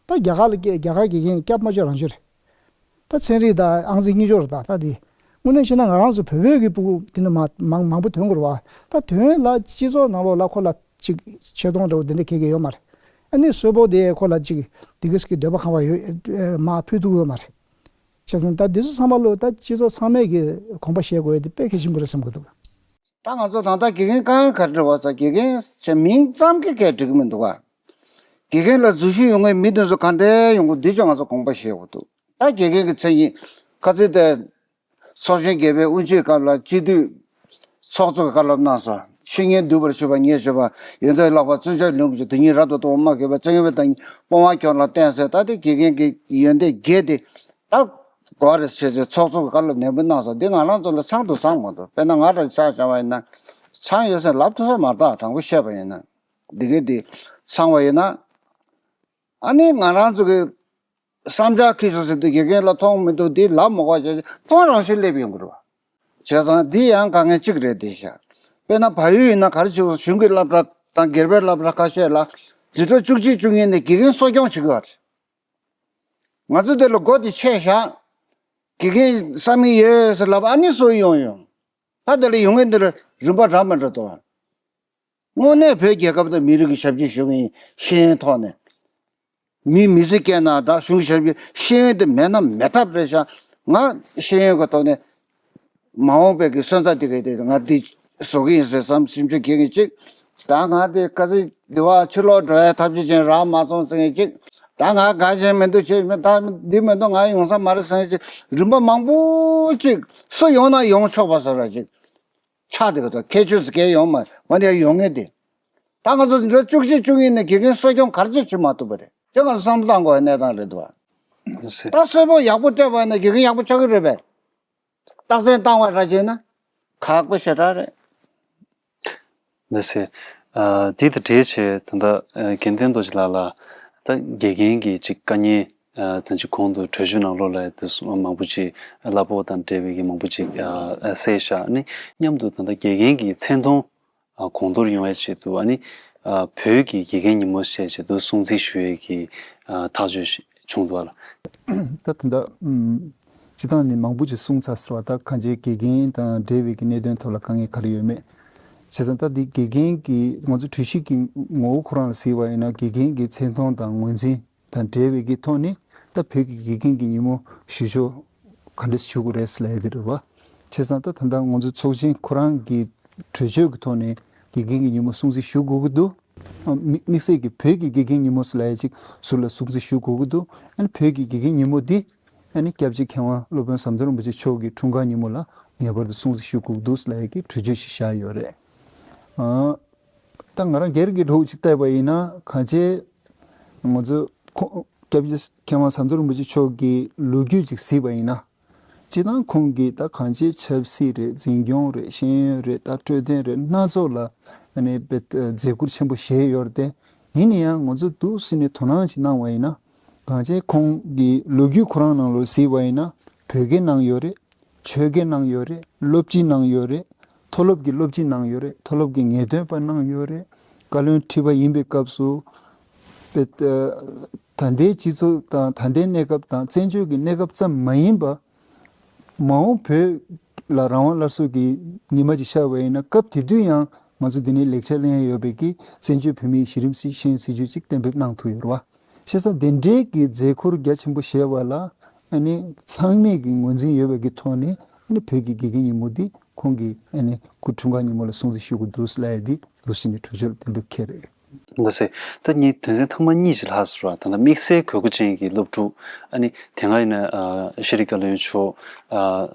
ད་རྒྱ་གར་ལ་རྒྱ་གར་དགེ་རྒན་སྐྱབས་མ་བཅོལ་རང་བཅོལ་རེད། ད་ཚན་རིག་དང་ཨང་རྩིས་གཉིས་ཆོག་རེད། ད་ད་དེ་དངོས་གནས་བཤད་ན་ང་རང་ཚོ་བོད་བོད་ཀྱི་སྤུ་གུ་དེ་འདྲ་མང་མང་མང་པོ་ཐོན་དགོས་རེད་བ། ད་ཐོན་ལ་སྤྱི་ཚོགས་ནང་ལོགས་ལ་ཁོ་ལ་ཅིག་ཆེ་མཐོང་འདྲ་པོ་དེ་འདྲ་གས་གས་ཡོད་མ་རེད། ཨ་ནི་གསོལ་ཕོགས་དེ་ཁོ་ལ་ཅིག་དེ་གིས་ཀྱི་འདོད་པ་ཁེངས་པ་ཡོད་མ་ཕུལ་ཐུབ་ཡོད་མ་རེད། བྱས་ཙང་ད་དེ་ཚོ་ཚང་མ་ལོ་ད་སྤྱི་ཚོགས་ཚང་མས་ཀྱི་དགོངས་པ་བཞེས་དགོས་ཡ་དེ་དཔེ་གལ་ཆེན་པོ་རེད་བསམ་གྱི་འདུག་ད་ང་ཚོ་ད་ལྟ་དགེ་རྒན་དཀའ་ངལ་ག་རེ་འདྲ་བ་ཟེར་དགེ་རྒན་ཟེར་མིང་ཙམ་གྱིས་སྐད་འགྲིག་གི་མི་འདུག་ག་དགེ་རྒན་ལ་འཛུལ་ཞུགས་ཡོང་མཁན་མི་དེ་ཚོ་ག་འདྲས་ཡོང་གི་འདི་ཅུང་ང་ཚོ་དགོངས་པ་བཞེས་དགོས་འདུག་ད་དགེ་རྒན་གྱི་མཚན་ཉིད་ཁ་ཚིག་དེ་ཚོགས་ཆེན་རྒྱལ་པོའི་དབུ་འབྱེད་སྐབས་ལ་སྤྱི་འཐུས་ཚོགས་གཙོ་གི་བཀའ་སློབ་གནང་སོང་། ཤེས་ཡོན་བསྡུས་པར་ཞུ་བ་ངས་ཞུ་བ་ཡོན་ཏན་ལགས་པ་བརྩོན་འགྲུས་ལོངས་སྐུ་དེ་ཉིད་རབ་ཏུ་རྟོགས་པ་སྨྲ་དགོས་པའི་བཙན་ངེས་པའི་བདག་ཉིད་སྤོང་བ་ཁྱོད་ལ་བསྟན་ཟེར། ད་དེ་དགེ་རྒན་གྱི་ཡོན་ཏན་བརྒྱད་དེ་ད་དགོས་རེད་ཟེར་ཚེ་ཚོགས་གཙོ་གི་བཀའ་སློབ་ནན་པོ་གནང་སོང་། འདི་ང་རང་ཚོ་ལ་ཚང་དང་ཚང་མ་འདུག་དཔེར་ན་ང་རང་ཆ་བཞག་པ་ཡིན་ན་ཚང་ཡོད་ཟེར་ལབ་ཐུབ་ས་མ་རེད། ད་དྲང་པོ་བཤད་པ་ཡིན་ན་འདི་གས་འདི་ཚང་བ་ཡིན་ན་ཨ་ནི་ང་རང་ཚོ་གི་བསམ་འཆར་ཁྱེར་ཤོག་ཟེར་དུས་དགེ་རྒན་ལ་མཐོང་མི་འདུག་འདི་ལབ་མ་དགོས་བྱས་མཐོང་རང་བཞིན་སླེབས་ཡོང་གི་རེད་བ། བྱས་ཙང་འདི་ཡང་དཀའ་ངལ་གཅིག་རེད། འདི་བཞག་དཔེར་ན་བལ་ཡུལ་ཡིན་ན་ག་རེ་བྱེད་དགོས། གཞུང་གི་སློབ་གྲྭ་དང་སྒེར་པའི་སློབ་གྲྭ་ཁ་ཤས་ལ་འཛིན་གྲྭ་བཅུ་གཅིག་བཅུ་གཉིས་ནས་དགེ་རྒན་གསོ་སྐྱོང་བྱེད་ཀྱི་ཡོད་རེད། ང་ཚོ་དེ་ལ་སྒོ་དེ་ཕྱེ་བཞག་དགེ་རྒན་བསམ་གྱི་ཡོད་ཟེར་ལབ་ཨ་ནི་གསོ་ཡོང་ཡོང་། ད་དེ་ལ་ཡོང་མཁན་དེ་ལ་རིམ་པ་འདྲ་མི་འདྲ་འདུག་དངོས་གནས་བོད་རྒྱལ་ཁབ་དང་མི་རིགས་ཀྱི་ཞབས་ཕྱི་ཞུ་མཁན་ཡིན་ཤེས་ཡོན་ཐོག་ནས། མི་མི་ཚེ་སྐྱེལ་ན་འདྲ་གཞུང་གི་ཞབས་ཕྱི་ཤེས་ཡོན་དེ་མེད་ན་མེད་ཐབས་རེད་ཤག་ང་ཤེས་ཡོན་གྱི་ཐོག་ནས་མ་འོངས་པའི་གི་སོན་རྩ་དེ་གས་དེ་ང་འདི་བཟོ་གི་ཡིན་ཟེར་བསམ་སེམས་ཤུགས་སྐྱེ་མཁན་གཅིག་ད་ང་དེ་ག་ཚོད་འདི་བ་ཕྱི་ལོགས་འགྲོ་ཡ་ཐབས་ཇུས་ཅན་རག་མ་སོང་ཟེར་མཁན་གཅིག་ད་ང་ག་ཅན་མི་འདུག་བྱས་མི་ད་འདི་མི་འདུག་ང་ཡོང་ས་མ་རེད་ཟེར་མཁན་གཅིག་རིམ་པ་མང་པོ་གཅིག་སུ་ཡོང་ན་ཡོང་ཆོག་པ་བཟོ་འདྲ་གཅིག་ཆགས་བསྡད་ཀྱི་འདུག་ཁྱད་ཆོས་སུ་སྐད་ཡོང་མ་འོན་ཏེ་ཡོང་ངེས་ཏེ། ད་ང་ཚོ་འདི་འདྲ་བཅུ་གཅིག་བཅུ་གཉིས་ནས་དགེ་རྒན་གསོ་སྐྱོང་ག་རེ་བྱེད་བྱེད་མ་ཐུབ་པ་རེད། དེ་ང་ཚོ་བསམ་བློ་བཏང་དགོས་པའི་གནས་སྟངས་རེད་འདུག་བ། ད་གསོལ་ཕོགས་ཡག་པོ་སྤྲད་པ་ཡིན་ན་དགེ་རྒན་ཡག་པོ་ཆགས་ཀྱི་རེད་པས། རྟགས་མཚན་བཏང་བ་འདྲ་བྱས་ན་ཁག་པོ་ཞེ་དྲག་རེད། ལགས་སེ། ཨ། འདི་དང་འབྲེལ་བྱས་ད་ལྟ་ཨ་དགེ་འདུན་རྡོ་རྗེ་ལགས་ལ་ད་དགེ་རྒན་གྱི་ཅིག་དཀའ་ངལ་ཨ་ད་ཅིག་གོང་དུ་གྲོས་ཆོད་ནང་ལོགས་ལ་དེ་མང་པོ་ཅིག་གླ་ཕོགས་དང་འབྲེལ་བའི་གི་མང་པོ་ཅིག་ཨ་གསལ་བཞག་ནི་མཉམ་དུ་ད་ལྟ་དགེ་རྒན་གྱི་མཚན་མཐོང་ཨ་གོང་མཐོར་ཡོང་བའི་ཆེད་དུ་ཨ་ནི་ཨ་བོད་ཀྱི་དགེ་རྒན་ཉིན་མོ་ཞེས་ཆེད་དུ་སྲུང་བརྩི་ཞུ་ཡས་ཀྱི་ཨ་ཐག་གཅོད་ཞིག་བྱུང་འདུག་ལ། ད་ད་ལྟ་ཨམ་སྤྱི་བཏང་ནས་མང་པོ་ཅིག་གསུངས་ཚར་ཟེར་བ། ད་གང་ཅིའི་དགེ་རྒན་དང་འབྲེལ་བའི་གི་གནད་དོན་ཐོག་ལ་དཀའ་ངལ་ག་རེ་ཡོད་མེད། བྱས་ཙང་ད་འདི་དགེ་རྒན་གྱི་ང་ཚོ་གྲོས་གཞི་གི་ངོ་བོ་ཁོ་རང་ལ་གཟིགས་པ་ཡིན་ན་དགེ་རྒན་གྱི་མཚན་མཐོང་དང་ངོས་འཛིན་དང་འབྲེལ་བའི་གི་ཐོག་ནས་ད་བོད་ཀྱི་དགེ་རྒན་གྱི་ཉིན་མོ་ཞུ་ཕྱོགས་ག་འདྲས་ཞུ་དགོས་རེད་ཟེར་ལབ་ཡ་དེ་རེད་བ། བྱས་ཙང་ད་ད་ལྟ་ང་ཚོ་ཚོགས་ཆེན་ཁོ་རང་གི་གྲོས་ཆོད་ཀྱི་ཐོག་ནས་དགེ་རྒན་གྱི་ཉིན་མོ་སྲུང་བརྩི་ཞུ་དགོས་ཀྱི་འདུག་ཨ་དམིགས་དམིགས་བསལ་གྱི་བོད་ཀྱི་དགེ་རྒན་ཉིན་མོ་ཟེར་ལབ་ཡ་ཅིག་ཟུར་ལ་སྲུང་བརྩི་ཞུ་དགོས་ཀྱི་འདུག་ཨ་ནི་བོད་ཀྱི་དགེ་རྒན་ཉིན་མོ་འདི་ཨ་ནི་སྐྱབས་རྗེ་མཁས་དབང་སློབ་དཔོན་ཟམ་གདོང་རིན་པོ་ཆེ་མཆོག་གི་འཁྲུངས་སྐར་ཉིན་མོ་ལ་ངེས་པར་དུ་སྲུང་བརྩི་ཞུ་དགོས་ཀྱི་འདུག་ཟེར་ལབ་ཡ་གི་གྲོས་ཆོད་ཞིག་བཞག་ཡོད་རེད། ཨ་ད་ང་རང་སྒེར་གྱི་བློ་ཅིག་བལྟས་པ་ཡིན་ན་གང་ཅི་ང་ཚོ་ཁོ་སྐྱབས་རྗེ་མཁས་དབང་ཟམ་གདོང་རིན་པོ་ཆེ་མཆོག་གི་ལོ་རྒྱུས་ཅིག་གཟིགས་པ་ཡིན་ན། སྤྱིར་བཏང་ཁོང་གིས་ད་གང་ཅིའི་ཆབ་སྲིད་རེད། འཛིན་སྐྱོང་རེད། ཤེས་ཡོན་རེད། ད་འཕྲོད་བསྟེན་རེད། སྣ་ཚོགས་ལ་ཨ་ནི་དཔེ་མཛད་ཁུར་ཆེན་པོ་བཞེས་ཡོད་རེད་དེ། ཡིན་ན་ཡང་ང་ཚོ་འདུག་སེ་ནས་དོ་སྣང་ཅིག་གནང་བ་ཡིན་ན། གང་ཅི་ཁོང་གི་ལོ་རྒྱུས་ཁོ་རང་ནང་ལོགས་གཟིགས་པ་ཡིན་ན་བོད་སྐད་གནང་ཡོད་རེད། ཆོས་སྐད་གནང་ཡོད་རེད། སློབ་སྤྱི་གནང་ཡོད་རེད། མཐོ་སློབ་ཀྱི་སློབ་སྤྱི་གནང་ཡོད་རེད། མཐོ་སློབ་ཀྱི་ངེས་སྟོན་པ་གནང་ཡོད་རེད། བཀའ་བློན་ཁྲི་པ་ཡིན་པའི་སྐབས་སུ་དཔེ་ད་ལྟའི་སྤྱི་ཚོགས་དང་ད་ལྟའི་གནས་སྐབས་དང་བཙན་བྱོལ་གྱི་གནས་སྐབས་ཙམ་མ་ཡིན་པ། མ་འོངས་བོད་ལ་རང་དབང་སླར་གསོ་གི་ཉི་མ་ཅིག་ཤར་བ་ཡིན་ན་སྐབས་དེ་དུས་ཡང་ང་ཚོ་འདི་ནས་ལེགས་ཆ་ལེན་ཡ་ཡོད་པའི་གི་བཙན་བྱོལ་བོད་མིའི་གཞི་རིམ་སྲིད་ཤེས་ཡོན་སྲིད་བྱུས་ཅིག་གཏན་འབེབས་གནང་ཐུབ་ཡོད་རེད་བ། བྱས་ཙང་དེ་འདྲའི་གི་མཛད་ཁུར་རྒྱ་ཆེན་པོ་བཞེས་པ་ལ་ཨ་ནི་ཚང་མས་ཀྱི་ངོས་འཛིན་ཡོད་པའི་གི་ཐོག་ནས་ཨ་ནི་བོད་ཀྱི་དགེ་རྒན་ཉིན་མོ་འདི་ཁོང་གི་ཨ་ནི་སྐུ་འཁྲུངས་སྐར་ཉིན་མོ་ལ་སྲུང་བརྩི་ཞུ་དགོས་འདུག་ལབ་ཡ་འདི་ལོ་གཞི་ནས་གྲོས་ཆོད་གཏན་འབེབས་འཁེལ་རེད། ལགས་སེ། ད་ངས་དོན་ཚན་ཐེངས་མ་གཉིས་ཤིག་ལྷག་ཟེར་བ་ད་ལྟ་དམིགས་བསལ་དགོས་མཁོ་ཅན་གྱི་སློབ་ཕྲུག་ཨ་ནི་དེ་སྔ་ཡིན་ན་ཨ་ཤེས་རིག་བཀའ་བློན་མཆོག་ཨ་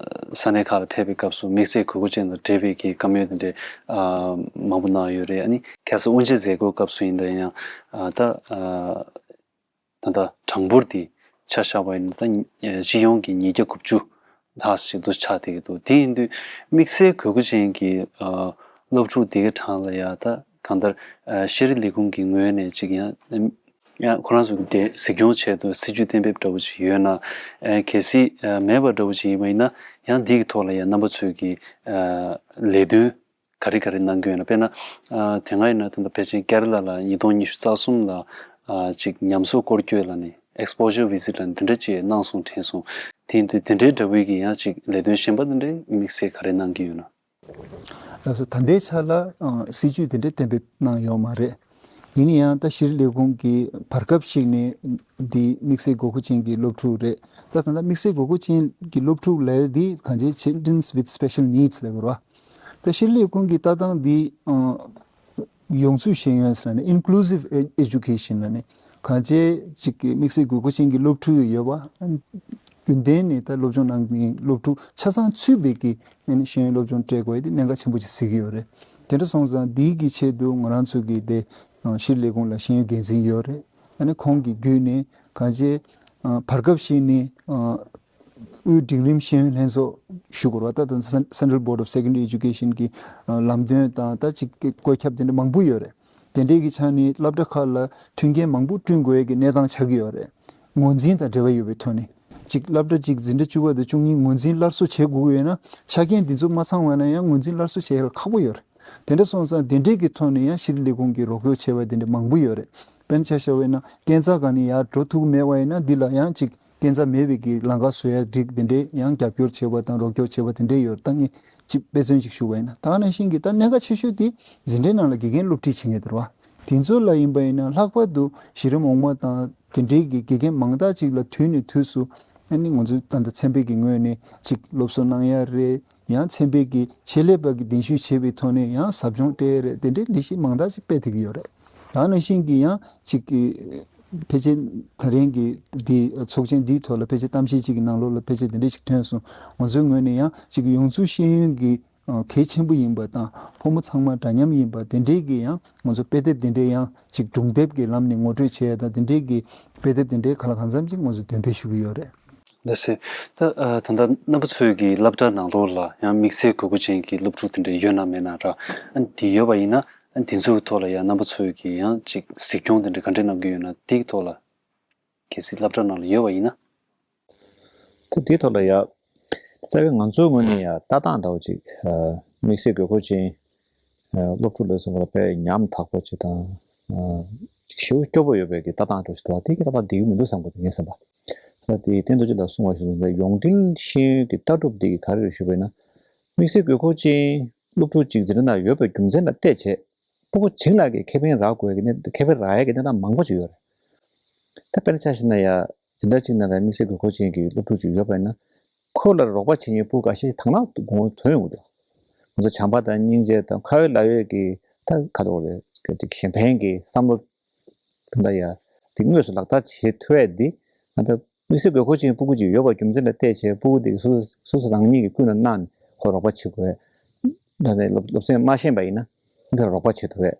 ས་གནས་ཁག་ལ་ཕེབས་པའི་སྐབས་སུ་དམིགས་བསལ་དགོས་མཁོ་ཅན་དང་འབྲེལ་བའི་གི་བཀའ་མོལ་དེ་འདྲ་ཨ་མང་པོ་གནང་ཡོད་རེད། ཨ་ནི་ཁ་སང་དབུ་འབྱེད་མཛད་སྒོའི་སྐབས་སུ་ཡིན་ན་ཡང་ཨ་ད་ཨ། ད་ལྟ་གྲངས་འབོར་དེ་ཆ་བཞག་པ་ཡིན་ན་ད་སྤྱི་ཡོངས་ཀྱི་ཉིས་བརྒྱ་དགུ་བཅུ་ལྷག་ཞིག་ཏུ་ཆགས་བསྡད་ཀྱི་འདུག་དེ་ཡིན་དུས་དམིགས་བསལ་དགོས་མཁོ་ཅན་གྱི་ཨ་སློབ་ཕྲུག་དེ་གའི་གྲངས་ལ་ཡ་ད་གང་ལྟར་ཨ་ཤེས་རིག་ལས་ཁུངས་ཀྱི་ངོས་ནས་ཅིག་ཡང་ཡང་ཁོ་རང་ཚོ་གི་དེ་གཟིགས་སྐྱོང་ཆེད་དུ་སྲིད་ཇུས་གཏན་འབེབས་འདྲ་བོ་ཅིག་ཡོད་ན། ཨ་གལ་སྲིད་ཨ་མེད་པ་འདྲ་བོ་ཅིག་ཡིན་པ་ཡིན་ན་ཡང་འདི་གི་ཐོག་ལ་ཡང་རྣམ་པ་ཚོས་ཀྱི་ཨ་ལས་དོན། ག་རེ་ག་རེ་གནང་གི་ཡོད་ན། དཔེར་ན། ཨ་དེ་སྔ་ཡིན་ན་ད་ལྟ་ཕལ་ཆེར་ཀེ་ར་ལ་ལ་ཉིས་སྟོང་ཉི་ཤུ་རྩ་གསུམ་ལ་ཨ་ཅིག་ཉམས་གསོ་སྐོར་སྐྱོད་ལ་ནི་exposure visit ལ་ནི་དེ་འདྲ་ཅིག་གནང་སོང་དྲན་སོང་། དེ་ཡིན་དུས་དེ་འདྲའི་འདྲ་བོའི་གི་ཡང་ཅིག་ལས་དོན་གཞན་པ་དེ་འདྲའི་དམིགས་བསལ་ག་རེ་གནང་གི་ཡོད་ན། ལགས་སོ། ད་ལྟའི་ཆ་ལ་ཨ་སྲིད་ཇུས་དེ་འདྲའི་གཏན་འབེབས་གནང་ཡོད་མ་རེད། ཡིན་ན་ཡང་ད་ཤེས་རིག་ལས་ཁུངས་ཀྱི་བར་སྐབས་ཤིག་ནས་འདི་དམིགས་བསལ་དགོས་མཁོ་ཅན་གྱི་སློབ་ཕྲུག་རེད། ད་ད་ལྟ་དམིགས་བསལ་དགོས་མཁོ་ཅན་གྱི་སློབ་ཕྲུག་ལབ་ཡ་འདི་གང་ཅི་Children with Special Needs ལབ་དགོས་རེད་བ། ད་ཤེས་རིག་ལས་ཁུངས་ཀྱི་ལྟ་སྟངས་འདི་ཨ་ཡོངས་བསྡུས་ཤེས་ཡོན་ཟེར་ནས་Inclusive Education ལབ་ནས་གང་ཅི་ཅིག་གི་དམིགས་བསལ་དགོས་མཁོ་ཅན་གྱི་སློབ་ཕྲུག་ཡོད་པ། རྒྱུན་ལྡན་ནས་ད་སློབ་སྦྱོང་གནང་མཁན་སློབ་ཕྲུག་ཆ་ཚང་ཚུད་པའི་གི་ཤེས་ཡོན་སློབ་སྦྱོང་སྤྲད་དགོས་ཡ་དེ་གནད་འགག་ཆེན་པོ་ཅིག་གཟིགས་ཀྱི་ཡོད་རེད། དེ་འདྲ་སོང་ཙང་འདིའི་གི་ཆེད་དུ་ང་རང་ཚོ་གི་དེ་ཤེས་རིག་ལས་ཁུངས་ལ་ཤེས་ཡོན་འགན་འཛིན་ཡོད་རེད། ཨ་ནི་ཁོང་གི་བརྒྱུད་ནས་གང་ཅི་བར་སྐབས་ཤིག་ནས་དབུས་འབྲིང་རིམ་ཤེས་ཡོན་ལྷན་ཚོགས་ཞུ་དགོས་རེད་བ། ད་ད་Central Board of Secondary Education གི་ལམ་སྟོན་དང་ད་ཅིག་བཀོད་ཁྱབ་དེ་འདྲ་མང་པོ་ཡོད་རེད། དེ་འདྲའི་གི་ཆ་ནས་སློབ་གྲྭ་ཁག་ལ་མཐུན་རྐྱེན་མང་པོ་བསྐྲུན་དགོས་ཀྱི་གནས་སྟངས་ཆགས་ཀྱི་ཡོད་རེད། ངོས་འཛིན་དང་འབྲེལ་བ་ཡོད་པའི་ཐོག་ནས་ཅིག་སློབ་གྲྭ་གཅིག་འཛིན་གྲྭ་བཅུ་པ་དང་བཅུ་གཉིས་ངོས་འཛིན་སླར་གསོ་བྱེད་དགོས་ཀྱི་ཡོད་ན་ཆ་རྐྱེན་འདི་ཚོ་མ་ཚང་བ་ན་ཡང་ངོས་འཛིན་སླར་གསོ་བྱེད་ཡ་ཁག་པོ་ཡོད་རེད། དེ་འདྲ་སོང་ཙང་དེ་འདྲའི་གི་ཐོག་ནས་ཡང་ཤེས་རིག་ལས་ཁུངས་ཀྱིས་རོགས་སྐྱོར་བྱས་པ་དེ་འདྲ་མང་པོ་ཡོད་རེད། དཔེར་ན་ཆ་བཞག་པ་ཡིན་ན་སྐས་འཛེག་སྒང་ནས་ཡར་འགྲོ་ཐུབ་ཀྱི་མེད་པ་ཡིན་ན་འདི་ལ་ཡང་ཅིག་སྐས་འཛེག་མེད་པའི་གི་ལམ་ཁ་བཟོ་ཡ་རིགས་དེ་འདྲས་ཡང་རྒྱབ་སྐྱོར་བྱེད་པ་དང་རོགས་སྐྱོར་བྱེད་པ་དེ་འདྲས་ཡོད་རེད། ད་ངས་ཅིག་དཔེ་མཚོན་ཅིག་ཞུ་བ་ཡིན་ན་ད་ག་ནང་བཞིན་གྱི་ད་གནད་འགག་ཆེ་ཤོས་དེ་འཛིན་གྲྭའི་ནང་ལ་དགེ་རྒན་སློབ་ཁྲིད་བྱེད་མཁན་དེ་རེད་བ། དེ་ཚོ་ལ་ཡིན་པ་ཡིན་ན་ལྷག་པར་དུ་གཞི་རིམ་འོག་མ་དང་དེ་འདྲའི་གི་དགེ་རྒན་མང་དག་ཅིག་ལ་དུས་ནས་དུས་སུ་ཨ་ནི་ང་ཚོའི་ད་ལྟ་ཚན་པའི་གི་ངོས་ནས་ཅིག་སློབ་གསོ་གནང་ཡ་རེད། ཡང་ཚན་པའི་གི་ཆེད་ལས་པ་གི་གདན་ཞུ་བྱེད་པའི་ཐོག་ནས་ཡང་ཟབ་སྦྱོང་སྤྲད་ཡ་རེད། དེ་འདྲའི་ལས་གཞི་མང་དག་ཅིག་སྤེལ་བསྡད་ཀྱི་ཡོད་རེད། ད་ག་ནང་བཞིན་གྱི་ཡང་ཅིག་གི་ཕལ་ཆེར་ད་རིང་གི་འདི་ཚོགས་ཆེན་འདིའི་ཐོག་ལ་ཕལ་ཆེར་གཏམ་བཤད་ཅིག་གི་ནང་ལོགས་ལ་ཕལ་ཆེར་དེ་འདྲ་ཞིག་ཐོན་སོང་། ང་ཚོའི་ངོས་ནས་ཡང་ཅིག་ཡོངས་འཛུགས་ཤེས་ཡོན་གྱི་ གལ་ཆེན་པོ་ཡིན་པ་དང་ཕོ་མོ་ཚང་མ་འདྲ་མཉམ་ཡིན་པ་དེ་འདྲའི་གི་ཡང་ང་ཚོ་དཔེ་དེབ་དེ་འདྲའི་ཡང་ཅིག་སྒྲུང་དེབ་ཀྱི་ལམ་ནས་ངོ་སྤྲོད་བྱེད་ཡ་དང་དེ་འདྲའི་གི་དཔེ་དེབ་དེ་འདྲའི་ག་ལ་གང་འཚམ་ཅིག་ང་ཚོ་འདོན་སྤེལ་ཞུ་གི་ཡོད་རེད། ལགས་སོ། ད་ཨ་ད་ལྟ་རྣམ་པ་ཚོའི་གི་སློབ་གྲྭ་ནང་ལོགས་ལ་ཡང་དམིགས་བསལ་དགོས་མཁོ་ཅན་གྱི་སློབ་ཕྲུག་དེ་འདྲ་ཡོད་ན་མེད་ན་ར། ཨ་འདི་ཡོད་པ་ཡིན་ན་ཨ་འདི་ཚོའི་ཐོག་ལ་ཡང་རྣམ་པ་ཚོའི་གི་ཡང་ཅིག་གཟིགས་སྐྱོང་དེ་འདྲ་ག་འདྲ་གནང་གི་ཡོད་ན་དེའི་ཐོག་ལ། གལ་སྲིད་སློབ་གྲྭ་ནང་ལ་ཡོད་པ་ཡིན་ན། ད་དེའི་ཐོག་ལ་ཡ། རྩ་བའི་ང་ཚོའི་ངོས་ནས་ཡ་ལྟ་སྟངས་འདྲ་བོ་ཅིག་དམིགས་བསལ་དགོས་མཁོ་ཅན་སློབ་ཕྲུག་ལ་སོགས་པ་དཔེ་ཉམ་ཐག་པོ་ཅིག་དང་། ཞེ་པོ་སྐྱོ་པོ་ཡོད་པའི་གི་ལྟ་སྟངས་འདྲ་ཞིག་འདུག་བ། དེ་གི་ལྟ་སྟངས་བསྡད་ཀྱི་མི་འདུག་བསམ་གི་འདུག་ངས་བསམ་པ། ད་དེ་བསྟན་རྡོ་རྗེ་ལགས་གསུངས་པ་བཞིན་དུ་ཡོངས་འབྲེལ་ཤེས་ཡོན་གྱི་ལྟ་གྲུབ་འདི་གི་ག་རེ་རེད་ཞུས་པ་ཡིན་ན། དམིགས་བསལ་དགོས་མཁོ་ཅན་སློབ་ཕྲུག་ཅིག་འཛིན་གྲྭ་ནང་ཡོད་པའི་རྒྱུ་མཚན་ལ་བལྟས་བྱས། སྤུ་གུ་བྱིངས་ལ་གི་ཁེ་ཕན་རག་དགོས་ཀྱི་གནས་ཁེ་ཕན་རག་ཡ་གི་གནས་སྟངས་མང་པོ་ཅིག་ཡོད་རེད། ད་དཔེར་ན་ཆ་བཞག་ན་ཡ། འཛིན་གྲྭ་གཅིག་ནང་ལ་དམིགས་བསལ་དགོས་མཁོ་ཅན་གྱི་སློབ་ཕྲུག་ཅིག་ཡོད་པ་ཡིན་ན། ཁོ་ལ་རོགས་པ་བྱེད་མཁན་སྤུ་གུ་ཁ་ཤས་ཐང་ནག་དགོས་ཐོན་ཡོང་གི་འདུག་ང་ཚོ་བྱམས་པ་དང་སྙིང་རྗེ་དང་ཁ་ཡོད་ལག་ཡོད་ཀྱི་ད་ག་རེ་རེད། གཞན་ཕན་གྱི་བསམ་བློ་ད་ཡ་དེ་དངོས་སུ་ལག་བསྟར་བྱེད་ཐུབ་ཡ་འདི་ང་ཚོ་དམིགས་བསལ་དགོས་མཁོ་ཅན་སྤུ་གུ་ཅིག་ཡོད་པ་རྒྱུ་མཚན་ལ་བལྟས་བྱས་སྤུ་གུ་དེ་སོ་སོ་སོ་རང་ཉིད་ཀྱིས་ཀུན་ནས་གནང་ནས་ཁོ་རོགས་པ་བྱེད་དགོས། ད་ནས་སློབ་སློབ་ཚན་མ་ཤེས་པ་ཡིན་ན་འདི་ལ་རོགས་པ་བྱེད་ཐུབ་ཡས།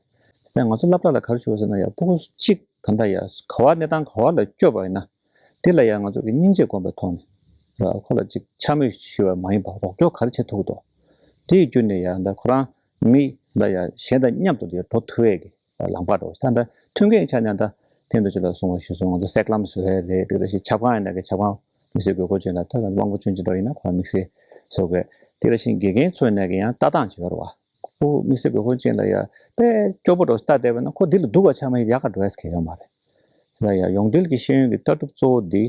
ད་ང་ཚོ་སློབ་གྲྭ་ལ་ག་རེ་ཞུ་བ་ཟེར་ན་ཡ་སྤུ་གུ་གཅིག་ག་འདྲ་ཡ་ག་བ་གནས་སྟངས་ག་བ་ལ་བསྐྱོད་པ་ཡིན་ན་དེ་ལ་ཡ་ང་ཚོ་གི་སྙིང་རྗེ་སྒོམ་པའི་ཐོག་ནས་ཁོ་ལ་ཅིག་འཕྱ་སྨོད་ཞུ་བ་མ་ཡིན་པ་རོགས་སྐྱོར་ག་རེ་བྱེད་ཐུབ་ཀྱི་འདུག་དེ་ཡི་བརྒྱུད་ནས་ཡ་ད་ཁོ་རང་མི་ད་ཡ་གཞན་དང་མཉམ་དུ་ཡ་འགྲོ་ཐུབ་ཡས་ཀྱི་ལམ་ཁ་འགྲོ། ད་ད་མཐུན་རྐྱེན་ཆ་ནས་ད་བསྟན་རྡོ་རྗེ་ལགས་གསུངས་པ་ཞུ་སོང་། ང་ཚོ་སེག་ལམ་བཟོ་ཡས་རེད། དེ་འདྲ་ཞིག་ཆབ་ཁང་ཡིན་ན་གི་ཆབ་ཁང་དམིགས་བསལ་དགོས་མཁོ་ཅན་ལ་ད་དབང་པོ་སྐྱོན་ཅན་འགྲོ་ཡིན་ན་ཁོ་རང་དམིགས་བསལ་བཟོ་དགོས། དེ་འདྲ་ཞིག་དགེ་རྒན་ཚོ་ནས་གི་ཡང་ལྟ་སྟངས་བྱེད་པ་རེད་བ། ཁོ་དམིགས་བསལ་དགོས་མཁོ་ཅན་ལ་ཡ་དཔེ་སྐྱོ་པོ་འགྲོ་ལྟ་བསྡད་པ་ན་ཁོ་འདི་ལ་སྡུག་པ་ཆགས་མ་ཡིན་ཡག་ག་འགྲོ་ཡས་ཁེ་ཡོད་མ་རེད། དེ་ལ་ཡ་ཡོངས་འབྲེལ་གྱི་ཤེས་ཡོན་གྱི་ལྟ་གྲུབ་གཙོ་བོ་འདི།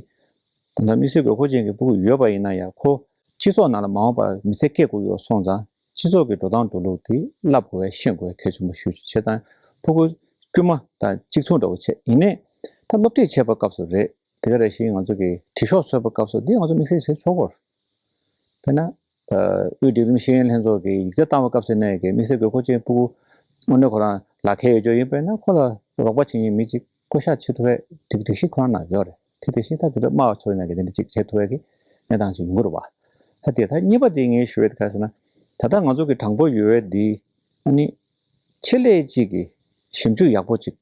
ད་དམིགས་བསལ་དགོས་མཁོ་ཅན་གྱི་སྤུ་གུ་ཡོད་པ་ཡིན་ན་ཡང་ཁོ་སྤྱི་ཚོགས་ནང་ལ་མ་འོངས་པར་མི་ཚེ་སྐྱེལ་དགོས་ཡོད་སོང་ཙང་སྤྱི་ཚོགས་ཀྱི་འགྲོ་སྟངས་འགྲོ་ལུགས་དེ་བསླབ་དགོས་པའི་ཤེས་དགོས་པའི་གལ་ཆེན་པོ་ཞུ་བྱས་ཙང་སྤུ་གུ་དཀྱུས་མ་དང་གཅིག་མཚུངས་འདྲ་བོ་བྱས་ཡིན་ནའི་ད་སློབ་ཁྲིད་བྱེད་པའི་སྐབས་སུ་རེད། དེ་ག་རེ་བཞིན་ང་ཚོ་གི་དྲི་ཤོག་བཟོ་བའི་སྐབས་སུ་འདི་ང་ཚོ་དམིགས་བསལ་བྱེད་ཆོག་གོ། དཔེར་ན། དབུས་འབྲིང་རིམ་ཤེས་ཡོན་ལྷན་ཚོགས་ཀྱིས་ཡིག་ཚད་བཏང་བའི་སྐབས་སུ་ནས་ཀྱི་དམིགས་བསལ་དགོས་མཁོ་ཅན་སྤུ་གུ་དངོས་གནས་ཁོ་རང་ལག་ཁྱེར་ཡོད་ཅོག་ཡིན་པས་ན་ཁོ་ལ་རོགས་པ་བྱེད་མཁན་མི་གཅིག་བསྐོ་བཞག་བྱེད་ཐུབ་པའི་སྒྲིག་སྒྲིག་གཞི་ཁོ་རང་ནང་ཡོད་རེད། དེ་དེ་བཞིན་ད་དེ་འདྲ་སྨྲ་བ་ཚོ་ཡིན་ན་གི་དེ་འདྲ་གཅིག་བྱེད་ཐུབ་པའི་གི་གནས་སྟངས་ཅིག་ཡོང་གི་རེད་བ། ད་དེ་ད་གཉིས་པ་དེ་ངས་ཞུ་ཡས་དེ་ག་རེ་ཟེར་ན། ད་ལྟ་ང་ཚོ་གི་གྲངས་འབོར་ཡོད་པའི་འདི་ཨ་ནི་ཆེད་ལས་གཅིག་གི་ཞིབ་འཇུག་ཡག་པོ་གཅིག་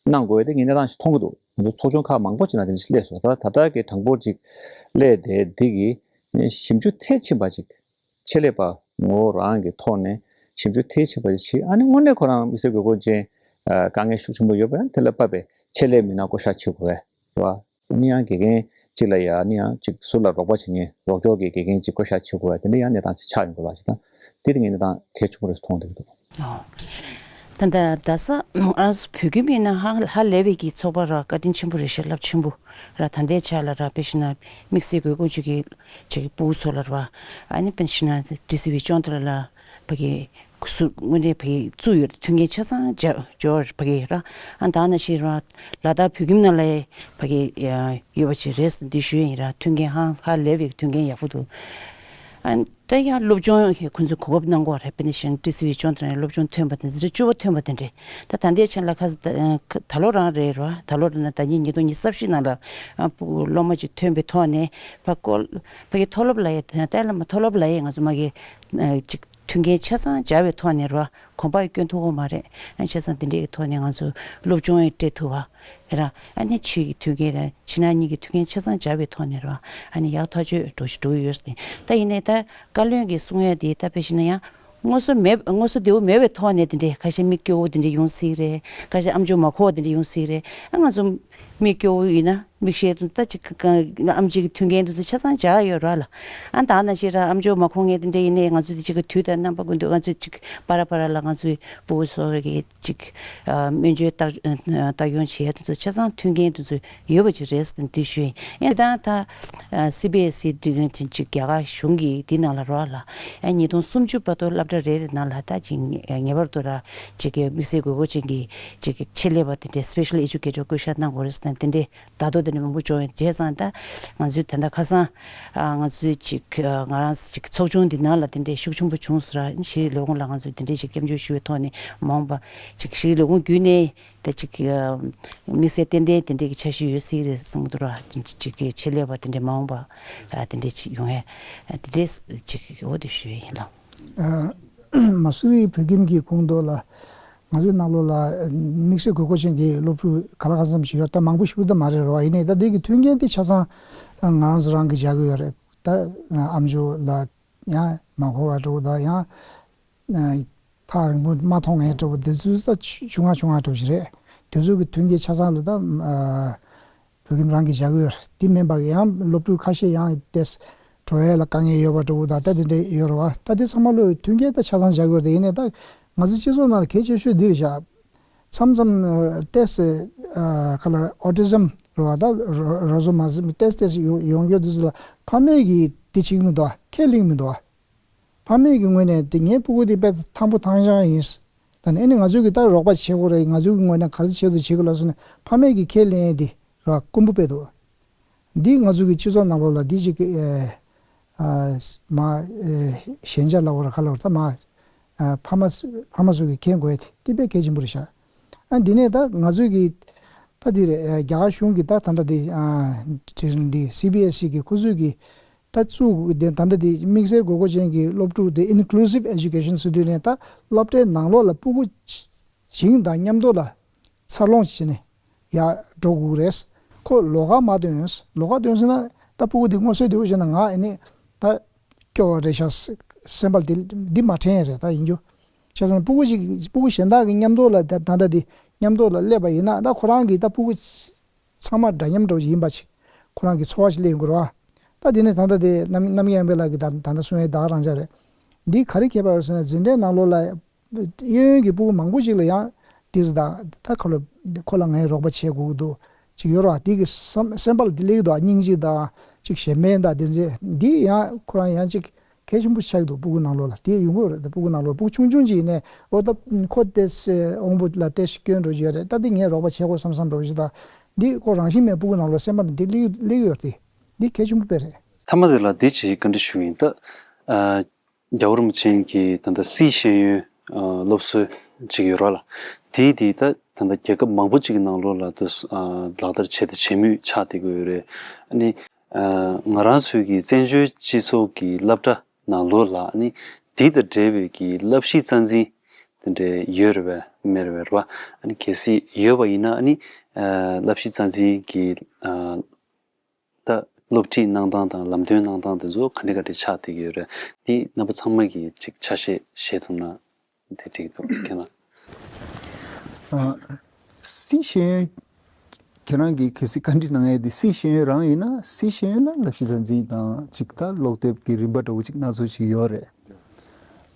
གནང་དགོས་དེ་ངས་གནས་སྟངས་ཤིག་མཐོང་གི་འདུག་ང་ཚོ་ཚོགས་ཆུང་ཁག་མང་པོ་ཅིག་ནང་དེ་འདྲ་ཞིག་སླེབས་སོང་། ད་ད་ལྟ་གི་གྲངས་འབོར་ཅིག་སླེབས་དེ་འདི་གི་ཞིབ་འཇུག་མཐིལ་ཕྱིན་པ་ཅིག་ཆེད་ལས་པ་ངོ་བོ་རང་གི་ཐོག་ནས་ཞིབ་འཇུག་མཐིལ་ཕྱིན་པ་ཅིག་བྱེད། ཨ་ནི་དངོས་གནས་ཁོ་རང་དམིགས་བསལ་དགོས་མཁོ་ཅན་དཀའ་ངལ་ཤུགས་ཆེན་པོ་ཡོད་པ་ཡང་དེ་ལ་བབས་པའི་ཆེད་ལས་མི་སྣ་བསྐོ་བཞག་བྱེད་དགོས་རེད་བ། ཨ་ནི་ཡང་དགེ་རྒན་གཅིག་ལ་ཡ་ཨ་ནི་ཡང་གཅིག་ཟུར་ལ་རོགས་པ་བྱེད་མཁན་རོགས་སྐྱོར་གྱི་དགེ་རྒན་གཅིག་བསྐོ་བཞག་བྱེད་དགོས་པ་དེ་འདྲ་ཡང་གནས་སྟངས་ཅིག་ཆགས་ཡོང་དགོས་པ་ཞིག་དང་། དེ་དེ་ངས་གནས་སྟངས་གལ་ཆེན་པོ་རེད་མཐོང་བསྡད་ཀྱི་འདུག་ཨོ། ད་ལྟ་རྡ་ས་ཨ་བོད་ཁྱིམ་ཡིན་ན་ཧ་ཧ་ལས་པའི་གི་ཚོགས་པ་ར་བཀའ་དྲིན་ཆེན་པོ་རེད་ཤག་རླབས་ཆེན་པོ་ར། ད་ལྟའི་ཆ་ལ་ར་དཔེ་བཞག་ན་དམིགས་བསལ་དགོས་མཁོ་ཅན་གྱི་ཅིག་སྤུ་གུ་ཚོ་ལ་ར། ཨ་ནི་དཔེ་བཞག་ན་ཌི་སི་ཝི་ཅོན་ཏ་ལ་ལ་ཕ་གི་སུ་དངོས་གནས་ཕ་གི་བཙུགས་ཡོད་རེད། མཐུན་རྐྱེན་ཆ་ཚང་སྦྱར་སྦྱོར་ཕ་གི་ར། ཨ་ད་ནང་བཞིན་ར་ལ་དྭགས་བོད་ཁྱིམ་ནང་ལ་ཕ་གི་ཡོད་པ་ཅིག་རེད་འདི་ཞུ་ཡིན་ར། མཐུན་རྐྱེན་ཧ་ཧ་ལས་པའི་མཐུན་རྐྱེན་ཡག་པོ་འདུག་ཨ་ད་ཡང་སློབ་སྦྱོང་ཁོང་ཚོས་གོ་སྐབས་གནང་གི་ཡོད་རེད། དཔེར་ན་བཞིན་ཌི་སི་ཝི་ཅོན་ཏ་ནས་སློབ་སྦྱོང་ཐོན་པ་དེ་ཚོ་རེད། བཅུ་པ་ཐོན་པ་དེ་འདྲས། ད་ད་ལྟའི་ཆ་ལ་ཁ་ས་ད་ལོ་རང་རེད་ར། ད་ལོ་རང་ན་ཟླ་ཉིན་ཉིས་སྟོང་ཉི་ཤུ་རྩ་བཞི་ནང་ལ་ཨ་སློབ་མ་ཅིག་ཐོན་པའི་ཐོག་ནས་ཕ་སྐོར་ཕ་གི་མཐོ་སློབ་ལ་ཡ་ད་ལྟ་ལ་མ་མཐོ་སློབ་ལ་ཡ་ང་ཚོ་མ་གི་ཅིག་མཐུན་རྐྱེན་ཆ་ཚང་སྦྱར་བའི་ཐོག་ནས་ར་གོམ་པ་སྐྱོན་ཐུབ་ཀྱི་མ་རེད། ཨ་བྱས་ཙང་དེ་འདྲའི་ཐོག་ནས་ང་ཚོ་སློབ་སྦྱོང་ཡང་སྤྲད་ཐུབ་པ། ར། ཨ་ནི་ཕྱི་ཡི་མཐུན་རྐྱེན་ར་ཕྱི་ནང་གཉིས་ཀྱི་མཐུན་རྐྱེན་ཆ་ཚང་སྦྱར་བའི་ཐོག་ནས་ར། ཨ་ནི་ཡག་ཐག་ཆོད་འགྲོ་ཞིག་འགྲོ་གི་ཡོད་ཟེར། ད་ཡིན་ནའི་ད་བཀའ་བློན་གྱིས་གསུང་ཡ་དེ་ད་དཔེ་བཞག་ན་ཡང་དངོས་སུ་མེད་དངོས་སུ་བདེ་བོ་མེད་པའི་ཐོག་ནས་དེ་འདྲའི་ཁ་ཤས་མི་སྐྱོ་བོ་དེ་འདྲ་ཡོང་སྲིད་རེད། ཁ་ཤས་ཨམ་ཅོག་མ་གོ་བ་དེ་འདྲ་ཡོང་སྲིད་རེད། ཨ་ང་ཚོ་མི་སྐྱོ་བོ་ཡིན་ན་མིག་ཤེལ་དང་ད་ཅིག་ཨམ་ཆི་གི་མཐུན་རྐྱེན་དེ་ཚོ་ཆ་ཚང་སྦྱར་ཡོད་ར་ལ། ཨ་ད་ནང་བཞིན་ར་ཨམ་ཅོག་མ་གོ་མཁན་དེ་འདྲ་ཡིན་ནའི་ང་ཚོ་དེ་ཅིག་གི་དུས་དང་རྣམ་པ་ཀུན་ཏུ་ང་ཚོ་ཅིག་པ་ར་པ་ར་ལ་ང་ཚོའི་སྤུ་གུ་ཚོ་གི་ཅིག་ཨ་སྨན་བཅོས་ལྟ་ལྟ་སྐྱོང་བྱེད་ཡ་དེ་ཚོ་ཆ་ཚང་མཐུན་རྐྱེན་དེ་ཚོ་ཡོད་པ་ཅིག་རེད་ཟེར་ནས་འདི་ཞུ་ཡིན། ཨེ་ད་ད་སི་བི་ཨེས་ཨི་འདི་གི་ཅིག་རྒྱ་གར་གཞུང་གི་འདི་ནང་ལ་རོགས་ལ་ཨེ་ཉིས་སྟོང་སུམ་ཅུ་བར་དུ་སློབ་གྲྭ་རེ་རེ་ནང་ལ་ད་ཅིག་ངེས་པར་དུ་ར་ཅིག་གི་དམིགས་བསལ་དགོས་མཁོ་ཅན་གྱི་ཅིག་གི་ཆེད་ལས་པ་དེ་འདྲའི་སི་པེ་ཤལ་ཨེ་ཇུ་ཀེ་ཊར་བསྐོ་བཞག་གནང་དགོས་རེད་ཟེར་ནས་དེ་འདྲའི་བརྡ་ཐོ་དེ་འདྲ་མང་པོ་བྱུང་ཡོད། བྱས་ཙང་ད་ང་ཚོའི་ད་ལྟ་ཁ་སང་ང་ཚོའི་ཅིག་ང་རང་ཅིག་ཚོགས་ཆུང་འདི་ནང་ལ་དེ་འདྲའི་ཤུགས་ཆེན་པོ་བྱུང་སོང་ར། ཤེས་རིག་ལས་ཁུངས་ལ་ང་ཚོས་དེ་འདྲའི་ཅིག་སྐྱབས་འཇུག་ཞུ་བའི་ཐོག་ནས་མ་འོངས་པ་ཅིག་ཤེས་རིག་ལས་ཁུངས་བརྒྱུད་ནས། ད་ཅིག་དམིགས་བསལ་ཏན་ཏན་དེ་འདྲའི་གི་འཆར་གཞི་ཡོད་སྲིད་རེད་བསམ་གྱི་འདུག་ར། ཅིག་གི་ཆེད་ལས་པ་དེ་འདྲའི་མ་འོངས་པ་དེ་འདྲའི་ཅིག་ཡོང་ཡ་དེ་འདྲའི་ཅིག་འོ་དེ་ཞུ་ཡ་ཡིན་ལགས། ཨ། མ་སུ་རི་བོད་ཁྱིམ་གྱི་ཁོངས་གཏོགས་ལ། ང་ཚོའི་ནང་ལོགས་ལ་དམིགས་བསལ་དགོས་མཁོ་ཅན་གྱི་སློབ་ཕྲུག་ག་ལ་གང་འཚམ་ཞིག་ཡོད། ད་མང་པོ་ཞིག་ད་མ་རེད་རོ། ཡིན་ནའི་ད་འདི་གི་མཐུན་རྐྱེན་དེ་ཆ་ཚང་ང་རང་ཚོ་རང་གིས་བྱ་གི་ཡོད་རེད། ད་ཨ་མཆོག་ལ་ཡང་མ་གོ་བ་འདྲ་བོ་དང་ཡང་། ཨ། ཐག་རིང་པོ་མ་མཐོང་མཁན་འདྲ་བོ་དེ་ཚོ་ད་ཆུང་ང་ཆུང་ང་འདྲ་བོ་ཞིག་རེད། དེ་ཚོ་གི་མཐུན་རྐྱེན་ཆ་ཚང་ལ་ད། ཨ། བོད་ཁྱིམ་རང་གིས་བྱ་གི་ཡོད་རེད། དེ་མིན་པ་ཡང་སློབ་ཕྲུག་ཁ་ཤས་ཡང་ཏོག་ཙམ་འགྲོ་ཡས་ལ་དཀའ་ངལ་ཡོད་པ་འདྲ་བོ་དང་ད་དེ་འདྲ་ཡོད་རེད་བ། ད་དེ་ཚང་མ་ལོ་མཐུན་རྐྱེན་ད་ཆ་ཚང་བྱ་དགོས་རེད། ཡིན་ནའི་ད་ང་ཚོ་སྤྱི་ཚོགས་ནང་ལ་གལ་ཆེ་ཤོས་འདི་རེད་ཤག་མཚམས་མཚམས་ཏོག་ཙམ་ཨ་ག་ལ་ཨོ་ཊི་ཛམ་རེད་བ། ད་རོ་རོ་བཟོ་མ་ཟིན་ཏོག་ཙམ་ཡོང་ཡོང་རྒྱུ་དེ་ཚོ་ལ་ཕ་མས་ཀྱིས་དེ་བྱེད་ཀྱི་མི་འདུག་ཁས་ལེན་གྱི་མི་འདུག་ཕ་མས་ཀྱི་ངོས་ནས་དེ་ངའི་སྤུ་གུ་དེ་དཔེ་ཐང་པོ་ཐང་ཤང་ཡིན། ད་ནི་ཨ་ནི་ང་ཚོས་ཀྱི་ད་རོགས་པ་བྱེད་དགོས་རེད། ང་ཚོའི་ངོས་ནས་ག་ཚོད་བྱེད་དུ་བྱེད་དགོས་ལ་སོགས་ནས་ཕ་མས་ཀྱི་ཁས་ལེན་དེ་ར་དཀོན་པོ་དཔེ་འདུག་འདི་ང་ཚོ་གི་སྤྱི་ཚོགས་ནང་ལོགས་ལ་འདི་ཅིག་གི་ཨ་མ་ཨ་ཞན་ཆ་ལ་འོ་ར་ཁ་ལ་འོ་ར་ད་མ་ཨ་ཕ་མ་ཕ་མ་ཚོ་གི་མཁྱེན་དགོས་དེ་དཔེ་གལ་ཆེན་པོ་རེད་ཤག་ཨ་འདི་ནས་ད་ང་ཚོས་ཀྱི་ད་འདི་རེད། རྒྱ་གར་གཞུང་གི་ད་ད་ལྟ་འདི་ཨ་འདི་སི་བི་ཨེས་ཨི་གི་ཁོ་ཚོས་ཀྱི་ད་བཙུགས་དེ་ད་ལྟ་དེ་དམིགས་བསལ་དགོས་མཁོ་ཅན་གྱི་སློབ་ཕྲུག་དེ་inclusive education ཟེར་དུས་ནས་ད་སློབ་གྲྭའི་ནང་ལོགས་ལ་སྤུ་གུ་བྱིངས་དང་མཉམ་དུ་ལ་འཚར་ལོངས་བྱས་ནས་ཡར་འགྲོ་དགོས་རེད། ཁོ་ལོགས་ཀ་མ་སྟོན། ལོགས་ཀ་སྟོན་སོང་ན་ད་སྤུ་གུ་དེ་མངོན་གསལ་དོད་པོ་བྱས་ན་ང་ཨེ་ནི་ད་སྐྱོ་བ་རེད་ཤག་སེམས་པ་དེ་འདི་མ་དྲན་རེད། ད་ཡིན་རྒྱུ་བྱས་ཙང་སྤུ་གུ་ཞིག་སྤུ་གུ་གཞན་དག་གི་མཉམ་དུ་ལ་ད་ད་ལྟ་དེ་མཉམ་དུ་ལ་སླེབས་པ་ཡིན་ན་ད་ཁོ་རང་གི་ད་སྤུ་གུ་ཚང་མ་འདྲ་མཉམ་འདྲ་བོ་ཡིན་པ་ཅིག་ཁོ་རང་གི་ཚོར་བ་ཞིག་སླེབས་ཡོང་གི་རེད་བ། ད་དེ་ནས་ད་ལྟ་དེ་རྣམ་རྣམ་གཡེང་དཔལ་ལགས་ཀྱིས་ད་ད་ལྟ་གསུང་ཡས་ད་ག་རང་ཅག་རེད། འདི་ག་རེ་ཁྱད་པར་ཡོད་ཟེར་ན་འཛིན་གྲྭའི་ནང་ལོགས་ལ་གཡས་གཡོན་གྱི་སྤུ་གུ་མང་པོ་ཅིག་ལ་ཡང་འདིར་ད་ད་ཁོ་ལ་ཁོ་ལ་ངས་རོགས་པ་བྱེད་དགོས་ཀྱི་འདུག་ཅིག་ཡོད་རེད་བ། དེ་གི་སེམས་སེམས་པ་ལ་དེ་སླེབས་ཀྱི་འདུག་སྙིང་རྗེ་དང་ཅིག་གཞན་ཕན་དང་དེ་ཚོ་འདི་ཡང་ཁོ་རང་ཡང་ཅིག་གལ་ཆེན་པོ་ཆགས་ཀྱི་འདུག་སྤུ་གུ་ནང་ལོགས་ལ་དེ་ཡོང་གི་ཡོད་རེད། ད་སྤུ་གུ་ནང་ལོགས་སྤུ་གུ་ཆུང་ཆུང་ཅིག་ཡིན་ནའི་འོ་ད་ཁོ་དེ་སེ་དབང་པོ་ལ་ཏོག་ཙམ་སྐྱོན་འགྲོ་གི་ཡོད་རེད། ད་དེ་ངས་རོགས་པ་བྱེད་དགོས་བསམ་བསམ་འདྲ་བོ་ཞིག་དང་འདི་ཁོ་རང་བཞིན་མེད་སྤུ་གུ་ནང་ལོགས་སེམས་པ་ལ་འདི་སླེབས་སླེབས་ཀྱི་ཡོད་རེད། དེ་འདི་གལ་ཆེན་པོ་དཔེ་རེད། མཐའ་མ་དེ་ལ་འདི་ཅིག་བཀའ་འདྲི་ཞུ་ཡིན། ད་ཨ་རྒྱལ་བ་རིན་པོ་ཆེ་གིས་ད་ལྟ་སི་ཤེས་ཡོན་ཨ་སློབ་གསོ་ཅིག་ཡོད་རེད་ལ། དེ་དེ་ད་ད་ལྟ་རྒྱལ་ཁབ་མང་པོ་ཅིག་གི་ནང་ལོགས་ལ་ད་ཨ་ལག་བསྟར་བྱས་ཏེ་བྱེད་མུས་ཆགས་བསྡད་ཀྱི་ཡོད་རེད། ཨ་ནི་ཨ་ང་རང་ཚོའི་གི་བཙན་བྱོལ་སྤྱི་ཚོགས་ཀྱི་སློབ་གྲྭ་ནང་ལོགས་ལ་ཨ་ནི་དེ་དང་འབྲེལ་བའི་གི་བསླབ་གཞི་རྩ་འཛིན་དེ་འདྲ་ཡོད་རེད་པས་མེད་རེད་པས་རེད་པ། ཨ་ནི་གལ་སྲིད་ཡོད་པ་ཡིན་ན་ཨ་ནི་ཨ་བསླབ་གཞི་རྩ་འཛིན་གྱི་ཨ་ད་སློབ་ཁྲིད་གནང་སྟངས་དང་ལམ་སྟོན་གནང་སྟངས་དེ་ཚོ་ག་འདྲ་ག་འདྲ་ཆགས་བསྡད་ཀྱི་ཡོད་རེད། དེ་རྣམ་པ་ཚང་མ་གིས་ཅིག་ཆ་ཤས་བཞེས་ཐུབ་ན་དེ་འགྲིག་འདུག་ཁྱེད་རང་། ཨ། སི་ཤེས་ཡོན། ཁྱེད་རང་གིས་གལ་སྲིད་བཀའ་འདྲི་གནང་ཡས་དེ་སི་ཤེས་ཡོན་རང་ཡིན་ན་སི་ཤེས་ཡོན་ལ་བསླབ་གཞི་རྩ་འཛིན་དང་ཅིག་ད་ཀློག་དེབ་ཀྱི་རིམ་པ་འདྲ་བོ་ཅིག་སྣ་ཚོགས་ཅིག་ཡོད་རེད།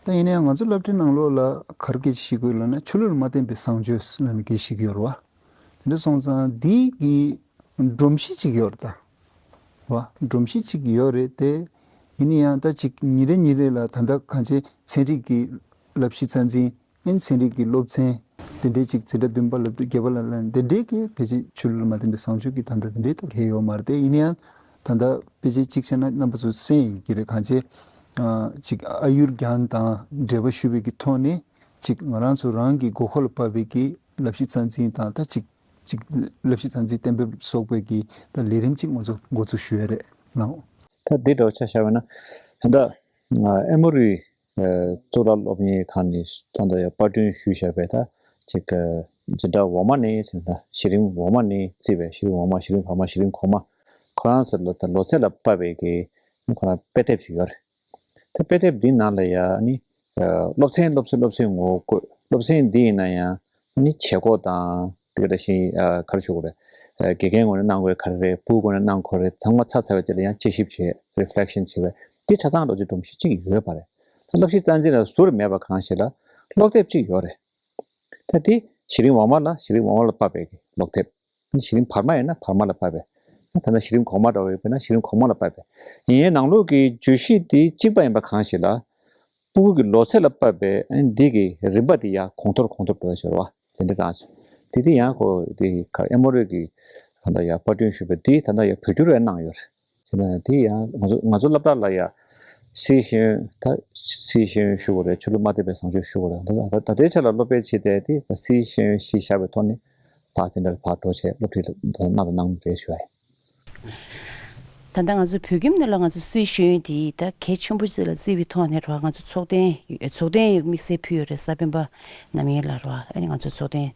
ད་ཡིན་ན་ཡང་ང་ཚོ་སློབ་གྲྭའི་ནང་ལོགས་ལ་ག་རེ་སྐད་ཆ་བཤད་དགོས་ལབ་ན་ཆོས་ལུགས་ལ་མ་བརྟེན་པའི་བཟང་སྤྱོད་ལབ་ནས་སྐད་ཆ་བཤད་ཀྱི་ཡོད་རེད་བ། དེ་འདྲ་སོང་ཙང་འདི་གི་སྒྲོམ་གཞི་གཅིག་ཡོད་རེད་ད། བ། སྒྲོམ་གཞི་གཅིག་ཡོད་རེད་དེ། ཡིན་ན་ཡང་ད་ཅིག་ཉིན་རེ་ཉིན་རེ་ལ་ད་ལྟ་གང་ཅི་ཚན་རིག་གི་བསླབ་གཞི་རྩ་འཛིན་ཨིན་ཚན་རིག་གི་སློབ་ཚན་དེ་འདྲའི་ཅིག་འཛིན་གྲྭ་བདུན་པ་ལ་བརྒྱད་པ་ལ་ལ་དེ་འདྲའི་གི་ཕལ་ཆེར་ཆོས་ལུགས་ལ་མ་བརྟེན་པའི་བཟང་སྤྱོད་ཀྱི་ད་ལྟ་དེ་འདྲའི་ད་གལ་ཡོད་མ་རེད་དེ། ཡིན་ན་ཡང་ད་ལྟ་ཕལ་ཆེར་གཅིག་བྱས་ན་རྣམ་པ་ཚོ་གསན་ཡིན་གྱི་རེད། གང་ཅི་ཅིག་ཨ་ཡུར་གྱན་དང་འབྲེལ་བ་ཞུ་བའི་གི་ཐོག་ནས་ཅིག་ང་རང་ཚོ་རང་གི་དགོས་མཁོ་ལ་བབས་པའི་གི་བསླབ་གཞི་རྩ་འཛིན་དང་ད་ཅིག་ཅིག་བསླབ་གཞི་རྩ་འཛིན་གཏན་འབེབས་སོགས་པའི་གི་ད་ལས་རིམ་ཅིག་ང་ཚོ་འགོ་འཛུགས་ཞུ་ཡ་རེད་ལགས། ད་འདི་འདྲ་བོ་ཆ་བཞག་པ་ན་ད་ལྟ་ཨེ་མོ་རི་གཙུག་ལག་སློབ་གཉེར་ཁང་ནས་ད་ལྟ་ཡང་པར་སྐྲུན་ཞུས་བཞག་པའི་ད་ཅིག་འཛིན་གྲྭ་འོག་མ་ནས་ཟེར་ན་ད་གཞི་རིམ་འོག་མ་ནས་བརྩིས་པའི་གཞི་རིམ་འོག་མ་གཞི་རིམ་བར་མ་གཞི་རིམ་གོང་མ་ཁོ་རང་ཚོ་ལ་ད་ལོ་ཚད་ལ་དཔག་པའི་གི་ཁོ་རང་དཔེ་དེབ་ཅིག་ཡོད་རེད། ད་དཔེ་དེབ་འདི་ནང་ལ་ཡང་ནི་སློབ་ཚན་སློབ་ཚན་སློབ་ཚན་ངོ་བོ་བཀོད། སློབ་ཚན་འདི་ཡིན་ན་ཡང་ནི་བྱེད་སྒོ་དང་དེ་ག་ནང་བཞིན་ག་རེ་ཞུ་དགོས་རེད། དགེ་རྒན་ངོས་ནས་གནང་དགོས་ག་རེ་རེད། སྤུ་གུ་ངོས་ནས་གནང་དགོས་རེད། ཚང་མ་ཚར་ཚར་བའི་རྗེས་ལ་ཡང་དཔྱད་ཞིབ་བྱེད། རི་ཕི་ལེག་ཤན་བྱེད་པའི་འདི་ཆ་ཚང་འགྲོ་རྒྱུ་སྒྲོམ་གཞི་གཅིག་ཡོད་པ་རེད། ད་བསླབ་གཞི་རྩ་འཛིན་ལ་ཟུར་མེད་པ་གང་ཞིག་ལ་ཀློག་དེབ་གཅིག་ཡོད་རེད། ད་དེ་གཞི་རིམ་འོག་མ་ལ་གཞི་རིམ་འོག་མ་ལ་དཔག་པའི་ཀློག་དེབ། གཞི་རིམ་བར་མ་ཡིན་ན་བར་མ་ལ་དཔག་པའི། ད་ལྟ་གཞི་རིམ་གོང་མ་འདྲ་བོ་ཡོད་པས་ན་གཞི་རིམ་གོང་མ་ལ་དཔག་པའི། ཡིན་ནའི་ནང་ལོགས་ཀྱི་བརྗོད་གཞི་དེ་གཅིག་པ་ཡིན་པ་གང་ཞིག་ལ། སྤུ་གུ་གི་ལོ་ཚད་ལ་དཔག་པའི་འདི་གི་རིམ་པ་དེ་ཡང་གོང་མཐོར་གོང་མཐོར་འགྲོ་བའི་ཕྱིར་རོ། དེ་འདྲ་དང་། དེ་དེ་ཡང་ཁོ་དེ་ག་ཨེ་མོ་རི་གི་ད་ལྟ་ཡང་པར་སྐྲུན་ཞུས་པའི་དེ་ད་ལྟ་ཡང་བོད་བསྒྱུར་བས་གནང་ཡོད་རེད། བྱས་ན་དེ་ཡང་ང་ཚོ་ང་ཚོ་སློབ་གྲྭ་ལ་ཡང་སི་ཤེས་ཡོན་ད་སི་ཤེས་ཡོན་ཞུ་དགོས་རེད། ཆོས་ལུགས་མ་བརྟེན་པའི་བཟང་སྤྱོད་ཞུ་དགོས་རེད། ད་ད་ལྟའི་ཆ་ལ་སློབ་དཔེ་ཕྱེ་བསྡད་དེ་ད་སི་ཤེས་ཡོན་གཞི་བཞག་པའི་ཐོག་ནས་ཕར་འཛིན་གྲྭ་ལ་ཕར་འགྲོ་བྱས་སློབ་ཁྲིད་གནང་དང་གནང་མུས་རེད་ཞུ་ཡ་ཡིན། ད་ ད་ལྟ་ང་ཚོ་བོད་ཁྱིམ་ནང་ལ་ང་ཚོ་སྲི་ཞུ་ཡོན་དེ་ད་གལ་ཆེན་པོ་ཞིག་ལ་བརྩི་བའི་ཐོག་ནས་རོ། ང་ཚོ་ཚོགས་ཐེངས་ཚོགས་ཐེངས་དམིགས་བསལ་ཕུལ་ཡོད་རེད། གཟའ་སྤེན་པ་ནམ་ཡིན་ལ་རོ། ཨ་ནི་ང་ཚོ་ཚོགས་ཐེངས་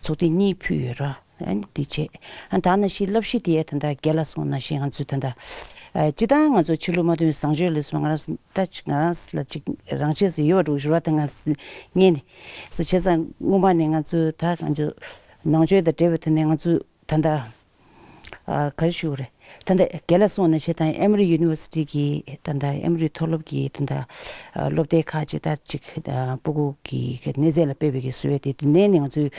ཚོགས་ཐེངས་གཉིས་ཕུལ་ཡོད་རོ། ཨ་ནི་འདི་བྱས། ཨ་ད་ནང་བཞིན་བསླབ་གཞི་དེ་ད་ལྟ་རྒན་ལགས་གསུངས་ནང་བཞིན་ང་ཚོས་ད་ལྟ་ཨ་སྤྱིར་བཏང་ང་ཚོ་ཕྱི་ལུགས་མ་ཐོན་བཟང་སྤྱོད་ལས་སུ་ང་རང་ད་ང་རང་ལ་ཅིག་རང་ཆས་སུ་ཡོད་པ་འགྲོ་བཞིན་པ་ད་ང་ངས་ནི་སུ་བྱས་ཙང་སྔོན་མ་ནས་ང་ཚོས་ད་ང་ཚོ་ནང་ཆོས་དང་འབྲེལ་བའི་ཐོག་ནས་ང་ཚོས་ད་ལྟ། ཨ་ག་རེ་ཞུ་དགོས་རེད། ད་ལྟ་རྒན་ལགས་གསུངས་ནང་བཞིན་ད་ཨེ་མོ་རི་ཡུ་ནི་ཝར་སི་ཊི་གི་ད་ལྟ་ཨེ་མོ་རི་མཐོ་སློབ་ཀྱི་ད་ལྟ་ཨ་སློབ་སྡེ་ཁག་ཅིག་ད་ཅིག་ཨ་སྤུ་གུ་གི་གནས་ཚད་ལ་དཔག་པའི་གི་བཟོ་ཡས་དེ་དེ་ནས་ནི་ང་ཚོས་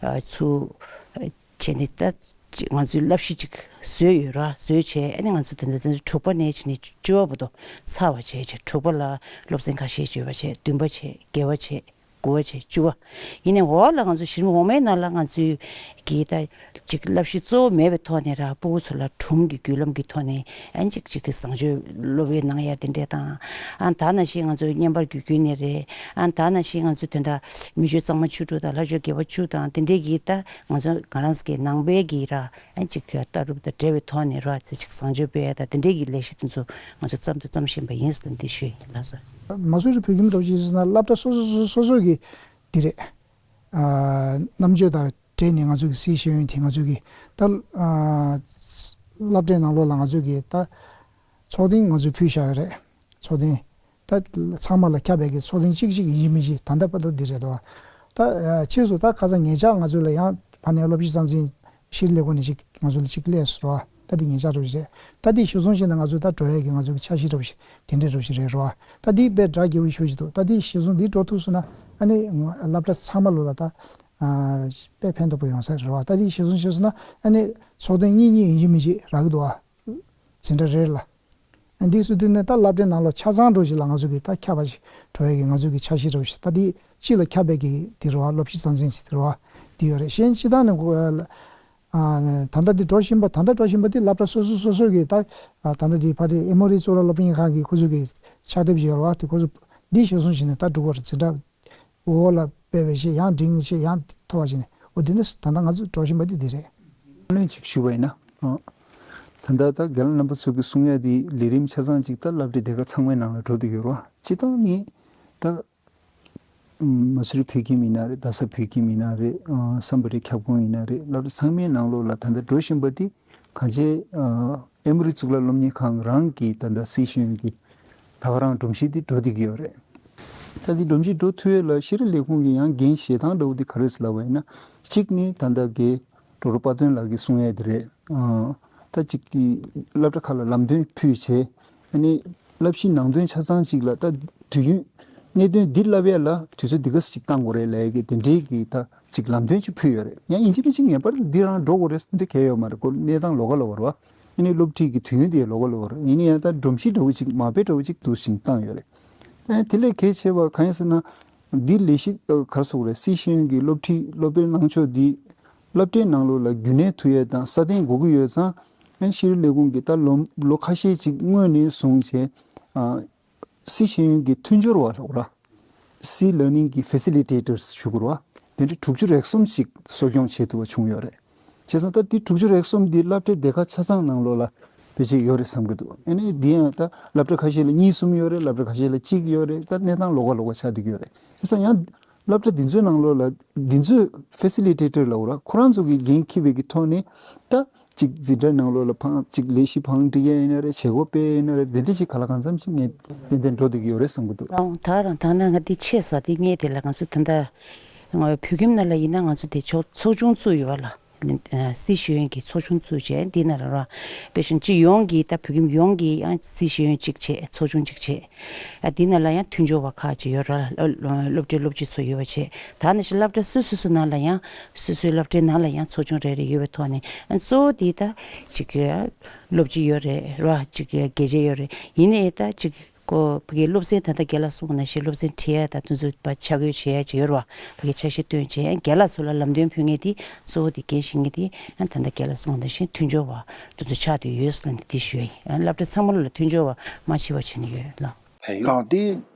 ཨ་ཚུར་ཨ་བྱས་ནས་ད་ཅིག་ང་ཚོས་བསླབ་གཞི་ཅིག་བཟོས་ཡོད་ར། བཟོས་བྱས་ཨ་ནི་ང་ཚོ་ད་ལྟ་ཚན་རིག་དྲུག་པ་ནས་བྱས་ནས་བཅུ་པ་བར་དུ་ཚར་བ་བྱས་བྱས་དྲུག་པ་ལ་སློབ་ཚན་ཁ་ཤས་ཅིག་ཡོད་པ་བྱས། བདུན་པ་བྱས། བརྒྱད་པ་བྱས། དགུ་པ་བྱས། བཅུ་པ། ཡིན་ནའི་འོག་ལ་ང་ཚོ་གཞི་རིམ་འོག་མའི་ནང་ལ་ང་ཚོས་གི་ད་ཅིག་བསླབ་གཞི་གཙོ་བོ་མེད་པའི་ཐོག་ནས་ར་སྤུ་གུ་ཚོ་ལ་སྒྲུང་གི་བརྒྱུད་ལམ་གྱི་ཐོག་ནས་ཨ་ཅིག་ཅིག་གི་བཟང་སྤྱོད་སློབ་དཔོན་གནང་ཡ་དེ་འདྲས་དང་། ཨ་ད་ནང་བཞིན་ང་ཚོ་བསྙེན་པར་རྒྱུད་བརྒྱུད་ནས་རེད། ཨ་ད་ནང་བཞིན་ང་ཚོ་དེ་འདྲ་མི་ཆོས་གཙང་མ་བཅུ་དྲུག་དང་ལྷ་ཆོས་དགེ་བ་བཅུ་དང་དེ་འདྲས་ཀྱི་ད་ང་ཚོ་ང་རང་ཚོ་གི་ནང་པའི་གི་ར། ཨ་ཅིག་ལྟ་གྲུབ་དང་འབྲེལ་བའི་ཐོག་ནས་རོ། ཨ་ཙི་ཅིག་བཟང་སྤྱོད་སྤེལ་ཡ་དང་དེ་འདྲའི་གི་ལས་གཞི་དེ་ཚོ་ང་ཚོ་བརྩམས་དང་བརྩམ་བཞིན་པ་ཡིན་ཟེར་འདི་ཞུ་ཡིན་ལགས་སོ། མ་སུ་རི་བོད་ཁྱིམ་འདྲ་བོ་ཞིག་ཟེར་ན་སློབ་གྲྭ་སོ་སོ་སོ་སོ་སོ་གི་འདི་རེད། ཨ་རྣམ་དཔྱོད་དང་འབྲེལ་ནས་ང་ཚོ་གི་སྲིད་ཤེས་ཡོན་དེ་ང་ཚོ་གི་ད་ཨ་སློབ་གྲྭའི་ནང་ལོགས་ལ་ང་ཚོ་གི་ད་ཚོགས་ཐེངས་ང་ཚོས་ཕུལ་བཞག་ཡོད་རེད། ཚོགས་ཐེངས། ད་ཚང་མ་ལ་ཁྱབ་པའི་གི་ཚོགས་ཐེངས་གཅིག་གཅིག་ཡིན་མི་ཤེས། ད་ལྟ་བར་དུ་འདི་རེད་དོ། ད་ཕྱིས་སུ་ད་ཁ་སང་ཉེ་ཆར་ང་ཚོ་ལ་ཡང་ཕ་ནས་སློབ་སྤྱི་གསང་འཛིན་ཤེས་རིག་ལས་ཁུངས་ནས་ཅིག་ང་ཚོ་ལ་ཅིག་སླེབས་སོང་རོ། ད་འདི་ཉེ་ཆར་རོ་ཞིག་རེད། ད་འདི་གཞིར་བཟུང་བྱས་ན་ང་ཚོ་ད་འགྲོ་ཡས་ཀྱི་ང་ཚོ་གི་འཆར་གཞི་འདྲ་བོ་ཞིག་དེ་འདྲས་འདྲ་བོ་ཞིག་རེད་རོ། ད་འདི་དཔེ་སྒྲ་རྒྱས་པོ་ཞུ་ཞིག་འདུག་ད་འདི་གཞིར་བཟུང་འདི་འགྲོ་ཐུབ་སོང་ན་ཨ་ནི་སློབ་གྲྭ་ཚང་མ་ལོ་ལ་ད་དཔེ་ཕན་ཐོགས་པོ་ཡོང་ས་རེད་རོ། ད་འདི་གཞིར་བཟུང་བྱས་སོང་ན་ཨ་ནི་ཚོགས་ཐེངས་གཉིས་གཉིས་ཡིན་གཅིག་མིན་གཅིག་རག་གི་འདུག་ཨ། ཇི་འདྲ་རེད་ལ། འདི་སུ་དུས་ནས་ད་སློབ་གྲྭའི་ནང་ལ་ཆ་ཚང་འགྲོ་ཞིག་ལ་ང་ཚོ་གི་ད་ཁྱབ་པ་ཞིག་འགྲོ་ཡས་ཀྱི་ང་ཚོ་གི་འཆར་གཞི་རེད་ཞིག་ད་འདི་སྤྱི་ལ་ཁྱབ་པའི་གི་དེ་རེད་བ། སློབ་སྤྱི་གསང་འཛིན་ཞིག་དེ་རེད་བ། འདི་ཡོད་རེད། གཞན་སྤྱི་བཏང་ནས་གོ་ད་ལྟ་འདི་འགྲོ་བཞིན་པ་ད་ལྟ་འགྲོ་བཞིན་པ་འདི་སློབ་གྲྭ་སོ་སོ་སོ་སོ་གི་ད་ད་ལྟ་འདི་ཕ་དེ་ཨེ་མོ་རི་གཙུག་ལག་སློབ་གཉེར་ཁང་གི་ཁོ་ཚོ་གི་ཕྱག་དེབ་ཅིག་ཡོད་རེད་བ། དེ་ཁོ་ཚོ་འདི་གཞིར་བཟུང་བྱས་ནས་ད་འགྲོ་གི་རེད་ཟེར་འདྲ། འོག་ལ་སྤེལ་བའི་ཆེད་ཡང་འབྲིང་ཆེད་ཡང་མཐོ་བ་ཞིག་ནས་འོ་དེ་ནི་ད་ལྟ་ང་ཚོ་འགྲོ་བཞིན་པ་དེ་དེ་རེད། ལན་ཅིག་ཞུ་བ་ཡིན་ན། ཨ། ད་ལྟ་ད་རྒན་ལགས་རྣམ་པ་ཚོ་གི་གསུང་ཡ་དེ་ལས་རིམ་ཆ་ཚང་ཅིག་ད་སློབ་གྲྭའི་སྡེ་ཁག་ཚང་མའི་ནང་ལ་འགྲོ་བསྡད་ཡོད་རེད་བ། སྤྱི་བཏང་ནི་ད་མ་སུ་རི་བོད་ཁྱིམ་ཡིན་ན་རེད། རྡ་ས་བོད་ཁྱིམ་ཡིན་ན་རེད། ཨ། བསམ་པ་རེད་ཁྱབ་ཁོངས་ཡིན་ན་རེད། སློབ་གྲྭ་ཚང་མའི་ནང་ལོགས་ལ་ད་ལྟ་འགྲོ་བཞིན་པ་དེ་གང་ཅི་ཨ་ཨེ་མོ་རི་གཙུག་ལག་སློབ་གཉེར་ཁང་རང་གི་ད་ལྟ་སྲི་ཞུ་ཡོན་གྱི་ད་ག་རང་སྒྲོམ་གཞི་འདི་འགྲོ་བསྡད་ཀྱི་ཡོད་རེད། ད་འདི་སྒྲོམ་གཞི་འགྲོ་ཐུབ་ཡས་ལ་ཤེས་རིག་ལས་ཁུངས་ཀྱི་ཡང་འགན་བཞེས་སྟངས་འདྲ་བོ་འདི་ག་རེ་ཟེར་ལབ་པ་ཡིན་ན། གཅིག་ནི་ད་ལྟ་རྒན་ཌོག་ཊར་དཔལ་སྟོན་ལགས་ཀྱིས་གསུང་ཡས་འདི་རེད། ཨ། ད་གཅིག་གི་སློབ་གྲྭ་ཁག་ལ་ལམ་སྟོན་ཕུལ་བྱས། ཨ་ནི་བསླབ་གཞི་ནང་དོན་ཆ་ཚང་གཅིག་ལ་ད་དུས་ཡུན་གནད་དོན་འདི་བསླབ་ཡས་ལ་དུས་ཚོད་འདི་ག་ཙམ་ཅིག་བཏང་དགོས་རེད་ལབ་ཡས་ཀྱི་དེ་འདྲའི་གི་ད་གཅིག་ལམ་སྟོན་ཅིག་ཕུལ་ཡོད་རེད། ཡང་ཡིན་གཅིག་མིན་གཅིག་ངེས་པར་འདི་རང་འགྲོ་དགོས་རེད་ཟེར་འདི་གལ་ཡོད་མ་རེད། ཁོ་གནས་སྟངས་ལོགས་ཀ་ལོགས་ཀ་རེད་བ། ཨ་ནི་སློབ་ཁྲིད་ཀྱི་དུས་ཡུན་དེ་ལོགས་ཀ་ལོགས་ཀ་རེད། ཡིན་ན་ཡང་ད་སྒྲོམ་གཞི་འདྲ་བོ་ཅིག་མ་དཔེ་འདྲ་བོ་ཅིག་འདུག་བཞིན་བཏང་ཡོད་རེད། ཨ་དེ་ལས་གལ་ཆེ་བ་གང་ཡིན་ཟེར་ན། འདི་ལས་གཞི་ཨ་ག་རེ་ཟེར་དགོས་རེད། སྲིད་ཤེས་ཡོན་གྱི་སློབ་ཁྲིད་སློབ་སྤེལ་གནང་ཕྱོགས་འདི་སློབ་གྲྭའི་ནང་ལོགས་ལ་རྒྱུན་གནས་ཐུབ་ཡས་དང་སྲ་བརྟན་དགོས་ཀྱི་ཡོད་ཙང་། ཨ་ནི་ཤེས་རིག་ལས་ཁུངས་ཀྱིས་ད་ལོ་ལོ་ཁ་ཤས་ཅིག་སྔོན་ནས་བཟུང་བྱས། ཨ། སྲིད་ཤེས་ཡོན་གྱི་མཐུན་སྦྱོར་བ་ལབ་དགོས་རེད། སྲིད་ལར་ནིང་གི་ཕེ་སི་ལི་ཊེ་ཊར་ཞུ་དགོས་རེད་བ། དེ་འདྲ་དྲུག་ཅུ་རེ་གསུམ་ཞིག་གསོ་སྐྱོང་བྱེད་ཐུབ་པ་བྱུང་ཡོད་རེད། བྱས་ཙང་ད་འདི་དྲུག་ཅུ་རེ་གསུམ་འདི་སློབ་གྲྭའི་སྡེ་ཁག་ཆ་ཚང་ནང་ལོགས་ལ་ཕལ་ཆེར་ཡོད་རེད་བསམ་གྱི་འདུག་ཨ་ནི་འདི་ཡང་ད་སློབ་གྲྭ་ཁ་ཤས་ལ་གཉིས་གསུམ་ཡོད་རེད། སློབ་གྲྭ་ཁ་ཤས་ལ་གཅིག་ཡོད་རེད། ད་གནས་སྟངས་ལོགས་ཀ་ལོགས་ཀ་ཆགས་བསྡད་ཀྱི་ཡོད་རེད། བྱས་ཙང་ཡང་སློབ་གྲྭ་འདི་ཚོའི་ནང་ལོགས་ལ་འདི་ཚོའི་ཕེ་སི་ལི་ཊེ་ཊར་ལབ་དགོས་རེད་བ། ཁོ་རང་ཚོ་གི་འགན་འཁྱེར་བའི་གི་ཐོག་ནས་ད། གཅིག་འཛིན་གྲྭའི་ནང་ལོགས་ལ་ཕང་གཅིག་ལས་གཞི་ཕང་སྒྲིག་ཡས་ཡིན་ན་རེད། བྱེད་སྒོ་སྤེལ་ཡས་ཡིན་ན་རེད། འདི་འདྲ་ཞིག་གང་ལ་གང་འཚམ་ཞིག་ངས་ཏན་ཏན་འགྲོ་བསྡད་ཀྱི་ཡོད་རེད་བསམ་གྱི་འདུག་ཨང་། ད་རང་ད་ནང་ང་འདི་ཆེ་ས་འདི་ངས་དེ་ལ་ང་ཚོ་ད་ལྟ་ང་བོད་ཁྱིམ་ནང་ལ་ཡིན་ན་ང་ཚོ་དེ་ཚོགས་ཚོགས་ཆུང་བཙུགས་ཡོད་པ་ལ། སྲིད་ཤེས་ཡོན་གྱི་ཚོགས་ཆུང་བཙུགས་བྱས་འདི་ནང་ལ་ར། དཔེ་བཞིན་སྤྱི་ཡོངས་ཀྱི་ད་བོད་ཁྱིམ་ཡོངས་ཀྱི་ཡང་སྲིད་ཤེས་ཡོན་གཅིག་བྱས། ཚོགས་ཆུང་གཅིག་བྱས། ཨ་འདི་ནང་ལ་ཡང་མཐུན་སྦྱོར་བ་ཁག་ཅིག་ཡོད་ར། སློབ་གྲྭའི་སློབ་སྤྱི་ཚོ་ཡོད་པ་བྱས། ད་ནི་ཞིག་སློབ་གྲྭ་སོ་སོ་སོ་ནང་ལ་ཡང་སོ་སོའི་སློབ་གྲྭའི་ནང་ལ་ཡང་ཚོགས་ཆུང་རེ་རེ་ཡོད་པའི་ཐོག་ནས་ཨ་གཙོ་བོ་འདི་ད་ཅིག་སློབ་སྤྱི་ཡོད་རེད་ར། ཅིག་དགེ་ཆེ་ཡོད་རེད། ཡིན་ནའི་ད་ཅིག་ཁོ་ཕ་གིའི་སློབ་ཚན་ད་ལྟ་རྒན་ལགས་གསུངས་པ་ནང་བཞིན་སློབ་ཚན་ཁྲིད་ཡ་ད་དེ་ཚོ་ཕར་ཆ་བགོས་བྱེད་ཡ་ཅིག་ཡོད་རེད་བ། ཕ་གིའི་འཆར་གཞི་བཏོན་བྱས་རྒན་ལགས་ཚོ་ལ་ལམ་སྟོན་ཕུལ་མཁན་དེ་གཙོ་བོ་དེ་འགན་བཞེས་མཁན་དེ་ད་ལྟ་རྒན་ལགས་གསུངས་པ་ནང་བཞིན་མཐུན་སྦྱོར་བ་དེ་ཚོ་ཆགས་བསྡད་ཡོད་ཟེར་ནས་དེ་ཞུ་ཡ་ཡིན། སློབ་གྲྭ་ཚང་མ་ལ་མཐུན་སྦྱོར་བ་མ་ཕྱི་བ་བྱས་ནས་ཡོད་ལགས། དང་དེ་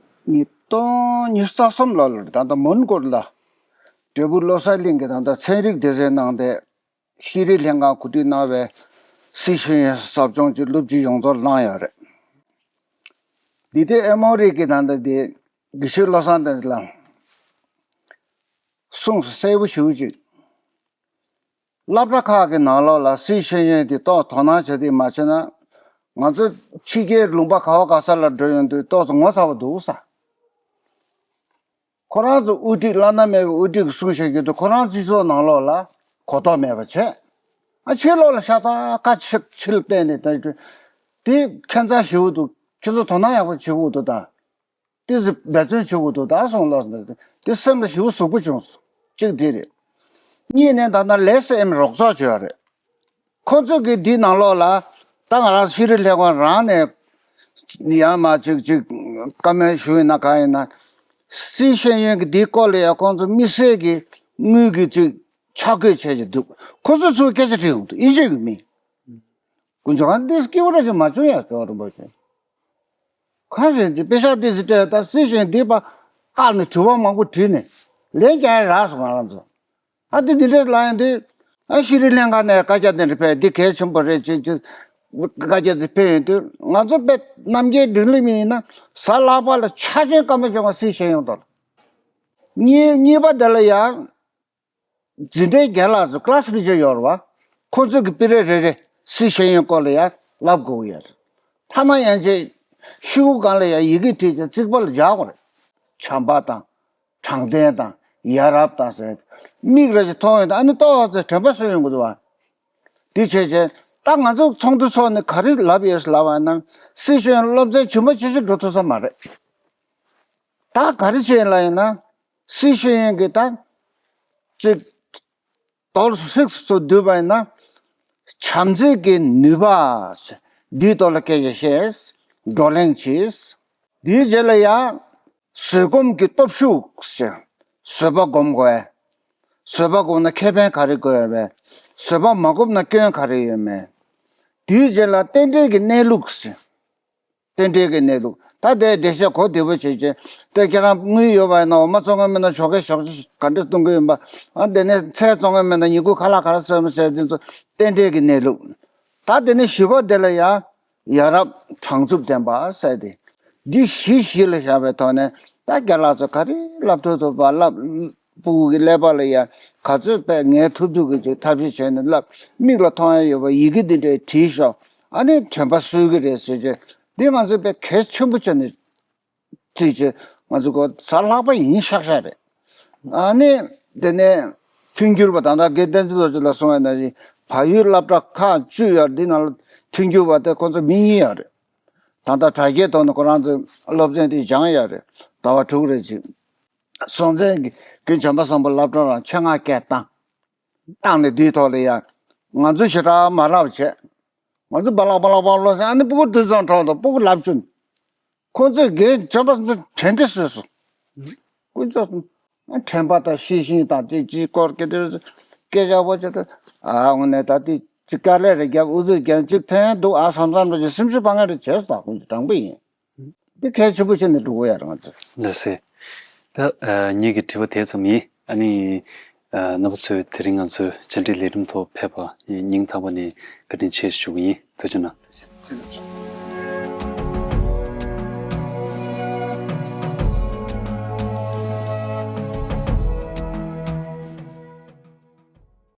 ཉིས་སྟོང་ཉི་ཤུ་རྩ་གསུམ་ལོ་ལ་ད་ལྟ་མོན་གྷོ་ལ་འབྲས་སྤུངས་བློ་གསལ་གླིང་གི་ད་ལྟ་ཚན་རིག་སྡེ་ཚན་ནང་དེ་ཤེས་རིག་ལྷན་ཁང་གོ་སྒྲིག་གནང་བའི་ སྲིད་ཤེས་ཡོན་ཟབ་སྦྱོང་གི་སློབ་ཁྲིད་ཡོངས་རྫོགས་བླངས་ཡོད་རེད། འདི་དེ་ཨེ་མོ་རི་གི་ད་ལྟ་དེ་དགེ་བཤེས་བློ་བཟང་བསྟན་འཛིན་ལགས་གསུངས་སོང་། གསལ་པོ་ཞེ་པོ་ཅིག་སློབ་གྲྭ་ཁག་གི་ནང་ལོགས་ལ་སྲིད་ཤེས་ཡོན་དེ་ཏོག་དོ་སྣང་བྱེད་དེ་མ་བྱས་ན། ང་ཚོ་ཕྱི་རྒྱལ་ལུང་པ་ག་བ་ག་ས་ལ་འགྲོ་ཡོང་དུས་ཏོག་ཙམ་ངོ་ཚ་བ་འདུག་ས། ཁོ་རང་ཚོ་དབུ་ཁྲིད་བླ་ན་མེད་པའི་དབུ་ཁྲིད་ཀྱི་གསུང་བཤད་རྒྱུ་དེ་ཁོ་རང་སྤྱི་ཚོགས་ནང་ལོགས་ལ་གོ་རྟོགས་མེད་པ་བྱས། ཨ་ཕྱི་ལོགས་ལ་ཤ་སྟག་ཁ་ཕྱིར་ཕྱིར་བལྟས་ནས་ད་དེ་ཁྱད་མཚར་ཞེ་པོ་འདུག་ཁྱེད་ཚོ་དོ་སྣང་ཡག་པོ་བྱེད་དགོས་འདུག་ད། ཏི་ཙི་འབད་བརྩོན་བྱེད་དགོས་འདུག་ད་གསུངས་ལ། དེ་སེམས་ལ་ཞེ་པོ་ཟུག་པོ་བྱུང་སོང་། གཅིག་དེ་རེད། གཉིས་ནས་ད་ལྟ་ལེ་སི་ཨེམ་རོགས་ཚོགས་བྱོས་རེད། ཁོ་ཚོས་གི་འདི་ནང་ལོགས་ལ་ད་ང་རང་ཤི་རི་ལྷན་ཁང་རང་ནས་ཡང་མ་ཅིག་ཅིག་བཀའ་མོལ་ཞུ་ཡིན་ན་གང་ཡིན་ན། སྲིད་ཤེས་ཡོན་གི་འདིའི་སྐོར་ལ་ཡང་ཁོང་ཚོ་དམིགས་བསལ་གི་དངུལ་གི་ཅིག་ཆ་བགོས་བྱས་ཀྱི་འདུག་ཁོ་ཚོས་ཚུར་སྐད་ཆ་དྲིས་ཡོང་འདུག་དབྱིན་ཇི་གི་མི། དཀོན་མཆོག་གང་འདི་སྐྱེ་བོ་ར་ཅིག་མ་བྱུང་ཡ་ཅོག་རིན་པོ་ཆེ། ཁ་ཞེ་ཅིག་དཔེ་ཤག་འདི་ཟི་སྤྲད་ད་སྲིད་ཤེས་ཡོན་འདི་པ་བཀག་ནས་དྲི་བ་མང་པོ་དྲིས་ནས་ལན་རྒྱག་ཡ་རག་སོང་ང་རང་ཚོ། ཨ་འདི་འདི་འདྲས་ལ་ཡིན་དུས་ཨ་ཤི་རི་ལན་ཀ་ནས་བཀའ་རྒྱ་འདི་འདྲ་ཕེབས་འདི་གལ་ཆེན་པོ་རེད་ཅེས་ཅེས་བཀའ་རྒྱ་འདི་ཕེབས་ཡོང་དུས་ང་ཚོ་དཔེ་རྣམ་རྒྱལ་སྒྲོན་གླིང་མི་ཡིན་ན་གཟའ་ལྷག་པ་ལ་ཆ་ཆེན་བཀའ་མོལ་བྱུང་བ་སྲིད་ཤེས་ཡོན་དང་། གཉིས་གཉིས་པ་དེ་ལ་ཡང་། འཛིན་གྲྭའི་རྒན་ལགས་ཚོ་ཀླ་སི་ཊི་ཅར་ཡོད་རེད་བ། ཁོ་ཚོས་ཀྱི་པི་རེ་རེ་རེ་སྲིད་ཤེས་ཡོན་སྐོར་ལ་ཡང་བསླབ་དགོས་ཀྱི་ཡོད་རེད། ཐ་མ་ཡན་ཆད་ཤོག་གུ་སྒང་ལ་ཡང་ཡི་གེ་བྲིས་ཀྱང་རྩིག་པ་ལ་སྦྱར་དགོས་རེད། བྱམས་པ་དང་། དྲང་བདེན་དང་། ཡ་རབས་དང་ཟེར། མིག་ར་ཅིག་མཐོང་ཡོང་དུས་ཨ་ནི་ཏོག་ཙེ་དྲན་པ་གསོས་ཡོང་གི་འདུག་བ། དེ་བྱས་བྱས་ད་ང་ཚོ་ཚོགས་འདུ་ཚོགས་ནས་ག་རེ་ལབ་ཡོད་ཟེར་ལབ་པ་ན་སྲིད་ཤེས་ཡོན་སློབ་ཚན་ཇི་མ་ཇི་བཞིན་འགྲོ་ཐུབ་ས་མ་རེད། ད་ག་རེ་བྱས་ལ་ཡིན་ན། སྲིད་ཤེས་ཡོན་གྱི་ད་ཅིག་དོལ་ཧྲིག་སུ་བསྡུས་པ་ཡིན་ན། བྱམས་བརྩེ་གི་ནུས་པ། འདིའི་ཐོག་ལ་སྐད་ཆ་བཤད། བགྲོ་གླེང་བྱས། འདིའི་རྗེས་ལ་ཡང་བཟོད་སྒོམ་གྱི་སྟོབས་ཤུགས་ཟེར། བཟོད་པ་སྒོམ་དགོས། བཟོད་པ་སྒོམ་ན་ཁེ་ཕན་ག་རེ་དགོས་པས། བཟོད་པ་མ་སྒོམ་ན་སྐྱོན་ག་རེ་ཡོད་མེད། འདིའི་རྗེས་ལ་རྟེན་འབྲེལ་གྱི་གནས་ལུགས་ཟེར། རྟེན་འབྲེལ་གྱི་གནས་ལུགས། ད་དེ་འགྲེལ་བཤད་གོ་བདེ་པོ་བྱེད་ཀྱི། དེ་ཁྱེད་རང་དངུལ་ཡོད་པ་ཡིན་ན་འོ་མ་བཙོང་གི་མེད་ན་ཞོགས་ཀས་ཞོགས་ཀས་ག་འདྲ་གཏོང་གི་ཡིན་པ། ཨ་དེ་ནས་ཚལ་བཙོང་གི་མེད་ན་ཉིན་གུང་ཁ་ལག་ག་རེ་བཟོས་མི་ཟེར་དེ་ཚོ་རྟེན་འབྲེལ་གྱི་གནས་ལུགས། ད་དེ་ནས་བཞི་པ་དེ་ལ་ཡང་ཡ་རབས་དྲང་ཚུགས་ལྡན་པ་ཟེར་ཏེ། འདི་བཞི་གཞི་ལ་བཞག་པའི་ཐོག་ནས་ད་རྒན་ལགས་ཚོ་ག་རེ་བསླབ་ཐུབ་ཐུབ་པ་བསླབ། ཕྲུ་གུ་གི་ཀླད་པ་ལ་ཡ་ག་ཚོད་དཔེ་ངལ་ཐུབ་ཐུབ་ཀྱི་ཅིག་ཐབས་ཤེས་བྱས་ནས་བསླབ། མིག་ལ་མཐོང་ཡ་ཡོད་པ་ཡི་གེ་འདི་འདྲའི་བྲིས་ཤོག་ཨ་ནི་དྲན་པ་གསོས་ཀྱི་རེད་ཟེར་རྗེས་འདི་ང་ཚོས་དཔེ་གལ་ཆེན་པོ་བྱས་ནས་བྲིས་རྗེས་ང་ཚོ་གོ་གཟའ་ལྷག་པ་ཡིན་ཤག་ཤག་རེད། ཨ་ནི་དེ་ནས་མཐུན་འགྱུར་བ་ད་ལྟ་དགེ་བསྟན་འཛིན་རྡོ་རྗེ་ལགས་གསུངས་པ་ནང་བཞིན་བལ་ཡུལ་སློབ་གྲྭ་ཁག་བཅུ་ཡོད་འདི་ནང་ལ་མཐུན་འགྱུར་བ་དེ་ཁོ་ཚོ་མི་གཉིས་ཡོད་རེད། ད་ལྟ་དྲ་རྒྱའི་ཐོག་ནས་ཁོ་རང་ཚོས་སློབ་ཚན་དེ་སྦྱངས་ཡོད་རེད། ཟླ་བ་དྲུག་རེ་ཅིག་སྲོང་བཙན་གྱི་རྒན་བྱམས་པ་བཟང་པོ་སློབ་གྲྭ་རང་ཆེད་མངགས་སྐད་བཏང་། བཏང་ནས་དེའི་ཐོག་ལ་ཡང་ང་ཚོ་ཞེ་དྲག་མ་བསླབ་བྱས། ང་ཚོ་བ་ལག་བ་ལག་བ་ལག་ཟེར་ཨ་ནི་སྤུ་གུ་དུས་ཚང་གྲོགས་དང་སྤུ་གུ་ལབ་བཅུག་ཁོ་ཚོས་རྒན་བྱམས་པ་བཟང་པོ་དྲན་འདྲི་བཟོས་སོང་། དཀོན་མཆོག་གསུམ། དྲན་པ་དང་ཤེས་བཞིན་དང་དེ་ཅིའི་སྐོར་སྐད་དེ་སྐད་ཆ་བོ་ཅི་ད་ཨ་འོ་ནས་ད་དེ་ཅི་དཀའ་ལས་རེ་རྒྱབ་ཨུ་ཚུགས་རྒྱབ་ཅིག་ཕན་འདུག་ཨ་བསམ་བསམ་རེ་ཅིག་སེམས་ཤུགས་སྤང་ངེས་རེ་བྱས་སོང་། ད་ཁོང་ཚོ་དྲང་པོ་ཡིན། འདི་གལ་ཆེན་པོ་བྱས་ནས་འགྲོ་གི་ཡོད་རེད་ང་ཚོ། ལགས་སེ། ད་ཨ་ངེད་ཀྱི་དྲི་བ་དེ་ཙམ་ཡིན། ཨ་ནི་ཨ་རྣམ་པ་ཚོས་དེ་རིང་ང་ཚོའི་བཅར་འདྲིའི་ལས་རིམ་ཐོག་ཕེབས་པ་སྙིང་ཐག་པ་ནས་བཀའ་དྲིན་ཆེ་ཞུ་གི་ཡིན། ཐུགས་རྗེ་གནང་།